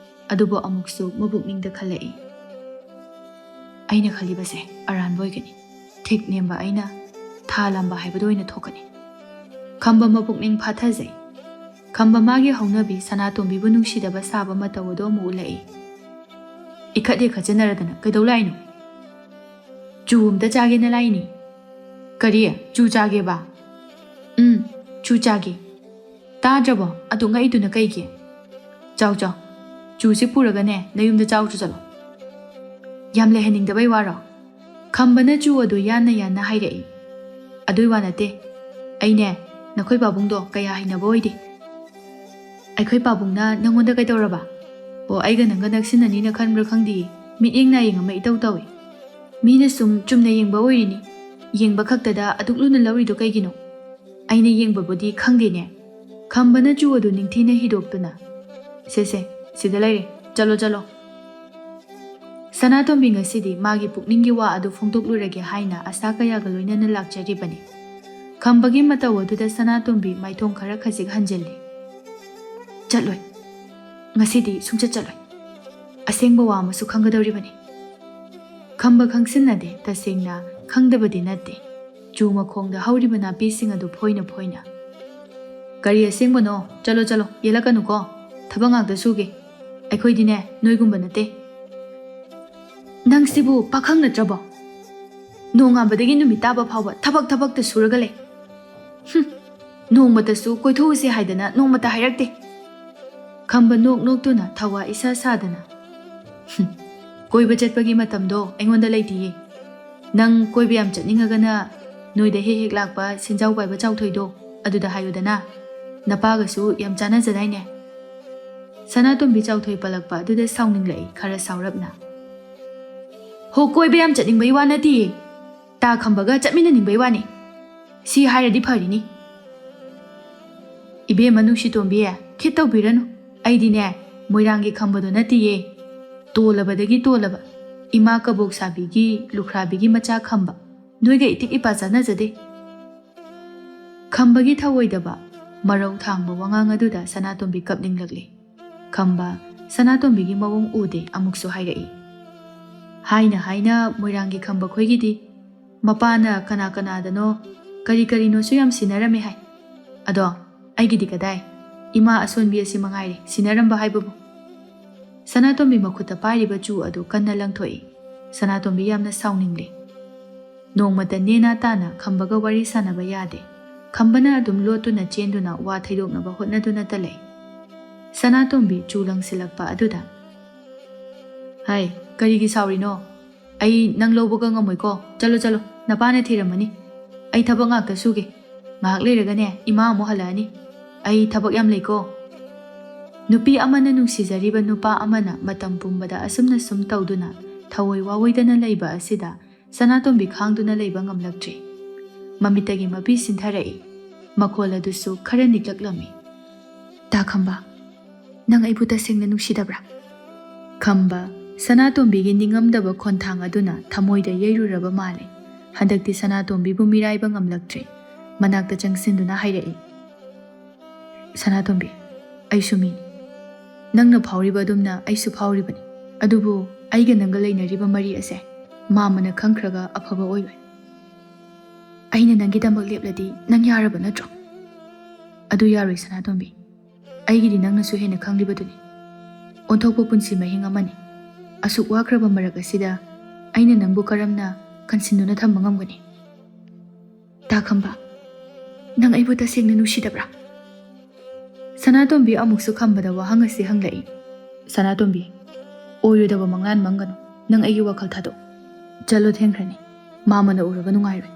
ꯑꯗꯨꯕꯨ ꯑꯃꯨꯛꯁꯨ ꯃꯕꯨꯛꯅꯤꯡꯗ ꯈꯜꯂꯛꯏ, "ꯑꯩꯅ ꯈꯜꯂꯤꯕꯁꯦ ꯑꯔꯥꯟꯕ ꯑꯣꯏꯒꯅꯤ꯫ ꯊꯤꯛ ꯅꯦꯝꯕ ꯑꯩꯅ ꯊꯥ ꯂꯥꯝꯕ ꯍꯥꯏꯕꯗꯨ ꯑꯣꯏꯅ ꯊꯣꯛꯀꯅꯤ꯫ ꯈꯝꯕ ꯃꯄꯨꯛꯅꯤꯡ ꯐꯥꯊꯖꯩ꯫ ꯈꯝꯕ ꯃꯥꯒꯤ ꯍꯧꯅꯕꯤ ꯁꯅꯥꯇꯣꯝꯕꯤꯕꯨ ꯅꯨꯡꯁꯤꯗꯕ ꯁꯥꯕ ꯃꯇꯧ ꯑꯗꯨ ꯑꯃꯨꯛ ꯎꯠꯂꯛꯏ꯫ ꯏꯈꯠ ꯍꯦꯛ ꯈꯠꯆꯟꯅꯔꯗꯅ ꯀꯩꯗꯧ ꯂꯥꯛꯏꯅꯣ? "ꯆꯨ ꯑꯝꯇ ꯆꯥꯒꯦꯅ ꯂꯥꯛꯏꯅꯤ꯫" "ꯀꯔꯤ? ꯆꯨ ꯆꯥꯒꯦꯕ?" "ꯎꯝ, ꯆꯨ ꯆꯥꯒꯦ꯫" "ꯇꯥꯗ꯭ꯔꯕꯣ? ꯑꯗꯨ ꯉꯛꯏꯗꯨꯅ ꯀꯩꯒꯤ? ꯆꯥꯎ ꯆꯥꯎ, ꯆꯨꯁꯤ ꯄꯨꯔꯒꯅꯦ ꯅꯌꯨꯝꯗ ꯆꯥꯎꯆꯣ ꯆꯠꯂꯣ꯫" "ꯌꯥꯝ ꯂꯩꯍꯟꯅꯤꯡꯗꯕꯩ ꯋꯥꯔꯣ?" ꯈꯝꯕꯅ ꯆꯨ ꯑꯗꯨ ꯌꯥꯟꯅ ꯌꯥꯟꯅ ꯍꯥꯏꯔꯛꯏ꯫ "ꯑꯗꯨꯏ ꯋꯥ ꯅꯠꯇꯦ꯫ ꯑꯩꯅꯦ, ꯅꯈꯣꯏ ꯄꯥꯕꯨꯡꯗꯣ ꯀꯌꯥ ꯍꯩꯅꯕ ꯑꯣꯏꯗꯦ꯫" "ꯑꯩꯈꯣꯏ ꯄꯥꯕꯨꯡꯅ ꯅꯪꯉꯣꯟꯗ ꯀꯩꯗꯧꯔꯕ?" "ꯑꯣ, ꯑꯩꯒ ꯅꯪꯒ ꯅꯛꯁꯤꯟꯅꯅꯤꯅ ꯈꯟꯕ꯭ꯔꯥ ꯈꯪꯗꯦ, ꯃꯤꯠꯌꯦꯡ ꯅꯥꯌꯦꯡ ꯑꯃ ꯏꯇꯧ ꯇꯧꯏ꯫ ꯃꯤꯅ ꯁꯨꯝ ꯆꯨꯝꯅ ꯌꯦꯡꯕ ꯑꯣꯏꯔꯤꯅꯤ꯫ ꯌꯦꯡꯕ ꯈꯛꯇꯗ ꯑꯗꯨꯛ ꯂꯨꯅ ꯂꯧꯔꯤꯗꯣ ꯀꯩꯒꯤꯅꯣ?" "ꯑꯩꯅ ꯌꯦꯡꯕꯕꯨꯗꯤ ꯈꯪꯗꯦꯅꯦ꯫" ꯈꯝꯕꯅ ꯆꯨ ꯑꯗꯨ ꯅꯤꯡꯊꯤꯅ ꯍꯤꯗꯣꯛꯇꯨꯅ, "ꯁꯦ ꯁꯦ, ꯁꯤꯗ ꯂꯩꯔꯦ, ꯆꯠꯂꯣ ꯆꯠꯂꯣ꯫" ꯁꯅꯥꯇꯣꯝꯕꯤ ꯉꯁꯤꯗꯤ ꯃꯥꯒꯤ ꯄꯨꯛꯅꯤꯡꯒꯤ ꯋꯥ ꯑꯗꯨ ꯐꯣꯡꯗꯣꯛꯂꯨꯔꯒꯦ ꯍꯥꯏꯅ ꯑꯁꯥ ꯀꯌꯥꯒ ꯂꯣꯏꯅꯅ ꯂꯥꯛꯆꯔꯤꯕꯅꯤ꯫ ꯈꯝꯕꯒꯤ ꯃꯇꯧ ꯑꯗꯨꯗ ꯁꯅꯥꯇꯣꯝꯕꯤ ꯃꯥꯏꯊꯣꯡ ꯈꯔ ꯈꯖꯤꯛ ꯍꯟꯖꯤꯜꯂꯤ꯫ "ꯆꯠꯂꯣꯏ, ꯉꯁꯤꯗꯤ ꯁꯨꯡꯆꯠ ꯆꯠꯂꯣꯏ꯫ ꯑꯁꯦꯡꯕ ꯋꯥ ꯑꯃꯁꯨ ꯈꯪꯒꯗꯧꯔꯤꯕꯅꯤ꯫" ꯈꯝꯕ ꯈꯪꯁꯤꯟꯅꯗꯦ, ꯇꯁꯦꯡꯅ ꯈꯪꯗꯕꯗꯤ ꯅꯠꯇꯦ꯫ ꯆꯨ ꯃꯈꯣꯡꯗ ꯍꯧꯔꯤꯕ ꯅꯥꯄꯤꯁꯤꯡ ꯑꯗꯨ ꯐꯣꯏꯅ ꯐꯣꯏꯅ꯫ "ꯀꯔꯤ ꯑꯁꯦꯡꯕꯅꯣ? ꯆꯠꯂꯣ ꯆꯠꯂꯣ, ꯌꯦꯠꯂꯛꯀꯅꯨꯀꯣ꯫ ꯊꯕꯛ ꯉꯥꯛꯇ ꯁꯨꯒꯦ꯫ ꯑꯩꯈꯣꯏꯗꯤꯅꯦ ꯅꯣꯏꯒꯨꯝꯕ ꯅꯠꯇꯦ꯫" "ꯅꯪꯁꯤꯕꯨ ꯄꯥꯈꯪ ꯅꯠꯇ꯭ꯔꯕꯣ? ꯅꯣꯡꯉꯥꯟꯕꯗꯒꯤ ꯅꯨꯃꯤꯠ ꯇꯥꯕ ꯐꯥꯎꯕ ꯊꯕꯛ ꯊꯕꯛꯇ ꯁꯨꯔꯒ ꯂꯩ꯫ ꯍꯨꯝ, ꯅꯣꯡꯃꯇꯁꯨ ꯀꯣꯏꯊꯣꯛꯎꯁꯦ ꯍꯥꯏꯗꯅ ꯅꯣꯡꯃꯇ ꯍꯥꯏꯔꯛꯇꯦ꯫" ꯈꯝꯕ ꯅꯣꯛ ꯅꯣꯛꯇꯨꯅ ꯊꯋꯥ ꯏꯁꯥ ꯁꯥꯗꯅ, "ꯍꯨꯝ, ꯀꯣꯏꯕ ꯆꯠꯄꯒꯤ ꯃꯇꯝꯗꯣ ꯑꯩꯉꯣꯟꯗ ꯂꯩꯇꯤꯌꯦ꯫ ꯅꯪ ꯀꯣꯏꯕ ꯌꯥꯝ ꯆꯠꯅꯤꯡꯉꯒꯅ ꯅꯣꯏꯗ ꯍꯦꯛ ꯍꯦꯛ ꯂꯥꯛꯄ ꯁꯦꯟꯖꯥꯎ ꯄꯥꯏꯕ ꯆꯥꯎꯊꯣꯏꯗꯣ ꯑꯗꯨꯗ ꯍꯥꯏꯌꯨꯗꯅ꯫ ꯅꯄꯥꯒꯁꯨ ꯌꯥꯝ ꯆꯥꯟꯅꯖꯗꯥꯏꯅꯦ?" ꯁꯅꯥꯇꯣꯝꯕꯤ ꯆꯥꯎꯊꯣꯏ ꯄꯜꯂꯛꯄ ꯑꯗꯨꯗ ꯁꯥꯎꯅꯤꯡꯂꯛꯏ ꯈꯔ ꯁꯥꯎꯔꯞꯅ꯫ "ꯍꯣ, ꯀꯣꯏꯕ ꯌꯥꯝ ꯆꯠꯅꯤꯡꯕꯩ ꯋꯥ ꯅꯠꯇꯤꯌꯦ꯫ ꯇꯥ ꯈꯝꯕꯒ ꯆꯠꯃꯤꯟꯅꯅꯤꯡꯕꯩ ꯋꯥꯅꯤ꯫ ꯁꯤ ꯍꯥꯏꯔꯗꯤ ꯐꯔꯤꯅꯤ꯫" "ꯏꯕꯦꯝꯃ ꯅꯨꯡꯁꯤꯇꯣꯝꯕꯤ, ꯈꯤꯠ ꯇꯧꯕꯤꯔꯅꯨ꯫ ꯑꯩꯗꯤꯅꯦ, ꯃꯣꯏꯔꯥꯡꯒꯤ ꯈꯝꯕꯗꯣ ꯅꯠꯇꯤꯌꯦ꯫ ꯇꯣꯜꯂꯕꯗꯒꯤ ꯇꯣꯜꯂꯕ, ꯏꯃꯥ ꯀꯕꯣꯛ ꯁꯥꯕꯤꯒꯤ ꯂꯨꯈ꯭ꯔꯥꯕꯤꯒꯤ ꯃꯆꯥ ꯈꯝꯕ꯫ ꯅꯣꯏꯒ ꯏꯇꯤꯛ ꯏꯄꯥ ꯆꯥꯟꯅꯖꯗꯦ꯫" ꯈꯝꯕꯒꯤ ꯊꯧꯑꯣꯏꯗꯕ, ꯃꯔꯧ ꯊꯥꯡꯕ ꯋꯥꯉꯥꯡ ꯑꯗꯨꯗ ꯁꯅꯥꯇꯣꯝꯕꯤ ꯀꯞꯅꯤꯡꯂꯛꯂꯦ꯫ ꯈꯝꯕ, ꯁꯅꯥꯇꯣꯝꯕꯤꯒꯤ ꯃꯑꯣꯡ ꯎꯗꯦ, ꯑꯃꯨꯛꯁꯨ ꯍꯥꯏꯔꯛꯏ꯫ "ꯍꯥꯏꯅ ꯍꯥꯏꯅ ꯃꯣꯏꯔꯥꯡꯒꯤ ꯈꯝꯕ ꯈꯣꯏꯒꯤꯗꯤ ꯃꯄꯥꯅ ꯀꯅꯥ ꯀꯅꯥꯗꯅꯣ ꯀꯔꯤ ꯀꯔꯤꯅꯣꯁꯨ ꯌꯥꯝ ꯁꯤꯟꯅꯔꯝꯃꯦ ꯍꯥꯏ꯫ ꯑꯗꯣ ꯑꯩꯒꯤꯗꯤ ꯀꯗꯥꯏ? ꯏꯃꯥ ꯑꯁꯣꯟꯕꯤ ꯑꯁꯤ ꯃꯉꯥꯏꯔꯦ ꯁꯤꯟꯅꯔꯝꯕ ꯍꯥꯏꯕꯕꯨ꯫ ꯁꯅꯥꯇꯣꯝꯕꯤ ꯃꯈꯨꯠꯇ ꯄꯥꯏꯔꯤꯕ ꯆꯨ ꯑꯗꯨ ꯀꯟꯅ ꯂꯪꯊꯣꯛꯏ꯫ ꯁꯅꯥꯇꯣꯝꯕꯤ ꯌꯥꯝꯅ ꯁꯥꯎꯅꯤꯡꯂꯦ꯫ ꯅꯣꯡꯃꯇ ꯅꯦꯅꯥ ꯇꯥꯅ ꯈꯝꯕꯒ ꯋꯥꯔꯤ ꯁꯥꯟꯅꯕ ꯌꯥꯗꯦ꯫ ꯈꯝꯕꯅ ꯑꯗꯨꯝ ꯂꯣꯠꯇꯨꯅ ꯆꯦꯟꯗꯨꯅ ꯋꯥ ꯊꯩꯗꯣꯛꯅꯕ ꯍꯣꯠꯅꯗꯨꯅꯇ ꯂꯩ꯫ ꯁꯅꯥꯇꯣꯝꯕꯤ ꯆꯨ ꯂꯪꯁꯤꯜꯂꯛꯄ ꯑꯗꯨꯗ, "ꯍꯥꯏ, ꯀꯔꯤꯒꯤ ꯁꯥꯎꯔꯤꯅꯣ? ꯑꯩ ꯅꯪ ꯂꯧꯕꯒ ꯉꯝꯃꯣꯏꯀꯣ꯫ ꯆꯠꯂꯣ, ꯆꯠꯂꯣ, ꯅꯄꯥꯅ ꯊꯤꯔꯝꯃꯅꯤ꯫ ꯑꯩ ꯊꯕꯛ ꯉꯥꯛꯇ ꯁꯨꯒꯦ꯫ ꯉꯥꯏꯍꯥꯛ ꯂꯩꯔꯒꯅꯦ ꯏꯃꯥ ꯑꯃꯨꯛ ꯍꯜꯂꯛꯑꯅꯤ꯫ ꯑꯩ ꯊꯕꯛ ꯌꯥꯝ ꯂꯩꯀꯣ꯫" ꯅꯨꯄꯤ ꯑꯃꯅ ꯅꯨꯡꯁꯤꯖꯔꯤꯕ ꯅꯨꯄꯥ ꯑꯃꯅ ꯃꯇꯝ ꯄꯨꯝꯕꯗ ꯑꯁꯨꯝꯅ ꯁꯨꯝ ꯇꯧꯗꯨꯅ ꯊꯑꯣꯏ ꯋꯥꯑꯣꯏꯗꯅ ꯂꯩꯕ ꯑꯁꯤꯗ ꯁꯅꯥꯇꯣꯝꯕꯤ ꯈꯥꯡꯗꯨꯅ ꯂꯩꯕ ꯉꯝꯂꯛꯇ꯭ꯔꯦ꯫ ꯃꯃꯤꯠꯇꯒꯤ ꯃꯄꯤ ꯁꯤꯟꯊꯔꯛꯏ꯫ ꯃꯈꯣꯜ ꯑꯗꯨꯁꯨ ꯈꯔ ꯅꯤꯛꯂꯛꯂꯝꯃꯤ꯫ "ꯇꯥ ꯈꯝꯕ, ꯅꯪ ꯑꯩꯕꯨ ꯇꯁꯦꯡꯅ ꯅꯨꯡꯁꯤꯗꯕ꯭ꯔꯥ?" ꯈꯝꯕ, ꯁꯅꯥꯇꯣꯝꯕꯤꯒꯤ ꯅꯤꯡꯉꯝꯗꯕ ꯈꯣꯟꯊꯥꯡ ꯑꯗꯨꯅ ꯊꯃꯣꯏꯗ ꯌꯩꯔꯨꯔꯕ ꯃꯥꯜꯂꯦ꯫ ꯍꯟꯗꯛꯇꯤ ꯁꯅꯥꯇꯣꯝꯕꯤꯕꯨ ꯃꯤꯔꯥꯏꯕ ꯉꯝꯂꯛꯇ꯭ꯔꯦ꯫ ꯃꯅꯥꯛꯇ ꯆꯪꯁꯤꯟꯗꯨꯅ ꯍꯥꯏꯔꯛꯏ, "ꯁꯅꯥꯇꯣꯝꯕꯤ, ꯑꯩꯁꯨ ꯃꯤꯅꯤ꯫ ꯅꯪꯅ ꯐꯥꯎꯔꯤꯕ ꯑꯗꯨꯝꯅ ꯑꯩꯁꯨ ꯐꯥꯎꯔꯤꯕꯅꯤ꯫ ꯑꯗꯨꯕꯨ ꯑꯩꯒ ꯅꯪꯒ ꯂꯩꯅꯔꯤꯕ ꯃꯔꯤ ꯑꯁꯦ ꯃꯥꯃꯅ ꯈꯪꯈ꯭ꯔꯒ ꯑꯐꯕ ꯑꯣꯏꯔꯣꯏ꯫ ꯑꯩꯅ ꯅꯪꯒꯤꯗꯃꯛ ꯂꯦꯞꯂꯗꯤ ꯅꯪ ꯌꯥꯔꯕ ꯅꯠꯇ꯭ꯔꯣ?" "ꯑꯗꯨ ꯌꯥꯔꯣꯏ ꯁꯅꯥꯇꯣꯝꯕꯤ꯫ ꯑꯩꯒꯤꯗꯤ ꯅꯪꯅꯁꯨ ꯍꯦꯟꯅ ꯈꯪꯂꯤꯕꯗꯨꯅꯤ꯫ ꯑꯣꯟꯊꯣꯛꯄ ꯄꯨꯟꯁꯤ ꯃꯍꯤꯡ ꯑꯃꯅꯤ꯫ ꯑꯁꯨꯛ ꯋꯥꯈ꯭ꯔꯕ ꯃꯔꯛ ꯑꯁꯤꯗ ꯑꯩꯅ ꯅꯪꯕꯨ ꯀꯔꯝꯅ ꯀꯟꯁꯤꯟꯗꯨꯅ ꯊꯝꯕ ꯉꯝꯒꯅꯤ?" "ꯇꯥ ꯈꯝꯕ, ꯅꯪ ꯑꯩꯕꯨ ꯇꯁꯦꯡꯅ ꯅꯨꯡꯁꯤꯗꯕ꯭ꯔꯥ?" ꯁꯅꯥꯇꯣꯝꯕꯤ ꯑꯃꯨꯛꯁꯨ ꯈꯝꯕꯗ ꯋꯥꯍꯪ ꯑꯁꯤ ꯍꯪꯂꯛꯏ꯫ "ꯁꯅꯥꯇꯣꯝꯕꯤ, ꯑꯣꯏꯔꯣꯏꯗꯕ ꯃꯪꯂꯥꯟ ꯃꯪꯒꯅꯨ꯫ ꯅꯪ ꯑꯩꯒꯤ ꯋꯥꯈꯜ ꯊꯥꯗꯣꯛ꯫ ꯆꯠꯂꯣ, ꯊꯦꯡꯈ꯭ꯔꯅꯤ꯫ ꯃꯥꯃꯅ ꯎꯔꯒ ꯅꯨꯡꯉꯥꯏꯔꯣꯏ꯫"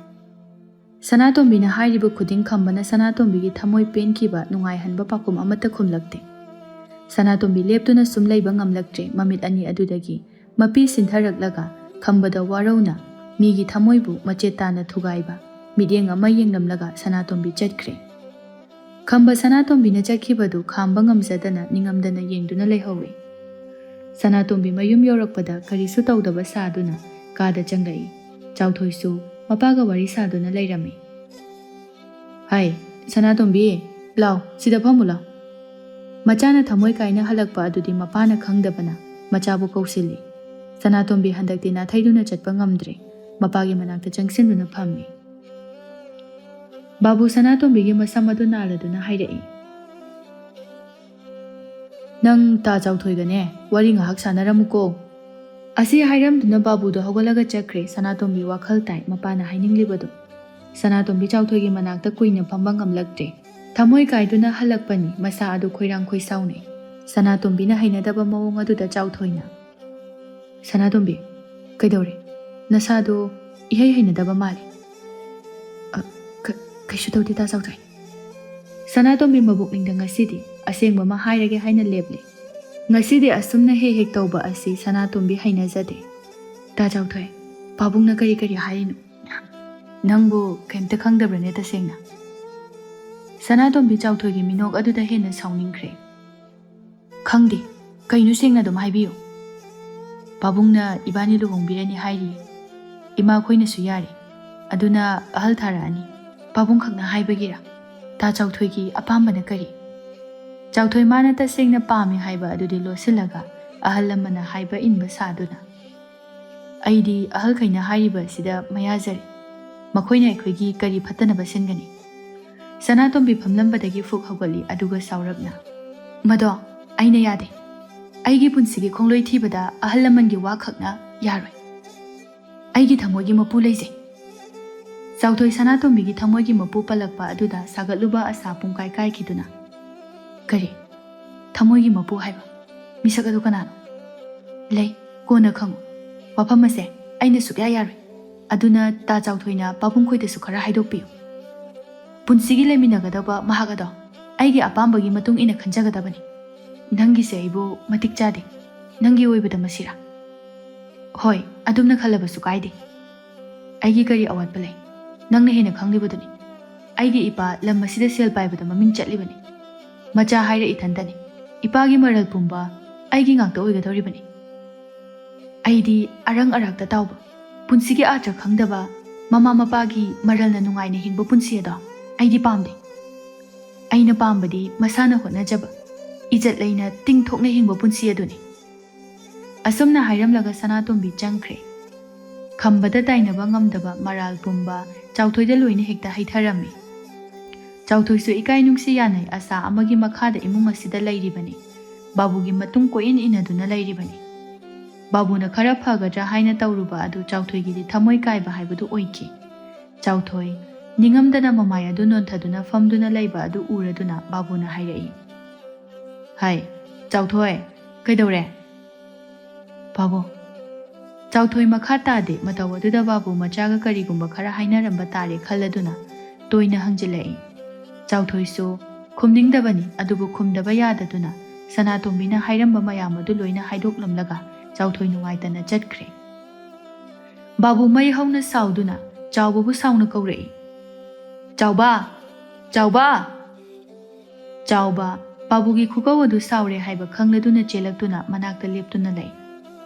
ꯁꯅꯥꯇꯣꯝꯕꯤꯅ ꯍꯥꯏꯔꯤꯕ ꯈꯨꯗꯤꯡ ꯈꯝꯕꯅ ꯁꯅꯥꯇꯣꯝꯕꯤꯒꯤ ꯊꯃꯣꯏ ꯄꯦꯟꯈꯤꯕ, ꯅꯨꯡꯉꯥꯏꯍꯟꯕ ꯄꯥꯎꯈꯨꯝ ꯑꯃꯠꯇ ꯈꯨꯝꯂꯛꯇꯦ꯫ ꯁꯅꯥꯇꯣꯝꯕꯤ ꯂꯦꯞꯇꯨꯅ ꯁꯨꯝ ꯂꯩꯕ ꯉꯝꯂꯛꯇ꯭ꯔꯦ꯫ ꯃꯃꯤꯠ ꯑꯅꯤ ꯑꯗꯨꯗꯒꯤ ꯃꯄꯤ ꯁꯤꯟꯊꯔꯛꯂꯒ ꯈꯝꯕꯗ ꯋꯥꯔꯧꯅ ꯃꯤꯒꯤ ꯊꯃꯣꯏꯕꯨ ꯃꯆꯦꯠ ꯇꯥꯅ ꯊꯨꯒꯥꯏꯕ ꯃꯤꯠꯌꯦꯡ ꯑꯃ ꯌꯦꯡꯂꯝꯂꯒ ꯁꯅꯥꯇꯣꯝꯕꯤ ꯆꯠꯈ꯭ꯔꯦ꯫ ꯈꯝꯕ ꯁꯅꯥꯇꯣꯝꯕꯤꯅ ꯆꯠꯈꯤꯕꯗꯨ ꯈꯥꯝꯕ ꯉꯝꯖꯗꯅ ꯅꯤꯡꯉꯝꯗꯅ ꯌꯦꯡꯗꯨꯅ ꯂꯩꯍꯧꯏ꯫ ꯁꯅꯥꯇꯣꯝꯕꯤ ꯃꯌꯨꯝ ꯌꯧꯔꯛꯄꯗ ꯀꯔꯤꯁꯨ ꯇꯧꯗꯕ ꯁꯥꯗꯨꯅ ꯀꯥꯗ ꯆꯪꯂꯛꯏ꯫ ꯆꯥꯎꯊꯣꯏꯁꯨ ꯃꯄꯥꯒ ꯋꯥꯔꯤ ꯁꯥꯗꯨꯅ ꯂꯩꯔꯝꯃꯤ꯫ "ꯍꯥꯏ, ꯁꯅꯥꯇꯣꯝꯕꯤ, ꯂꯥꯎ, ꯁꯤꯗ ꯐꯝꯃꯨ ꯂꯥꯎ꯫" ꯃꯆꯥꯅ ꯊꯃꯣꯏ ꯀꯥꯏꯅ ꯍꯜꯂꯛꯄ ꯑꯗꯨꯗꯤ ꯃꯄꯥꯅ ꯈꯪꯗꯕꯅ ꯃꯆꯥꯕꯨ ꯀꯧꯁꯤꯜꯂꯤ꯫ ꯁꯅꯥꯇꯣꯝꯕꯤ ꯍꯟꯗꯛꯇꯤ ꯅꯥꯊꯩꯗꯨꯅ ꯆꯠꯄ ꯉꯝꯗ꯭ꯔꯦ꯫ ꯃꯄꯥꯒꯤ ꯃꯅꯥꯛꯇ ꯆꯪꯁꯤꯟꯗꯨꯅ ꯐꯝꯃꯤ꯫ ꯕꯥꯕꯨ ꯁꯅꯥꯇꯣꯝꯕꯤꯒꯤ ꯃꯁꯝ ꯑꯗꯨ ꯅꯥꯜꯂꯗꯨꯅ ꯍꯥꯏꯔꯛꯏ, "ꯅꯪ ꯇꯥ ꯆꯥꯎꯊꯣꯏꯒꯅꯦ ꯋꯥꯔꯤ ꯉꯥꯏꯍꯥꯛ ꯁꯥꯟꯅꯔꯝꯃꯨꯀꯣ"꯫ ꯑꯁꯤ ꯍꯥꯏꯔꯝꯗꯨꯅ ꯕꯥꯕꯨꯗꯣ ꯍꯧꯒꯠꯂꯒ ꯆꯠꯈ꯭ꯔꯦ꯫ ꯁꯅꯥꯇꯣꯝꯕꯤ ꯋꯥꯈꯜ ꯇꯥꯏ ꯃꯄꯥꯅ ꯍꯥꯏꯅꯤꯡꯂꯤꯕꯗꯣ꯫ ꯁꯅꯥꯇꯣꯝꯕꯤ ꯆꯥꯎꯊꯣꯏꯒꯤ ꯃꯅꯥꯛꯇ ꯀꯨꯏꯅ ꯐꯝꯕ ꯉꯝꯂꯛꯇ꯭ꯔꯦ꯫ ꯊꯃꯣꯏ ꯀꯥꯏꯗꯨꯅ ꯍꯜꯂꯛꯄꯅꯤ꯫ ꯃꯁꯥ ꯑꯗꯨ ꯈꯣꯏꯔꯥꯡ ꯈꯣꯏꯁꯥꯎꯅꯩ꯫ ꯁꯅꯥꯇꯣꯝꯕꯤꯅ ꯍꯩꯅꯗꯕ ꯃꯑꯣꯡ ꯑꯗꯨꯗ ꯆꯥꯎꯊꯣꯏꯅ, "ꯁꯅꯥꯇꯣꯝꯕꯤ, ꯀꯩꯗꯧꯔꯦ? ꯅꯁꯥꯗꯣ ꯏꯍꯩ ꯍꯩꯅꯗꯕ ꯃꯥꯜꯂꯤ"꯫ "ꯑ, ꯀ-, ꯀꯩꯁꯨ ꯇꯧꯗꯦ, ꯇꯥ ꯆꯥꯎꯊꯣꯏ"꯫ ꯁꯅꯥꯇꯣꯝꯕꯤ ꯃꯕꯨꯛꯅꯤꯡꯗ ꯉꯁꯤꯗꯤ ꯑꯁꯦꯡꯕ ꯑꯃ ꯍꯥꯏꯔꯒꯦ ꯍꯥꯏꯅ ꯂꯦꯞꯂꯦ꯫ ꯉꯁꯤꯗꯤ ꯑꯁꯨꯝꯅ ꯍꯦꯛ ꯍꯦꯛ ꯇꯧꯕ ꯑꯁꯤ ꯁꯅꯥꯇꯣꯝꯕꯤ ꯍꯩꯅꯖꯗꯦ꯫ "ꯇꯥ ꯆꯥꯎꯊꯣꯏ, ꯄꯥꯕꯨꯡꯅ ꯀꯔꯤ ꯀꯔꯤ ꯍꯥꯏꯔꯤꯅꯣ? ꯅꯪꯕꯨ ꯀꯩꯝꯇ ꯈꯪꯗꯕ꯭ꯔꯅꯦ ꯇꯁꯦꯡꯅ?" ꯁꯅꯥꯇꯣꯝꯕꯤ ꯆꯥꯎꯊꯣꯏꯒꯤ ꯃꯤꯅꯣꯛ ꯑꯗꯨꯗ ꯍꯦꯟꯅ ꯁꯥꯎꯅꯤꯡꯈ꯭ꯔꯦ꯫ "ꯈꯪꯗꯦ꯫ ꯀꯩꯅꯣ, ꯁꯦꯡꯅ ꯑꯗꯨꯝ ꯍꯥꯏꯕꯤꯌꯨ"꯫ "ꯄꯥꯕꯨꯡꯅ ꯏꯕꯥꯅꯤ ꯂꯨꯍꯣꯡꯕꯤꯔꯅꯤ ꯍꯥꯏꯔꯤ꯫ ꯏꯃꯥ ꯈꯣꯏꯅꯁꯨ ꯌꯥꯔꯤ꯫ ꯑꯗꯨꯅ ꯑꯍꯜ ꯊꯥꯔꯛꯑꯅꯤ꯫ ꯄꯥꯕꯨꯡ ꯈꯛꯅ ꯍꯥꯏꯕꯒꯤꯔ? ꯇꯥ ꯆꯥꯎꯊꯣꯏꯒꯤ ꯑꯄꯥꯝꯕꯅ ꯀꯔꯤ?" ꯆꯥꯎꯊꯣꯏ ꯃꯥꯅ ꯇꯁꯦꯡꯅ ꯄꯥꯝꯃꯤ ꯍꯥꯏꯕ ꯑꯗꯨꯗꯤ ꯂꯣꯠꯁꯤꯜꯂꯒ ꯑꯍꯜ ꯂꯃꯟꯅ ꯍꯥꯏꯕ ꯏꯟꯕ ꯁꯥꯗꯨꯅ, "ꯑꯩꯗꯤ ꯑꯍꯜꯈꯩꯅ ꯍꯥꯏꯔꯤꯕ ꯑꯁꯤꯗ ꯃꯌꯥꯖꯔꯦ꯫ ꯃꯈꯣꯏꯅ ꯑꯩꯈꯣꯏꯒꯤ ꯀꯔꯤ ꯐꯠꯇꯅꯕ ꯁꯤꯟꯒꯅꯤ?" ꯁꯅꯥꯇꯣꯝꯕꯤ ꯐꯝꯂꯝꯕꯗꯒꯤ ꯐꯨꯛ ꯍꯧꯒꯠꯂꯤ, ꯑꯗꯨꯒ ꯁꯥꯎꯔꯞꯅ, "ꯃꯗꯣ ꯑꯩꯅ ꯌꯥꯗꯦ꯫ ꯑꯩꯒꯤ ꯄꯨꯟꯁꯤꯒꯤ ꯈꯣꯡꯂꯣꯏ ꯊꯤꯕꯗ ꯑꯍꯜ ꯂꯃꯟꯒꯤ ꯋꯥ ꯈꯛꯅ ꯌꯥꯔꯣꯏ꯫ ꯑꯩꯒꯤ ꯊꯃꯣꯏꯒꯤ ꯃꯄꯨ ꯂꯩꯖꯩ"꯫ ꯆꯥꯎꯊꯣꯏ ꯁꯅꯥꯇꯣꯝꯕꯤꯒꯤ ꯊꯃꯣꯏꯒꯤ ꯃꯄꯨ ꯄꯜꯂꯛꯄ ꯑꯗꯨꯗ ꯁꯥꯒꯠꯂꯨꯕ ꯑꯁꯥ ꯄꯨꯡꯀꯥꯏ ꯀꯥꯏꯈꯤꯗꯨꯅ, "ꯀꯔꯤ? ꯊꯃꯣꯏꯒꯤ ꯃꯄꯨ ꯍꯥꯏꯕ? ꯃꯤꯁꯛ ꯑꯗꯨ ꯀꯅꯥꯅꯣ?" "ꯂꯩ, ꯀꯣꯟꯅ ꯈꯪꯉꯨ꯫ ꯋꯥꯐꯝ ꯑꯁꯦ ꯑꯩꯅ ꯁꯨꯛꯌꯥ ꯌꯥꯔꯣꯏ꯫ ꯑꯗꯨꯅ ꯇꯥ ꯆꯥꯎꯊꯣꯏꯅ ꯄꯥꯕꯨꯡ ꯈꯣꯏꯗꯁꯨ ꯈꯔ ꯍꯥꯏꯗꯣꯛꯄꯤꯌꯨ꯫ ꯄꯨꯟꯁꯤꯒꯤ ꯂꯩꯃꯤꯟꯅꯒꯗꯧꯕ ꯃꯍꯥꯛ ꯑꯗꯣ ꯑꯩꯒꯤ ꯑꯄꯥꯝꯕꯒꯤ ꯃꯇꯨꯡ ꯏꯟꯅ ꯈꯟꯖꯒꯗꯕꯅꯤ꯫ ꯅꯪꯒꯤꯁꯦ ꯑꯩꯕꯨ ꯃꯇꯤꯛ ꯆꯥꯗꯦ꯫ ꯅꯪꯒꯤ ꯑꯣꯏꯕꯗ ꯃꯁꯤꯔꯥ?" "ꯍꯣꯏ, ꯑꯗꯨꯝꯅ ꯈꯜꯂꯕꯁꯨ ꯀꯥꯏꯗꯦ꯫ ꯑꯩꯒꯤ ꯀꯔꯤ ꯑꯋꯥꯠꯄ ꯂꯩ? ꯅꯪꯅ ꯍꯦꯟꯅ ꯈꯪꯂꯤꯕꯗꯨꯅꯤ꯫ ꯑꯩꯒꯤ ꯏꯄꯥ ꯂꯝ ꯑꯁꯤꯗ ꯁꯦꯜ ꯄꯥꯏꯕꯗ ꯃꯃꯤꯡ ꯆꯠꯂꯤꯕꯅꯤ꯫ ꯃꯆꯥ ꯍꯥꯏꯔ ꯏꯊꯟꯇꯅꯤ꯫ ꯏꯄꯥꯒꯤ ꯃꯔꯜ ꯄꯨꯝꯕ ꯑꯩꯒꯤ ꯉꯥꯛꯇ ꯑꯣꯏꯒꯗꯧꯔꯤꯕꯅꯤ꯫ ꯑꯩꯗꯤ ꯑꯔꯪ ꯑꯔꯥꯛꯇ ꯇꯥꯎꯕ, ꯄꯨꯟꯁꯤꯒꯤ ꯑꯥꯔꯊ ꯈꯪꯗꯕ, ꯃꯃꯥ ꯃꯄꯥꯒꯤ ꯃꯔꯜꯅ ꯅꯨꯡꯉꯥꯏꯅ ꯍꯤꯡꯕ ꯄꯨꯟꯁꯤ ꯑꯗꯣ ꯑꯩꯗꯤ ꯄꯥꯝꯗꯦ꯫ ꯑꯩꯅ ꯄꯥꯝꯕꯗꯤ ꯃꯁꯥꯅ ꯍꯣꯠꯅꯖꯕ, ꯏꯖꯠ ꯂꯩꯅ ꯇꯤꯡꯊꯣꯛꯅ ꯍꯤꯡꯕ ꯄꯨꯟꯁꯤ ꯑꯗꯨꯅꯤ"꯫ ꯑꯁꯨꯝꯅ ꯍꯥꯏꯔꯝꯂꯒ ꯁꯅꯥꯇꯣꯝꯕꯤ ꯆꯪꯈ꯭ꯔꯦ꯫ ꯈꯝꯕꯗ ꯇꯥꯏꯅꯕ ꯉꯝꯗꯕ ꯃꯔꯥꯜ ꯄꯨꯝꯕ ꯆꯥꯎꯊꯣꯏꯗ ꯂꯣꯏꯅ ꯍꯦꯛꯇ ꯍꯩꯊꯔꯝꯃꯤ꯫ ꯆꯥꯎꯊꯣꯏꯁꯨ ꯏꯀꯥꯏ ꯅꯨꯡꯁꯤ ꯌꯥꯅꯩ ꯑꯁꯥ ꯑꯃꯒꯤ ꯃꯈꯥꯗ ꯏꯃꯨꯡ ꯑꯁꯤꯗ ꯂꯩꯔꯤꯕꯅꯤ꯫ ꯕꯥꯕꯨꯒꯤ ꯃꯇꯨꯡ ꯀꯣꯏꯏꯟ ꯏꯟꯅꯗꯨꯅ ꯂꯩꯔꯤꯕꯅꯤ꯫ ꯕꯥꯕꯨꯅ ꯈꯔ ꯐꯒꯗ꯭ꯔꯥ ꯍꯥꯏꯅ ꯇꯧꯔꯨꯕ ꯑꯗꯨ ꯆꯥꯎꯊꯣꯏꯒꯤꯗꯤ ꯊꯃꯣꯏ ꯀꯥꯏꯕ ꯍꯥꯏꯕꯗꯨ ꯑꯣꯏꯈꯤ꯫ ꯆꯥꯎꯊꯣꯏ ꯅꯤꯡꯉꯝꯗꯅ ꯃꯃꯥꯏ ꯑꯗꯨ ꯅꯣꯟꯊꯗꯨꯅ ꯐꯝꯗꯨꯅ ꯂꯩꯕ ꯑꯗꯨ ꯎꯔꯗꯨꯅ ꯕꯥꯕꯨꯅ ꯍꯥꯏꯔꯛꯏ, "ꯍꯥꯏ, ꯆꯥꯎꯊꯣꯏ, ꯀꯩꯗꯧꯔꯦ?" "ꯕꯥꯕꯨ, ꯆꯥꯎꯊꯣꯏ ꯃꯈꯥ ꯇꯥꯗꯦ꯫ ꯃꯇꯧ ꯑꯗꯨꯗ ꯕꯥꯕꯨ ꯃꯆꯥꯒ ꯀꯔꯤꯒꯨꯝꯕ ꯈꯔ ꯍꯥꯏꯅꯔꯝꯕ ꯇꯥꯔꯦ ꯈꯜꯂꯗꯨꯅ ꯇꯣꯏꯅ ꯍꯪꯖꯤꯜꯂꯛꯏ꯫ ꯆꯥꯎꯊꯣꯏꯁꯨ ꯈꯨꯝꯅꯤꯡꯗꯕꯅꯤ, ꯑꯗꯨꯕꯨ ꯈꯨꯝꯗꯕ ꯌꯥꯗꯗꯨꯅ ꯁꯅꯥꯇꯣꯝꯕꯤꯅ ꯍꯥꯏꯔꯝꯕ ꯃꯌꯥꯝ ꯑꯗꯨ ꯂꯣꯏꯅ ꯍꯥꯏꯗꯣꯛꯂꯝꯂꯒ ꯆꯥꯎꯊꯣꯏ ꯅꯨꯡꯉꯥꯏꯇꯅ ꯆꯠꯈ꯭ꯔꯦ꯫ ꯕꯥꯕꯨ ꯃꯩ ꯍꯧꯅ ꯁꯥꯎꯗꯨꯅ ꯆꯥꯎꯕꯕꯨ ꯁꯥꯎꯅ ꯀꯧꯔꯛꯏ, "ꯆꯥꯎꯕ! ꯆꯥꯎꯕ!" ꯆꯥꯎꯕ ꯕꯥꯕꯨꯒꯤ ꯈꯨꯀꯧ ꯑꯗꯨ ꯁꯥꯎꯔꯦ ꯍꯥꯏꯕ ꯈꯪꯂꯗꯨꯅ ꯆꯦꯜꯂꯛꯇꯨꯅ ꯃꯅꯥꯛꯇ ꯂꯦꯞꯇꯨꯅ ꯂꯩ꯫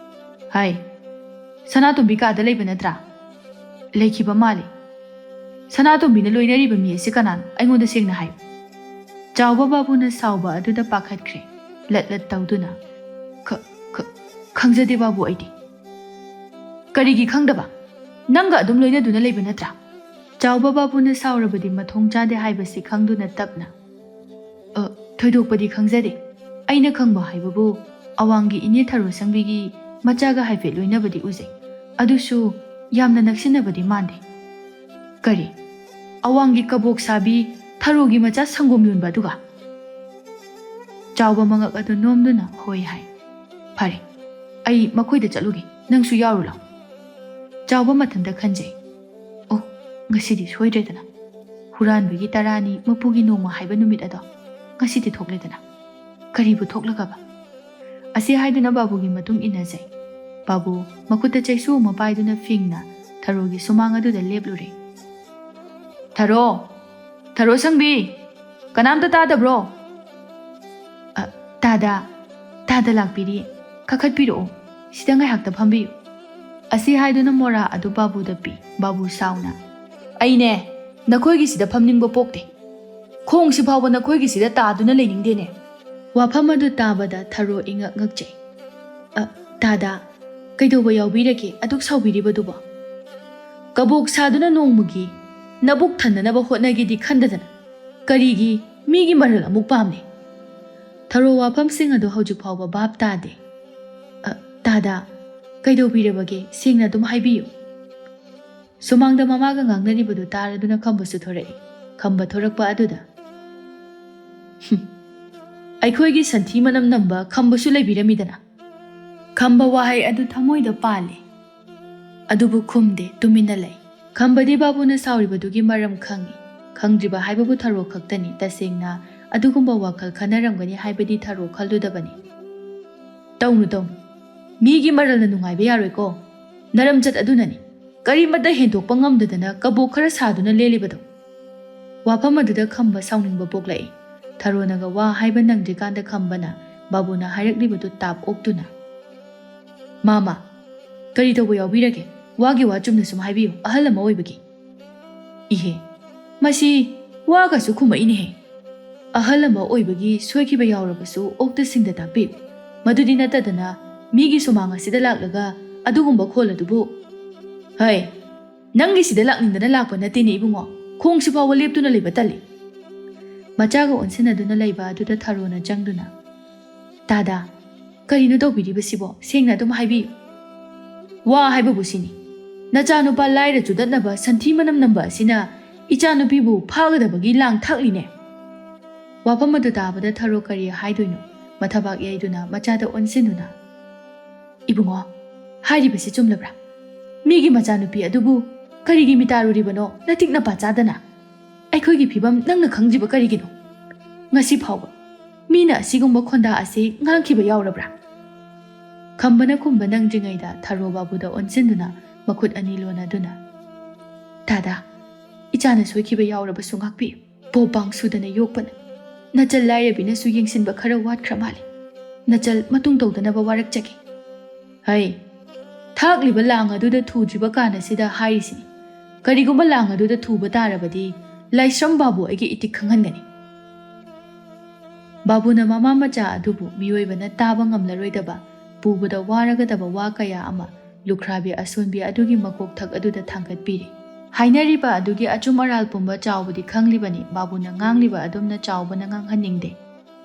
"ꯍꯥꯏ, ꯁꯅꯥꯇꯣꯝꯕꯤ ꯀꯥꯗ ꯂꯩꯕ ꯅꯠꯇ꯭ꯔꯥ?" "ꯂꯩꯈꯤꯕ ꯃꯥꯜꯂꯤ꯫ ꯁꯅꯥꯇꯣꯝꯕꯤꯅ ꯂꯣꯏꯅꯔꯤꯕ ꯃꯤ ꯑꯁꯤ ꯀꯅꯥꯅꯣ? ꯑꯩꯉꯣꯟꯗ ꯁꯦꯡꯅ ꯍꯥꯏꯌꯨ꯫" ꯆꯥꯎꯕ ꯕꯥꯕꯨꯅ ꯁꯥꯎꯕ ꯑꯗꯨꯗ ꯄꯥꯈꯠꯈ꯭ꯔꯦ꯫ ꯂꯠ ꯂꯠ ꯇꯧꯗꯨꯅ, "ꯈ-, ꯈ-, ꯈꯪꯖꯗꯦ ꯕꯥꯕꯨ ꯑꯩꯗꯤ꯫" "ꯀꯔꯤꯒꯤ ꯈꯪꯗꯕ? ꯅꯪꯒ ꯑꯗꯨꯝ ꯂꯣꯏꯅꯗꯨꯅ ꯂꯩꯕ ꯅꯠꯇ꯭ꯔꯥ?" ꯆꯥꯎꯕ ꯕꯥꯕꯨꯅ ꯁꯥꯎꯔꯕꯗꯤ ꯃꯊꯣꯡ ꯆꯥꯗꯦ ꯍꯥꯏꯕꯁꯤ ꯈꯪꯗꯨꯅ ꯇꯞꯅ, "ꯑ, ꯊꯣꯏꯗꯣꯛꯄꯗꯤ ꯈꯪꯖꯗꯦ꯫ ꯑꯩꯅ ꯈꯪꯕ ꯍꯥꯏꯕꯕꯨ ꯑꯋꯥꯡꯒꯤ ꯏꯅꯦ ꯊꯔꯣꯁꯪꯕꯤꯒꯤ ꯃꯆꯥꯒ ꯍꯥꯏꯐꯦꯠ ꯂꯣꯏꯅꯕꯗꯤ ꯎꯖꯩ꯫ ꯑꯗꯨꯁꯨ ꯌꯥꯝꯅ ꯅꯛꯁꯤꯟꯅꯕꯗꯤ ꯃꯥꯟꯗꯦ꯫" "ꯀꯔꯤ? ꯑꯋꯥꯡꯒꯤ ꯀꯕꯣꯛ ꯁꯥꯕꯤ ꯊꯔꯣꯒꯤ ꯃꯆꯥ ꯁꯪꯒꯣꯝ ꯌꯣꯟꯕ ꯑꯗꯨꯒ?" ꯆꯥꯎꯕ ꯃꯉꯛ ꯑꯗꯨ ꯅꯣꯝꯗꯨꯅ ꯍꯣꯏ ꯍꯥꯏ꯫ "ꯐꯔꯦ, ꯑꯩ ꯃꯈꯣꯏꯗ ꯆꯠꯂꯨꯒꯦ, ꯅꯪꯁꯨ ꯌꯥꯎꯔꯨ ꯂꯥꯎ꯫" ꯆꯥꯎꯕ ꯃꯊꯟꯇ ꯈꯟꯖꯩ, "ꯑꯣ, ꯉꯁꯤꯗꯤ ꯁꯣꯏꯗ꯭ꯔꯦꯗꯅ꯫ ꯍꯨꯔꯥꯟꯕꯒꯤ ꯇꯔꯥꯅꯤ, ꯃꯄꯨꯒꯤ ꯅꯣꯡꯃ ꯍꯥꯏꯕ ꯅꯨꯃꯤꯠ ꯑꯗꯣ ꯉꯁꯤꯗꯤ ꯊꯣꯛꯂꯦꯗꯅ꯫ ꯀꯔꯤꯕꯨ ꯊꯣꯛꯂꯒꯕ?" ꯑꯁꯤ ꯍꯥꯏꯗꯨꯅ ꯕꯥꯕꯨꯒꯤ ꯃꯇꯨꯡ ꯏꯟꯅꯖꯩ꯫ ꯕꯥꯕꯨ ꯃꯈꯨꯠꯇ ꯆꯩꯁꯨ ꯑꯃ ꯄꯥꯏꯗꯨꯅ ꯐꯤꯡꯅ ꯊꯔꯣꯒꯤ ꯁꯨꯃꯥꯡ ꯑꯗꯨꯗ ꯂꯦꯞꯂꯨꯔꯦ꯫ "ꯊꯔꯣ! ꯊꯔꯣ ꯁꯪꯕꯤ! ꯀꯅꯥꯝꯇ ꯇꯥꯗꯕ꯭ꯔꯣ?" "ꯑ, ꯇꯥꯗ, ꯇꯥꯗ ꯂꯥꯛꯄꯤꯔꯤ꯫ ꯀꯥꯈꯠꯄꯤꯔꯛꯑꯣ, ꯁꯤꯗ ꯉꯥꯏꯍꯥꯛꯇ ꯐꯝꯕꯤꯌꯨ꯫" ꯑꯁꯤ ꯍꯥꯏꯗꯨꯅ ꯃꯣꯔꯥ ꯑꯗꯨ ꯕꯥꯕꯨꯗ ꯄꯤ꯫ ꯕꯥꯕꯨ ꯁꯥꯎꯅ, "ꯑꯩꯅꯦ, ꯅꯈꯣꯏꯒꯤꯁꯤꯗ ꯐꯝꯅꯤꯡꯕ ꯄꯣꯛꯇꯦ꯫ ꯈꯣꯡꯁꯤ ꯐꯥꯎꯕ ꯅꯈꯣꯏꯒꯤꯁꯤꯗ ꯇꯥꯗꯨꯅ ꯂꯩꯅꯤꯡꯗꯦꯅꯦ꯫" ꯋꯥꯐꯝ ꯑꯗꯨ ꯇꯥꯕꯗ ꯊꯔꯣ ꯏꯉꯛ ꯉꯛꯆꯩ꯫ "ꯑ, ꯇꯥꯗ, ꯀꯩꯗꯧꯕ ꯌꯥꯎꯕꯤꯔꯒꯦ ꯑꯗꯨꯛ ꯁꯥꯎꯕꯤꯔꯤꯕꯗꯨꯕꯣ? ꯀꯕꯣꯛ ꯁꯥꯗꯨꯅ ꯅꯣꯡꯃꯒꯤ ꯅꯕꯨꯛ ꯊꯟꯅꯅꯕ ꯍꯣꯠꯅꯒꯦꯗꯤ ꯈꯟꯗꯗꯅ ꯀꯔꯤꯒꯤ ꯃꯤꯒꯤ ꯃꯔꯜ ꯑꯃꯨꯛ ꯄꯥꯝꯂꯤ? ꯊꯔꯣ ꯋꯥꯐꯝꯁꯤꯡ ꯑꯗꯨ ꯍꯧꯖꯤꯛ ꯐꯥꯎꯕ ꯚꯥꯞ ꯇꯥꯗꯦ꯫ "ꯑ, ꯇꯥꯗꯥ, ꯀꯩꯗꯧꯕꯤꯔꯕꯒꯦ? ꯁꯦꯡꯅ ꯑꯗꯨꯝ ꯍꯥꯏꯕꯤꯌꯨ꯫" ꯁꯨꯃꯥꯡꯗ ꯃꯃꯥꯒ ꯉꯥꯡꯅꯔꯤꯕꯗꯨ ꯇꯥꯔꯗꯨꯅ ꯈꯝꯕꯁꯨ ꯊꯣꯔꯛꯏ꯫ ꯈꯝꯕ ꯊꯣꯔꯛꯄ ꯑꯗꯨꯗ, "ꯍꯨꯝ, ꯑꯩꯈꯣꯏꯒꯤ ꯁꯟꯊꯤ ꯃꯅꯝ ꯅꯝꯕ ꯈꯝꯕꯁꯨ ꯂꯩꯕꯤꯔꯝꯃꯤꯗꯅ?" ꯈꯝꯕ ꯋꯥꯍꯩ ꯑꯗꯨ ꯊꯃꯣꯏꯗ ꯄꯥꯜꯂꯤ꯫ ꯑꯗꯨꯕꯨ ꯈꯨꯝꯗꯦ, ꯇꯨꯃꯤꯟꯅ ꯂꯩ꯫ ꯈꯝꯕꯗꯤ ꯕꯥꯕꯨꯅ ꯁꯥꯎꯔꯤꯕꯗꯨꯒꯤ ꯃꯔꯝ ꯈꯪꯏ꯫ ꯈꯪꯗ꯭ꯔꯤꯕ ꯍꯥꯏꯕꯕꯨ ꯊꯔꯣ ꯈꯛꯇꯅꯤ꯫ ꯇꯁꯦꯡꯅ ꯑꯗꯨꯒꯨꯝꯕ ꯋꯥꯈꯜ ꯈꯟꯅꯔꯝꯒꯅꯤ ꯍꯥꯏꯕꯗꯤ ꯊꯔꯣ ꯈꯜꯂꯨꯗꯕꯅꯤ꯫ "ꯇꯧꯅꯨ, ꯇꯧꯅꯨ꯫ ꯃꯤꯒꯤ ꯃꯔꯜꯅ ꯅꯨꯡꯉꯥꯏꯕ ꯌꯥꯔꯣꯏꯀꯣ꯫ ꯅꯔꯝꯆꯠ ꯑꯗꯨꯅꯅꯤ꯫ ꯀꯔꯤꯃꯠꯇ ꯍꯦꯟꯗꯣꯛꯄ ꯉꯝꯗꯗꯅ ꯀꯕꯣꯛ ꯈꯔ ꯁꯥꯗꯨꯅ ꯂꯦꯜꯂꯤꯕꯗꯣ꯫" ꯋꯥꯐꯝ ꯑꯗꯨꯗ ꯈꯝꯕ ꯁꯥꯎꯅꯤꯡꯕ ꯄꯣꯛꯂꯛꯏ꯫ ꯊꯔꯣꯅꯒ ꯋꯥ ꯍꯥꯏꯕ ꯅꯪꯗ꯭ꯔꯤꯀꯥꯟꯗ ꯈꯝꯕꯅ ꯕꯥꯕꯨꯅ ꯍꯥꯏꯔꯛꯂꯤꯕꯗꯨ ꯇꯥꯞ ꯑꯣꯛꯇꯨꯅ, "ꯃꯥꯃ, ꯀꯔꯤ ꯇꯧꯕ ꯌꯥꯎꯕꯤꯔꯒꯦ? ꯋꯥꯒꯤ ꯋꯥ ꯆꯨꯝꯅ ꯁꯨꯝ ꯍꯥꯏꯕꯤꯌꯨ, ꯑꯍꯜ ꯑꯃ ꯑꯣꯏꯕꯒꯤ꯫" "ꯏꯍꯦ, ꯃꯁꯤ ꯋꯥꯒꯁꯨ ꯈꯨꯝꯃꯛꯏꯅꯦꯍꯦ꯫ ꯑꯍꯜ ꯑꯃ ꯑꯣꯏꯕꯒꯤ ꯁꯣꯏꯈꯤꯕ ꯌꯥꯎꯔꯕꯁꯨ ꯑꯣꯛꯇ ꯁꯤꯡꯗ ꯇꯥꯛꯄꯤꯌꯨ꯫ ꯃꯗꯨꯗꯤ ꯅꯠꯇꯗꯅ ꯃꯤꯒꯤ ꯁꯨꯃꯥꯡ ꯑꯁꯤꯗ ꯂꯥꯛꯂꯒ ꯑꯗꯨꯒꯨꯝꯕ ꯈꯣꯜ ꯑꯗꯨꯕꯨ꯫" "ꯍꯩ, ꯅꯪꯒꯤ ꯁꯤꯗ ꯂꯥꯛꯅꯤꯡꯗꯅ ꯂꯥꯛꯄ ꯅꯠꯇꯦꯅꯦ ꯏꯕꯨꯡꯉꯣ꯫ ꯈꯣꯡꯁꯤ ꯐꯥꯎꯕ ꯂꯦꯞꯇꯨꯅ ꯂꯩꯕ ꯇꯜꯂꯤ꯫" ꯃꯆꯥꯒ ꯑꯣꯟꯁꯤꯟꯅꯗꯨꯅ ꯂꯩꯕ ꯑꯗꯨꯗ ꯊꯔꯣꯅ ꯆꯪꯗꯨꯅ, "ꯇꯥꯗꯥ, ꯀꯔꯤꯅꯣ ꯇꯧꯕꯤꯔꯤꯕꯁꯤꯕꯣ? ꯁꯦꯡꯅ ꯑꯗꯨꯝ ꯍꯥꯏꯕꯤꯌꯨ꯫" "ꯋꯥ ꯍꯥꯏꯕꯕꯨ ꯁꯤꯅꯤ꯫ ꯅꯆꯥꯅꯨꯄꯥ ꯂꯥꯏꯔ ꯆꯨꯗꯠꯅꯕ ꯁꯟꯊꯤ ꯃꯅꯝ ꯅꯝꯕ ꯑꯁꯤꯅ ꯏꯆꯥꯅꯨꯄꯤꯕꯨ ꯐꯥꯒꯗꯕꯒꯤ ꯂꯥꯡ ꯊꯥꯛꯂꯤꯅꯦ꯫" ꯋꯥꯐꯝ ꯑꯗꯨ ꯇꯥꯕꯗ ꯊꯔꯣ ꯀꯔꯤ ꯍꯥꯏꯗꯣꯏꯅꯣ? ꯃꯊꯕꯥꯛ ꯌꯩꯗꯨꯅ ꯃꯆꯥꯗ ꯑꯣꯟꯁꯤꯟꯗꯨꯅ, "ꯏꯕꯨꯡꯉꯣ, ꯍꯥꯏꯔꯤꯕꯁꯤ ꯆꯨꯝꯂꯕ꯭ꯔꯥ? ꯃꯤꯒꯤ ꯃꯆꯥꯅꯨꯄꯤ ꯑꯗꯨꯕꯨ ꯀꯔꯤꯒꯤ ꯃꯤꯇꯥꯔꯨꯔꯤꯕꯅꯣ ꯅꯇꯤꯛ ꯅꯄꯥ ꯆꯥꯗꯅ? ꯑꯩꯈꯣꯏꯒꯤ ꯐꯤꯕꯝ ꯅꯪꯅ ꯈꯪꯗ꯭ꯔꯤꯕ ꯀꯔꯤꯒꯤꯅꯣ? ꯉꯁꯤ ꯐꯥꯎꯕ ꯃꯤꯅ ꯑꯁꯤꯒꯨꯝꯕ ꯈꯣꯟꯗꯥ ꯑꯁꯤ ꯉꯥꯡꯈꯤꯕ ꯌꯥꯎꯔꯕ꯭ꯔꯥ?" ꯈꯝꯕꯅ ꯈꯨꯝꯕ ꯅꯪꯗ꯭ꯔꯤꯉꯩꯗ ꯊꯔꯣ ꯕꯥꯕꯨꯗ ꯑꯣꯟꯁꯤꯟꯗꯨꯅ ꯃꯈꯨꯠ ꯑꯅꯤ ꯂꯣꯟꯅꯗꯨꯅ, "ꯇꯥꯗꯥ, ꯏꯆꯥꯅ ꯁꯣꯏꯈꯤꯕ ꯌꯥꯎꯔꯕꯁꯨ ꯉꯥꯛꯄꯤꯌꯨ꯫ ꯄꯣꯄꯥꯡ ꯁꯨꯗꯅ ꯌꯣꯛꯄꯅ ꯅꯆꯜ ꯂꯥꯏꯔꯕꯤꯅꯁꯨ ꯌꯦꯡꯁꯤꯟꯕ ꯈꯔ ꯋꯥꯠꯈ꯭ꯔ ꯃꯥꯜꯂꯤ꯫ ꯅꯆꯜ ꯃꯇꯨꯡ ꯇꯧꯗꯅꯕ ꯋꯥꯔꯛꯆꯒꯦ꯫" "ꯍꯩ, ꯊꯥꯛꯂꯤꯕ ꯂꯥꯡ ꯑꯗꯨꯗ ꯊꯨꯗ꯭ꯔꯤꯕ ꯀꯥꯟ ꯑꯁꯤꯗ ꯍꯥꯏꯔꯤꯁꯤꯅꯤ꯫ ꯀꯔꯤꯒꯨꯝꯕ ꯂꯥꯡ ꯑꯗꯨꯗ ꯊꯨꯕ ꯇꯥꯔꯕꯗꯤ ꯂꯥꯏꯁ꯭ꯔꯝ ꯕꯥꯕꯨ ꯑꯩꯒꯤ ꯏꯇꯤꯛ ꯈꯪꯍꯟꯒꯅꯤ꯫" ꯕꯥꯕꯨꯅ ꯃꯃꯥ ꯃꯆꯥ ꯑꯗꯨꯕꯨ ꯃꯤꯑꯣꯏꯕꯅ ꯇꯥꯕ ꯉꯝꯂꯔꯣꯏꯗꯕ ꯄꯨꯕꯗ ꯋꯥꯔꯒꯗꯕ ꯋꯥ ꯀꯌꯥ ꯑꯃ ꯂꯨꯈ꯭ꯔꯥꯕꯤ ꯑꯁꯣꯟꯕꯤ ꯑꯗꯨꯒꯤ ꯃꯀꯣꯛꯊꯛ ꯑꯗꯨꯗ ꯊꯥꯡꯒꯠꯄꯤꯔꯤ꯫ ꯍꯥꯏꯅꯔꯤꯕ ꯑꯗꯨꯒꯤ ꯑꯆꯨꯝ ꯑꯔꯥꯜ ꯄꯨꯝꯕ ꯆꯥꯎꯕꯗꯤ ꯈꯪꯂꯤꯕꯅꯤ, ꯕꯥꯕꯨꯅ ꯉꯥꯡꯂꯤꯕ ꯑꯗꯨꯝꯅ ꯆꯥꯎꯕꯅ ꯉꯥꯡꯍꯟꯅꯤꯡꯗꯦ꯫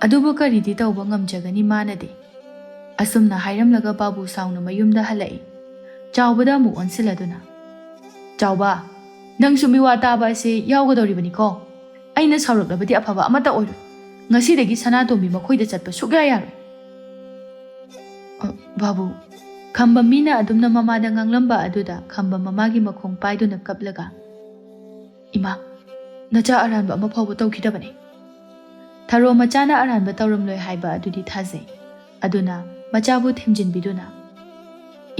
ꯑꯗꯨꯕꯨ ꯀꯔꯤꯗꯤ ꯇꯧꯕ ꯉꯝꯖꯒꯅꯤ ꯃꯥꯅꯗꯤ꯫ ꯑꯁꯨꯝꯅ ꯍꯥꯏꯔꯝꯂꯒ ꯕꯥꯕꯨ ꯁꯥꯎꯅ ꯃꯌꯨꯝꯗ ꯍꯜꯂꯛꯏ꯫ ꯆꯥꯎꯕꯗ ꯑꯃꯨꯛ ꯑꯣꯟꯁꯤꯜꯂꯗꯨꯅ, "ꯆꯥꯎꯕ, ꯅꯪꯁꯨ ꯃꯤꯋꯥ ꯇꯥꯕ ꯑꯁꯤ ꯌꯥꯎꯒꯗꯧꯔꯤꯕꯅꯤꯀꯣ꯫ ꯑꯩꯅ ꯁꯥꯎꯔꯛꯂꯕꯗꯤ ꯑꯐꯕ ꯑꯃꯠꯇ ꯑꯣꯏꯔꯣꯏ꯫ ꯉꯁꯤꯗꯒꯤ ꯁꯅꯥꯇꯣꯝꯕꯤ ꯃꯈꯣꯏꯗ ꯆꯠꯄ ꯁꯨꯛꯌꯥ ꯌꯥꯔꯣꯏ꯫" "ꯑ, ꯕꯥꯕꯨ꯫" ꯈꯝꯕ ꯃꯤꯅ ꯑꯗꯨꯝꯅ ꯃꯃꯥꯗ ꯉꯥꯡꯂꯝꯕ ꯑꯗꯨꯗ ꯈꯝꯕ ꯃꯃꯥꯒꯤ ꯃꯈꯣꯡ ꯄꯥꯏꯗꯨꯅ ꯀꯞꯂꯒ, "ꯏꯃꯥ, ꯅꯆꯥ ꯑꯔꯥꯟꯕ ꯑꯃ ꯐꯥꯎꯕ ꯇꯧꯈꯤꯗꯕꯅꯤ꯫ ꯊꯔꯣ ꯃꯆꯥꯅ ꯑꯔꯥꯟꯕ ꯇꯧꯔꯝꯂꯣꯏ ꯍꯥꯏꯕ ꯑꯗꯨꯗꯤ ꯊꯥꯖꯩ꯫ ꯑꯗꯨꯅ ꯃꯆꯥꯕꯨ ꯊꯦꯝꯖꯤꯟꯕꯤꯗꯨꯅ,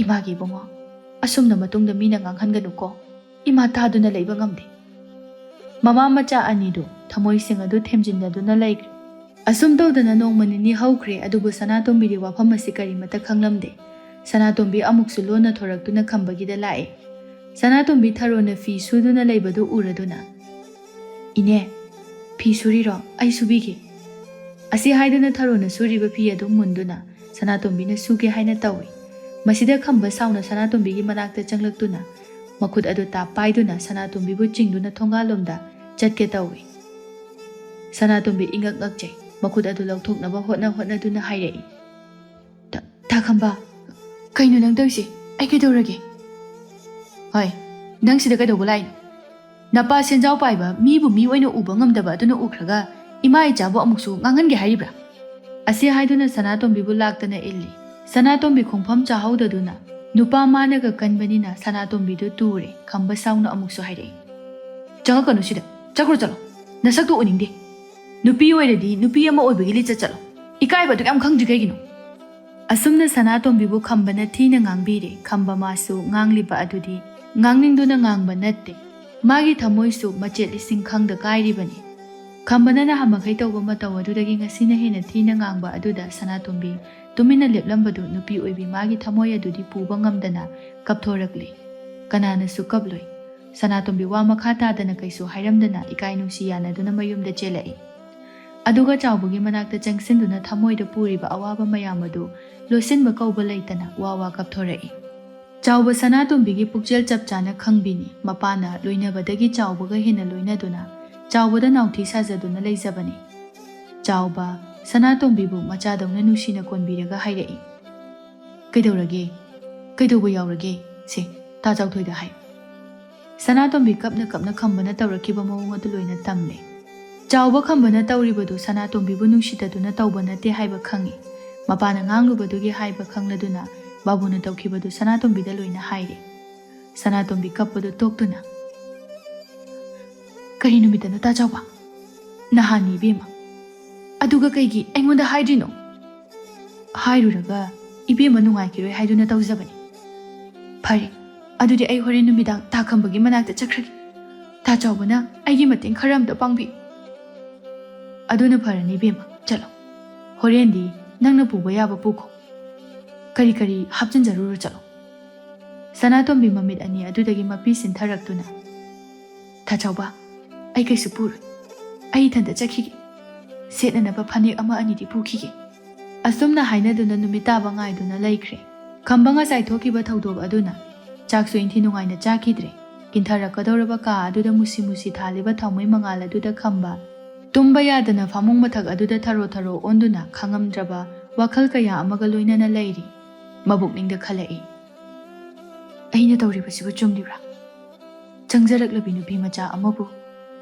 ꯏꯃꯥꯒꯤ ꯏꯕꯨꯡꯉꯣ, ꯑꯁꯨꯝꯅ ꯃꯇꯨꯡꯗ ꯃꯤꯅ ꯉꯥꯡꯍꯟꯒꯅꯨꯀꯣ꯫ ꯏꯃꯥ ꯇꯥꯗꯨꯅ ꯂꯩꯕ ꯉꯝꯗꯦ꯫" ꯃꯃꯥ ꯃꯆꯥ ꯑꯅꯤꯗꯨ ꯊꯃꯣꯏꯁꯤꯡ ꯑꯗꯨ ꯊꯦꯝꯖꯤꯟꯅꯗꯨꯅ ꯂꯩꯈ꯭ꯔꯦ꯫ ꯑꯁꯨꯝ ꯇꯧꯗꯅ ꯅꯣꯡꯃ ꯅꯤꯅꯤ ꯍꯧꯈ꯭ꯔꯦ, ꯑꯗꯨꯕꯨ ꯁꯅꯥꯇꯣꯝꯕꯤꯗꯤ ꯋꯥꯐꯝ ꯑꯁꯤ ꯀꯔꯤꯃꯠꯇ ꯈꯪꯂꯝꯗꯦ꯫ ꯁꯅꯥꯇꯣꯝꯕꯤ ꯑꯃꯨꯛꯁꯨ ꯂꯣꯟꯅ ꯊꯣꯔꯛꯇꯨꯅ ꯈꯝꯕꯒꯤꯗ ꯂꯥꯛꯑꯦ꯫ ꯁꯅꯥꯇꯣꯝꯕꯤ ꯊꯔꯣꯅ ꯐꯤ ꯁꯨꯗꯨꯅ ꯂꯩꯕꯗꯨ ꯎꯔꯗꯨꯅ, "ꯏꯅꯦ, ꯐꯤ ꯁꯨꯔꯤꯔꯣ? ꯑꯩ ꯁꯨꯕꯤꯒꯦ꯫" ꯑꯁꯤ ꯍꯥꯏꯗꯨꯅ ꯊꯔꯣꯅ ꯁꯨꯔꯤꯕ ꯐꯤ ꯑꯗꯨ ꯃꯨꯟꯗꯨꯅ ꯁꯅꯥꯇꯣꯝꯕꯤꯅ ꯁꯨꯒꯦ ꯍꯥꯏꯅ ꯇꯧꯏ꯫ ꯃꯁꯤꯗ ꯈꯝꯕ ꯁꯥꯎꯅ ꯁꯅꯥꯇꯣꯝꯕꯤꯒꯤ ꯃꯅꯥꯛꯇ ꯆꯪꯂꯛꯇꯨꯅ ꯃꯈꯨꯠ ꯑꯗꯨ ꯇꯥꯞ ꯄꯥꯏꯗꯨꯅ ꯁꯅꯥꯇꯣꯝꯕꯤꯕꯨ ꯆꯤꯡꯗꯨꯅ ꯊꯣꯡꯒꯥꯜꯂꯣꯝꯗ ꯆꯠꯀꯦ ꯇꯧꯏ꯫ ꯁꯅꯥꯇꯣꯝꯕꯤ ꯏꯉꯛ ꯉꯛꯆꯩ꯫ ꯃꯈꯨꯠ ꯑꯗꯨ ꯂꯧꯊꯣꯛꯅꯕ ꯍꯣꯠꯅ ꯍꯣꯠꯅꯗꯨꯅ ꯍꯥꯏꯔꯛꯏ, "ꯇ-, ꯇꯥ ꯈꯝꯕ, ꯀꯩꯅꯣ ꯅꯪ ꯇꯧꯔꯤꯁꯦ? ꯑꯩ ꯀꯩꯗꯧꯔꯒꯦ?" "ꯍꯣꯏ, ꯅꯪ ꯁꯤꯗ ꯀꯩꯗꯧꯕ ꯂꯥꯛꯏꯅꯣ? ꯅꯄꯥ ꯁꯦꯟꯖꯥꯎ ꯄꯥꯏꯕ ꯃꯤꯕꯨ ꯃꯤ ꯑꯣꯏꯅ ꯎꯕ ꯉꯝꯗꯕ ꯑꯗꯨꯅ ꯎꯈ꯭ꯔꯒ ꯏꯃꯥ ꯏꯆꯥꯕꯨ ꯑꯃꯨꯛꯁꯨ ꯉꯥꯡꯍꯟꯒꯦ ꯍꯥꯏꯔꯤꯕ꯭ꯔꯥ?" ꯑꯁꯤ ꯍꯥꯏꯗꯨꯅ ꯁꯅꯥꯇꯣꯝꯕꯤꯕꯨ ꯂꯥꯛꯇꯅ ꯏꯜꯂꯤ꯫ ꯁꯅꯥꯇꯣꯝꯕꯤ ꯈꯣꯡꯐꯝ ꯆꯥꯍꯧꯗꯗꯨꯅ ꯅꯨꯄꯥ ꯃꯥꯅꯒ ꯀꯟꯕꯅꯤꯅ ꯁꯅꯥꯇꯣꯝꯕꯤꯗꯨ ꯇꯨꯔꯦ꯫ ꯈꯝꯕ ꯁꯥꯎꯅ ꯑꯃꯨꯛꯁꯨ ꯍꯥꯏꯔꯛꯏ, "ꯆꯪꯉꯛꯀꯅꯨ ꯁꯤꯗ, ꯆꯠꯈ꯭ꯔꯣ ꯆꯠꯂꯣ, ꯅꯁꯛꯇꯨ ꯎꯅꯤꯡꯗꯦ꯫ ꯅꯨꯄꯤ ꯑꯣꯏꯔꯗꯤ ꯅꯨꯄꯤ ꯑꯃ ꯑꯣꯏꯕꯒꯤ ꯂꯤꯆꯠ ꯆꯠꯂꯣ, ꯏꯀꯥꯏꯕ ꯑꯗꯨꯛ ꯌꯥꯝ ꯈꯪꯗ꯭ꯔꯤ ꯀꯩꯒꯤꯅꯣ?" ꯑꯁꯨꯝꯅ ꯁꯅꯥꯇꯣꯝꯕꯤꯕꯨ ꯈꯝꯕꯅ ꯊꯤꯅ ꯉꯥꯡꯕꯤꯔꯦ꯫ ꯈꯝꯕ ꯃꯥꯁꯨ ꯉꯥꯡꯂꯤꯕ ꯑꯗꯨꯗꯤ ꯉꯥꯡꯅꯤꯡꯗꯨꯅ ꯉꯥꯡꯕ ꯅꯠꯇꯦ꯫ ꯃꯥꯒꯤ ꯊꯃꯣꯏꯁꯨ ꯃꯆꯦꯠ ꯂꯤꯁꯤꯡ ꯈꯪꯗ ꯀꯥꯏꯔꯤꯕꯅꯤ꯫ ꯈꯝꯕꯅ ꯅꯍꯥꯟꯃꯈꯩ ꯇꯧꯕ ꯃꯇꯧ ꯑꯗꯨꯗꯒꯤ ꯉꯁꯤꯅ ꯍꯦꯟꯅ ꯊꯤꯅ ꯉꯥꯡꯕ ꯑꯗꯨꯗ ꯁꯅꯥꯇꯣꯝꯕꯤ ꯇꯨꯃꯤꯟꯅ ꯂꯦꯞꯂꯝꯕꯗꯨ ꯅꯨꯄꯤ ꯑꯣꯏꯕꯤ ꯃꯥꯒꯤ ꯊꯃꯣꯏ ꯑꯗꯨꯗꯤ ꯄꯨꯕ ꯉꯝꯗꯅ ꯀꯞꯊꯣꯔꯛꯂꯦ꯫ ꯀꯅꯥꯅꯁꯨ ꯀꯞꯂꯣꯏ꯫ ꯁꯅꯥꯇꯣꯝꯕꯤ ꯋꯥ ꯃꯈꯥ ꯇꯥꯗꯅ ꯀꯩꯁꯨ ꯍꯥꯏꯔꯝꯗꯅ ꯏꯀꯥꯏ ꯅꯨꯡꯁꯤ ꯌꯥꯅꯗꯨꯅ ꯃꯌꯨꯝꯗ ꯆꯦꯜꯂꯛꯏ꯫ ꯑꯗꯨꯒ ꯆꯥꯎꯕꯒꯤ ꯃꯅꯥꯛꯇ ꯆꯪꯁꯤꯟꯗꯨꯅ ꯊꯃꯣꯏꯗ ꯄꯨꯔꯤꯕ ꯑꯋꯥꯕ ꯃꯌꯥꯝ ꯑꯗꯨ ꯂꯣꯠꯁꯤꯟꯕ ꯀꯧꯕ ꯂꯩꯇꯅ ꯋꯥ ꯋꯥ ꯀꯞꯊꯣꯔꯛꯏ꯫ ꯆꯥꯎꯕ ꯁꯅꯥꯇꯣꯝꯕꯤꯒꯤ ꯄꯨꯛꯆꯦꯜ ꯆꯞ ꯆꯥꯅ ꯈꯪꯕꯤꯅꯤ꯫ ꯃꯄꯥꯅ ꯂꯣꯏꯅꯕꯗꯒꯤ ꯆꯥꯎꯕꯒ ꯍꯦꯟꯅ ꯂꯣꯏꯅꯗꯨꯅ ꯆꯥꯎꯕꯗ ꯅꯥꯎꯊꯤ ꯁꯥꯖꯗꯨꯅ ꯂꯩꯖꯕꯅꯤ꯫ ꯆꯥꯎꯕ ꯁꯅꯥꯇꯣꯝꯕꯤꯕꯨ ꯃꯆꯥꯗꯧꯅ ꯅꯨꯡꯁꯤꯅ ꯀꯣꯟꯕꯤꯔꯒ ꯍꯥꯏꯔꯛꯏ, "ꯀꯩꯗꯧꯔꯒꯦ? ꯀꯩꯗꯧꯕ ꯌꯥꯎꯔꯒꯦ? ꯁꯦ, ꯇꯥ ꯆꯥꯎꯊꯣꯏꯗ ꯍꯥꯏ꯫" ꯁꯅꯥꯇꯣꯝꯕꯤ ꯀꯞꯅ ꯀꯞꯅ ꯈꯝꯕꯅ ꯇꯧꯔꯛꯈꯤꯕ ꯃꯑꯣꯡ ꯑꯗꯨ ꯂꯣꯏꯅ ꯇꯝꯂꯦ꯫ ꯆꯥꯎꯕ ꯈꯝꯕꯅ ꯇꯧꯔꯤꯕꯗꯨ ꯁꯅꯥꯇꯣꯝꯕꯤꯕꯨ ꯅꯨꯡꯁꯤꯗꯗꯨꯅ ꯇꯧꯕ ꯅꯠꯇꯦ ꯍꯥꯏꯕ ꯈꯪꯏ꯫ ꯃꯄꯥꯅ ꯉꯥꯡꯂꯨꯕꯗꯨꯒꯤ ꯍꯥꯏꯕ ꯈꯪꯂꯗꯨꯅ ꯕꯥꯕꯨꯅ ꯇꯧꯈꯤꯕꯗꯨ ꯁꯅꯥꯇꯣꯝꯕꯤꯗ ꯂꯣꯏꯅ ꯍꯥꯏꯔꯦ꯫ ꯁꯅꯥꯇꯣꯝꯕꯤ ꯀꯞꯄꯗꯨ ꯇꯣꯛꯇꯨꯅ, "ꯀꯔꯤ ꯅꯨꯃꯤꯠꯇꯅꯣ ꯇꯥ ꯆꯥꯎꯕ?" "ꯅꯍꯥꯟꯅꯤ ꯏꯕꯦꯝꯃ꯫" "ꯑꯗꯨꯒ ꯀꯩꯒꯤ ꯑꯩꯉꯣꯟꯗ ꯍꯥꯏꯗ꯭ꯔꯤꯅꯣ?" "ꯍꯥꯏꯔꯨꯔꯒ ꯏꯕꯦꯝꯃ ꯅꯨꯡꯉꯥꯏꯈꯤꯔꯣꯏ ꯍꯥꯏꯗꯨꯅ ꯇꯧꯖꯕꯅꯤ꯫" "ꯐꯔꯦ, ꯑꯗꯨꯗꯤ ꯑꯩ ꯍꯣꯔꯦꯟ ꯅꯨꯃꯤꯗꯥꯡ ꯇꯥ ꯈꯝꯕꯒꯤ ꯃꯅꯥꯛꯇ ꯆꯠꯈ꯭ꯔꯒꯦ꯫ ꯇꯥ ꯆꯥꯎꯕꯅ ꯑꯩꯒꯤ ꯃꯇꯦꯡ ꯈꯔ ꯑꯝꯇ ꯄꯥꯡꯕꯤ꯫" "ꯑꯗꯨꯅ ꯐꯔꯅꯤ ꯏꯕꯦꯝꯃ, ꯆꯠꯂꯣ꯫ ꯍꯣꯔꯦꯟꯗꯤ ꯅꯪꯅ ꯄꯨꯕ ꯌꯥꯕ ꯄꯨꯈꯣ꯫ ꯀꯔꯤ ꯀꯔꯤ ꯍꯥꯞꯆꯤꯟꯖꯔꯨꯔꯣ, ꯆꯠꯂꯣ꯫" ꯁꯅꯥꯇꯣꯝꯕꯤ ꯃꯃꯤꯠ ꯑꯅꯤ ꯑꯗꯨꯗꯒꯤ ꯃꯄꯤ ꯁꯤꯟꯊꯔꯛꯇꯨꯅ, "ꯇꯥ ꯆꯥꯎꯕ, ꯑꯩ ꯀꯩꯁꯨ ꯄꯨꯔꯣꯏ꯫ ꯑꯩ ꯏꯊꯟꯇ ꯆꯠꯈꯤꯒꯦ꯫ ꯁꯦꯠꯅꯅꯕ ꯐꯅꯦꯛ ꯑꯃ ꯑꯅꯤꯗꯤ ꯄꯨꯈꯤꯒꯦ꯫" ꯑꯁꯨꯝꯅ ꯍꯥꯏꯅꯗꯨꯅ ꯅꯨꯃꯤꯠ ꯇꯥꯕ ꯉꯥꯏꯗꯨꯅ ꯂꯩꯈ꯭ꯔꯦ꯫ ꯈꯝꯕ ꯉꯁꯥꯏ ꯊꯣꯛꯈꯤꯕ ꯊꯧꯗꯣꯛ ꯑꯗꯨꯅ ꯆꯥꯛꯁꯨ ꯏꯟꯊꯤ ꯅꯨꯡꯉꯥꯏꯅ ꯆꯥꯈꯤꯗ꯭ꯔꯦ꯫ ꯏꯪꯊꯔꯛꯀꯗꯧꯔꯕ ꯀꯥ ꯑꯗꯨꯗ ꯃꯨꯁꯤ ꯃꯨꯁꯤ ꯊꯥꯜꯂꯤꯕ ꯊꯥꯎꯃꯩ ꯃꯉꯥꯜ ꯑꯗꯨꯗ ꯈꯝꯕ ꯇꯨꯝꯕ ꯌꯥꯗꯅ ꯐꯃꯨꯡ ꯃꯊꯛ ꯑꯗꯨꯗ ꯊꯔꯣ ꯊꯔꯣ ꯑꯣꯟꯗꯨꯅ ꯈꯪꯉꯝꯗ꯭ꯔꯕ ꯋꯥꯈꯜ ꯀꯌꯥ ꯑꯃꯒ ꯂꯣꯏꯅꯅ ꯂꯩꯔꯤ꯫ ꯃꯕꯨꯛꯅꯤꯡꯗ ꯈꯜꯂꯛꯏ, "ꯑꯩꯅ ꯇꯧꯔꯤꯕꯁꯤꯕꯨ ꯆꯨꯝꯂꯤꯕ꯭ꯔꯥ? ꯆꯪꯖꯔꯛꯂꯕꯤ ꯅꯨꯄꯤ ꯃꯆꯥ ꯑꯃꯕꯨ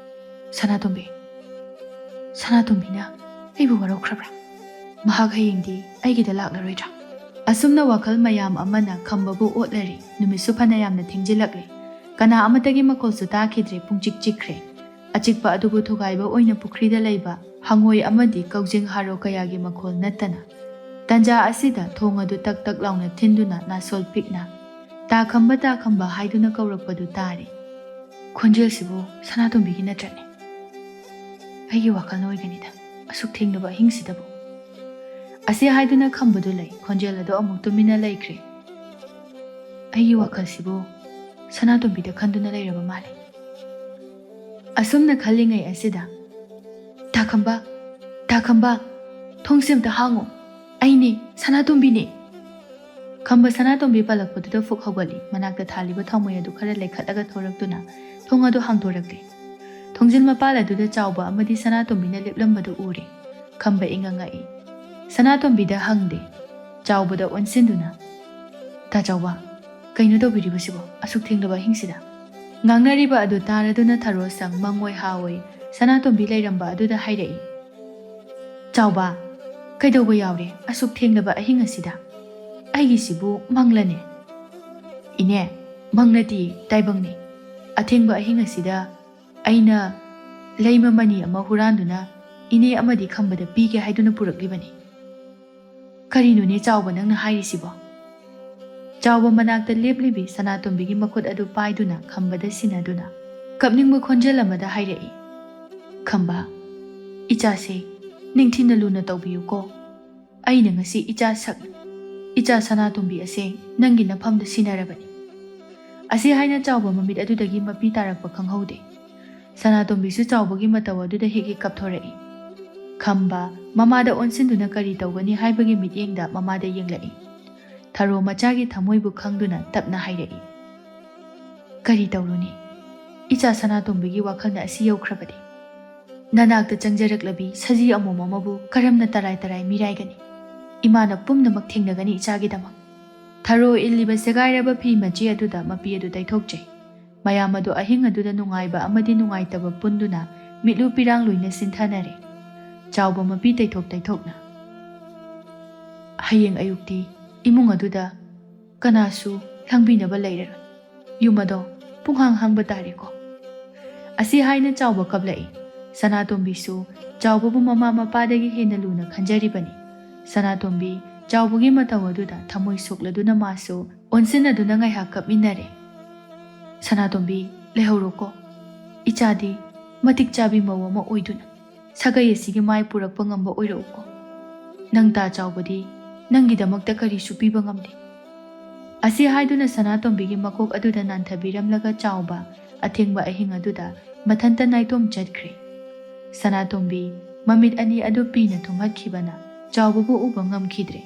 ꯁꯅꯥꯇꯣꯝꯕꯤ, ꯁꯅꯥꯇꯣꯝꯕꯤꯅ ꯑꯩꯕꯨ ꯋꯥꯔꯧꯈ꯭ꯔꯕ꯭ꯔꯥ? ꯃꯍꯥꯛ ꯍꯌꯦꯡꯗꯤ ꯑꯩꯒꯤꯗ ꯂꯥꯛꯂꯔꯣꯏꯗ꯭ꯔꯥ?" ꯑꯁꯨꯝꯅ ꯋꯥꯈꯜ ꯃꯌꯥꯝ ꯑꯃꯅ ꯈꯝꯕꯕꯨ ꯑꯣꯠꯂꯔꯤ꯫ ꯅꯨꯃꯤꯠꯁꯨ ꯐꯅ ꯌꯥꯝꯅ ꯊꯦꯡꯖꯤꯜꯂꯛꯂꯦ꯫ ꯀꯅꯥ ꯑꯃꯠꯇꯒꯤ ꯃꯈꯣꯜꯁꯨ ꯇꯥꯈꯤꯗ꯭ꯔꯦ꯫ ꯄꯨꯡꯆꯤꯛ ꯆꯤꯛꯈ꯭ꯔꯦ꯫ ꯑꯆꯤꯛꯄ ꯑꯗꯨꯕꯨ ꯊꯨꯒꯥꯏꯕ ꯑꯣꯏꯅ ꯄꯨꯈ꯭ꯔꯤꯗ ꯂꯩꯕ ꯍꯪꯉꯣꯏ ꯑꯃꯗꯤ ꯀꯧꯖꯦꯡ ꯍꯥꯔꯣ ꯀꯌꯥꯒꯤ ꯃꯈꯣꯜ ꯅꯠꯇꯅ꯫ ꯇꯟꯖꯥ ꯑꯁꯤꯗ ꯊꯣꯡ ꯑꯗꯨ ꯇꯛ ꯇꯛ ꯂꯥꯎꯅ ꯊꯤꯟꯗꯨꯅ ꯅꯥꯁꯣꯜ ꯄꯤꯛꯅ, "ꯇꯥ ꯈꯝꯕ, ꯇꯥ ꯈꯝꯕ" ꯍꯥꯏꯗꯨꯅ ꯀꯧꯔꯛꯄꯗꯨ ꯇꯥꯔꯦ꯫ "ꯈꯣꯟꯖꯦꯜꯁꯤꯕꯨ ꯁꯅꯥꯇꯣꯝꯕꯤꯒꯤ ꯅꯠꯇ꯭ꯔꯅꯦ? ꯑꯩꯒꯤ ꯋꯥꯈꯜꯅ ꯑꯣꯏꯒꯅꯤꯗ, ꯑꯁꯨꯛ ꯊꯦꯡꯂꯕ ꯑꯍꯤꯡꯁꯤꯗꯕꯨ?" ꯑꯁꯤ ꯍꯥꯏꯗꯨꯅ ꯈꯝꯕꯗꯨ ꯂꯩ꯫ ꯈꯣꯟꯖꯦꯜ ꯑꯗꯨ ꯑꯃꯨꯛ ꯇꯨꯃꯤꯟꯅ ꯂꯩꯈ꯭ꯔꯦ꯫ "ꯑꯩꯒꯤ ꯋꯥꯈꯜꯁꯤꯕꯨ ꯁꯅꯥꯇꯣꯝꯕꯤꯗ ꯈꯟꯗꯨꯅ ꯂꯩꯔꯕ ꯃꯥꯜꯂꯦ꯫" ꯑꯁꯨꯝꯅ ꯈꯜꯂꯤꯉꯩ ꯑꯁꯤꯗ, "ꯇꯥ ꯈꯝꯕ, ꯑꯈꯝꯕ, ꯊꯣꯡꯁꯦ ꯑꯝꯇ ꯍꯥꯡꯉꯣ꯫ ꯑꯩꯅꯦ, ꯁꯅꯥꯇꯣꯝꯕꯤꯅꯦ꯫ ꯈꯝꯕ ꯁꯅꯥꯇꯣꯝꯕꯤ ꯄꯜꯂꯛꯄꯗꯨꯗ ꯐꯨꯛ ꯍꯧꯒꯠꯂꯤ꯫ ꯃꯅꯥꯛꯇ ꯊꯥꯜꯂꯤꯕ ꯊꯥꯎꯃꯩ ꯑꯗꯨ ꯈꯔ ꯂꯩꯈꯠꯂꯒ ꯊꯣꯔꯛꯇꯨꯅ ꯊꯣꯡ ꯑꯗꯨ ꯍꯥꯡꯗꯣꯔꯛꯂꯦ꯫ ꯊꯣꯡꯖꯤꯜ ꯃꯄꯥꯜ ꯑꯗꯨꯗ ꯆꯥꯎꯕ ꯑꯃꯗꯤ ꯁꯅꯥꯇꯣꯝꯕꯤꯅ ꯂꯦꯞꯂꯝꯕꯗꯨ ꯎꯔꯦ꯫ ꯈꯝꯕ ꯏꯪꯉꯪꯉꯛꯏ꯫ ꯁꯅꯥꯇꯣꯝꯕꯤꯗ ꯍꯪꯗꯦ꯫ ꯆꯥꯎꯕꯗ ꯑꯣꯟꯁꯤꯟꯗꯨꯅ, "ꯇꯥ ꯆꯥꯎꯕ, ꯀꯩꯅꯣ ꯇꯧꯕꯤꯔꯤꯕꯁꯤꯕꯣ ꯑꯁꯨꯛ ꯊꯦꯡꯂꯕ ꯑꯍꯤꯡꯁꯤꯗ?" ꯉꯥꯡꯅꯔꯤꯕ ꯑꯗꯨ ꯇꯥꯔꯗꯨꯅ ꯊꯔꯣ ꯁꯪ ꯃꯪꯑꯣꯏ ꯍꯥꯑꯣꯏ ꯁꯅꯥꯇꯣꯝꯕꯤ ꯂꯩꯔꯝꯕ ꯑꯗꯨꯗ ꯍꯥꯏꯔꯛꯏ꯫ "ꯆꯥꯎꯕ, ꯀꯩꯗꯧꯕ ꯌꯥꯎꯔꯦ ꯑꯁꯨꯛ ꯊꯦꯡꯂꯕ ꯑꯍꯤꯡ ꯑꯁꯤꯗ? ꯑꯩꯒꯤꯁꯤꯕꯨ ꯃꯪꯂꯅꯦ?" "ꯏꯅꯦ, ꯃꯪ ꯅꯠꯇꯤꯌꯦ, ꯇꯥꯏꯕꯪꯅꯦ꯫ ꯑꯊꯦꯡꯕ ꯑꯍꯤꯡ ꯑꯁꯤꯗ ꯑꯩꯅ ꯂꯩꯃ ꯃꯅꯤ ꯑꯃ ꯍꯨꯔꯥꯟꯗꯨꯅ ꯏꯅꯦ ꯑꯃꯗꯤ ꯈꯝꯕꯗ ꯄꯤꯒꯦ ꯍꯥꯏꯗꯨꯅ ꯄꯨꯔꯛꯂꯤꯕꯅꯤ꯫" "ꯀꯔꯤꯅꯣꯅꯦ ꯆꯥꯎꯕ ꯅꯪꯅ ꯍꯥꯏꯔꯤꯁꯤꯕꯣ?" ꯆꯥꯎꯕ ꯃꯅꯥꯛꯇ ꯂꯦꯞꯂꯤꯕꯤ ꯁꯅꯥꯇꯣꯝꯕꯤꯒꯤ ꯃꯈꯨꯠ ꯑꯗꯨ ꯄꯥꯏꯗꯨꯅ ꯈꯝꯕꯗ ꯁꯤꯟꯅꯗꯨꯅ ꯀꯞꯅꯤꯡꯕ ꯈꯣꯟꯖꯦꯜ ꯑꯃꯗ ꯍꯥꯏꯔꯛꯏ꯫ "ꯈꯝꯕ, ꯏꯆꯥꯁꯦ ꯅꯤꯡꯊꯤꯅ ꯂꯨꯅ ꯇꯧꯕꯤꯌꯨꯀꯣ꯫ ꯑꯩꯅ ꯉꯁꯤ ꯏꯆꯥ ꯁꯛ, ꯏꯆꯥ ꯁꯅꯥꯇꯣꯝꯕꯤ ꯑꯁꯦ ꯅꯪꯒꯤ ꯅꯐꯝꯗ ꯁꯤꯟꯅꯔꯕꯅꯤ꯫" ꯑꯁꯤ ꯍꯥꯏꯅ ꯆꯥꯎꯕ ꯃꯃꯤꯠ ꯑꯗꯨꯗꯒꯤ ꯃꯄꯤ ꯇꯥꯔꯛꯄ ꯈꯪꯍꯧꯗꯦ꯫ ꯁꯅꯥꯇꯣꯝꯕꯤꯁꯨ ꯆꯥꯎꯕꯒꯤ ꯃꯇꯧ ꯑꯗꯨꯗ ꯍꯦꯛ ꯍꯦꯛ ꯀꯞꯊꯣꯔꯛꯏ꯫ ꯈꯝꯕ ꯃꯃꯥꯗ ꯑꯣꯟꯁꯤꯟꯗꯨꯅ ꯀꯔꯤ ꯇꯧꯒꯅꯤ ꯍꯥꯏꯕꯒꯤ ꯃꯤꯠꯌꯦꯡꯗ ꯃꯃꯥꯗ ꯌꯦꯡꯂꯛꯏ꯫ ꯊꯔꯣ ꯃꯆꯥꯒꯤ ꯊꯃꯣꯏꯕꯨ ꯈꯪꯗꯨꯅ ꯇꯞꯅ ꯍꯥꯏꯔꯛꯏ꯫ "ꯀꯔꯤ ꯇꯧꯔꯨꯅꯤ? ꯏꯆꯥ ꯁꯅꯥꯇꯣꯝꯕꯤꯒꯤ ꯋꯥꯈꯜꯅ ꯑꯁꯤ ꯌꯧꯈ꯭ꯔꯕꯗꯤ꯫ ꯅꯅꯥꯛꯇ ꯆꯪꯖꯔꯛꯂꯕꯤ ꯁꯖꯤ ꯑꯃꯣꯝ ꯑꯃꯕꯨ ꯀꯔꯝꯅ ꯇꯔꯥꯏ ꯇꯔꯥꯏ ꯃꯤꯔꯥꯏꯒꯅꯤ? ꯏꯃꯥꯅ ꯄꯨꯝꯅꯃꯛ ꯊꯦꯡꯅꯒꯅꯤ ꯏꯆꯥꯒꯤꯗꯃꯛ꯫" ꯊꯔꯣ ꯏꯜꯂꯤꯕ ꯁꯦꯒꯥꯏꯔꯕ ꯐꯤ ꯃꯆꯦ ꯑꯗꯨꯗ ꯃꯄꯤ ꯑꯗꯨ ꯇꯩꯊꯣꯛꯆꯩ꯫ ꯃꯌꯥꯝ ꯑꯗꯨ ꯑꯍꯤꯡ ꯑꯗꯨꯗ ꯅꯨꯡꯉꯥꯏꯕ ꯑꯃꯗꯤ ꯅꯨꯡꯉꯥꯏꯇꯕ ꯄꯨꯟꯗꯨꯅ ꯃꯤꯠꯂꯨ ꯄꯤꯔꯥꯡ ꯂꯣꯏꯅ ꯁꯤꯟꯊꯅꯔꯦ꯫ ꯆꯥꯎꯕ ꯃꯄꯤ ꯇꯩꯊꯣꯛ ꯇꯩꯊꯣꯛꯅ, "ꯍꯌꯦꯡ ꯑꯌꯨꯛꯇꯤ ꯏꯃꯨꯡ ꯑꯗꯨꯗ ꯀꯅꯥꯁꯨ ꯂꯥꯡꯕꯤꯅꯕ ꯂꯩꯔꯔꯣꯏ꯫ ꯌꯨꯝ ꯑꯗꯣ ꯄꯨꯡꯍꯥꯡ ꯍꯥꯡꯕ ꯇꯥꯔꯦꯀꯣ?" ꯑꯁꯤ ꯍꯥꯏꯅ ꯆꯥꯎꯕ ꯀꯞꯂꯛꯏ꯫ ꯁꯅꯥꯇꯣꯝꯕꯤꯁꯨ ꯆꯥꯎꯕꯕꯨ ꯃꯃꯥ ꯃꯄꯥꯗꯒꯤ ꯍꯦꯟꯅ ꯂꯨꯅ ꯈꯟꯖꯔꯤꯕꯅꯤ꯫ ꯁꯅꯥꯇꯣꯝꯕꯤ ꯆꯥꯎꯕꯒꯤ ꯃꯇꯧ ꯑꯗꯨꯗ ꯊꯃꯣꯏ ꯁꯣꯛꯂꯗꯨꯅ ꯃꯥꯁꯨ ꯑꯣꯟꯁꯤꯟꯅꯗꯨꯅ ꯉꯥꯏꯍꯥꯛ ꯀꯞꯃꯤꯟꯅꯔꯦ꯫ "ꯁꯅꯥꯇꯣꯝꯕꯤ, ꯂꯩꯍꯧꯔꯣꯀꯣ꯫ ꯏꯆꯥꯗꯤ ꯃꯇꯤꯛ ꯆꯥꯕꯤ ꯃꯧ ꯑꯃ ꯑꯣꯏꯗꯨꯅ ꯁꯥꯒꯩ ꯑꯁꯤꯒꯤ ꯃꯥꯏ ꯄꯨꯔꯛꯄ ꯉꯝꯕ ꯑꯣꯏꯔꯛꯎꯀꯣ꯫ ꯅꯪ ꯇꯥ ꯆꯥꯎꯕꯗꯤ ꯅꯪꯒꯤꯗꯃꯛꯇ ꯀꯔꯤꯁꯨ ꯄꯤꯕ ꯉꯝꯗꯦ꯫" ꯑꯁꯤ ꯍꯥꯏꯗꯨꯅ ꯁꯅꯥꯇꯣꯝꯕꯤꯒꯤ ꯃꯀꯣꯛ ꯑꯗꯨꯗ ꯅꯥꯟꯊꯕꯤꯔꯝꯂꯒ ꯆꯥꯎꯕ ꯑꯊꯦꯡꯕ ꯑꯍꯤꯡ ꯑꯗꯨꯗ ꯃꯊꯟꯇ ꯅꯥꯏꯇꯣꯝ ꯆꯠꯈ꯭ꯔꯦ꯫ ꯁꯅꯥꯇꯣꯝꯕꯤ ꯃꯃꯤꯠ ꯑꯅꯤ ꯑꯗꯨ ꯄꯤꯅ ꯊꯨꯝꯍꯠꯈꯤꯕꯅ ꯆꯥꯎꯕꯕꯨ ꯎꯕ ꯉꯝꯈꯤꯗ꯭ꯔꯦ꯫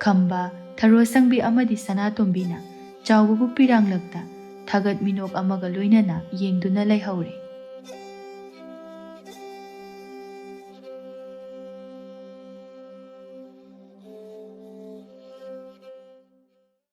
ꯈꯝꯕ, ꯊꯔꯣ ꯁꯪꯕꯤ ꯑꯃꯗꯤ ꯁꯅꯥꯇꯣꯝꯕꯤꯅ ꯆꯥꯎꯕꯕꯨ ꯄꯤꯔꯥꯡꯂꯛꯇ ꯊꯥꯒꯠ ꯃꯤꯅꯣꯛ ꯑꯃꯒ ꯂꯣꯏꯅꯅ ꯌꯦꯡꯗꯨꯅ ꯂꯩꯍꯧꯔꯦ꯫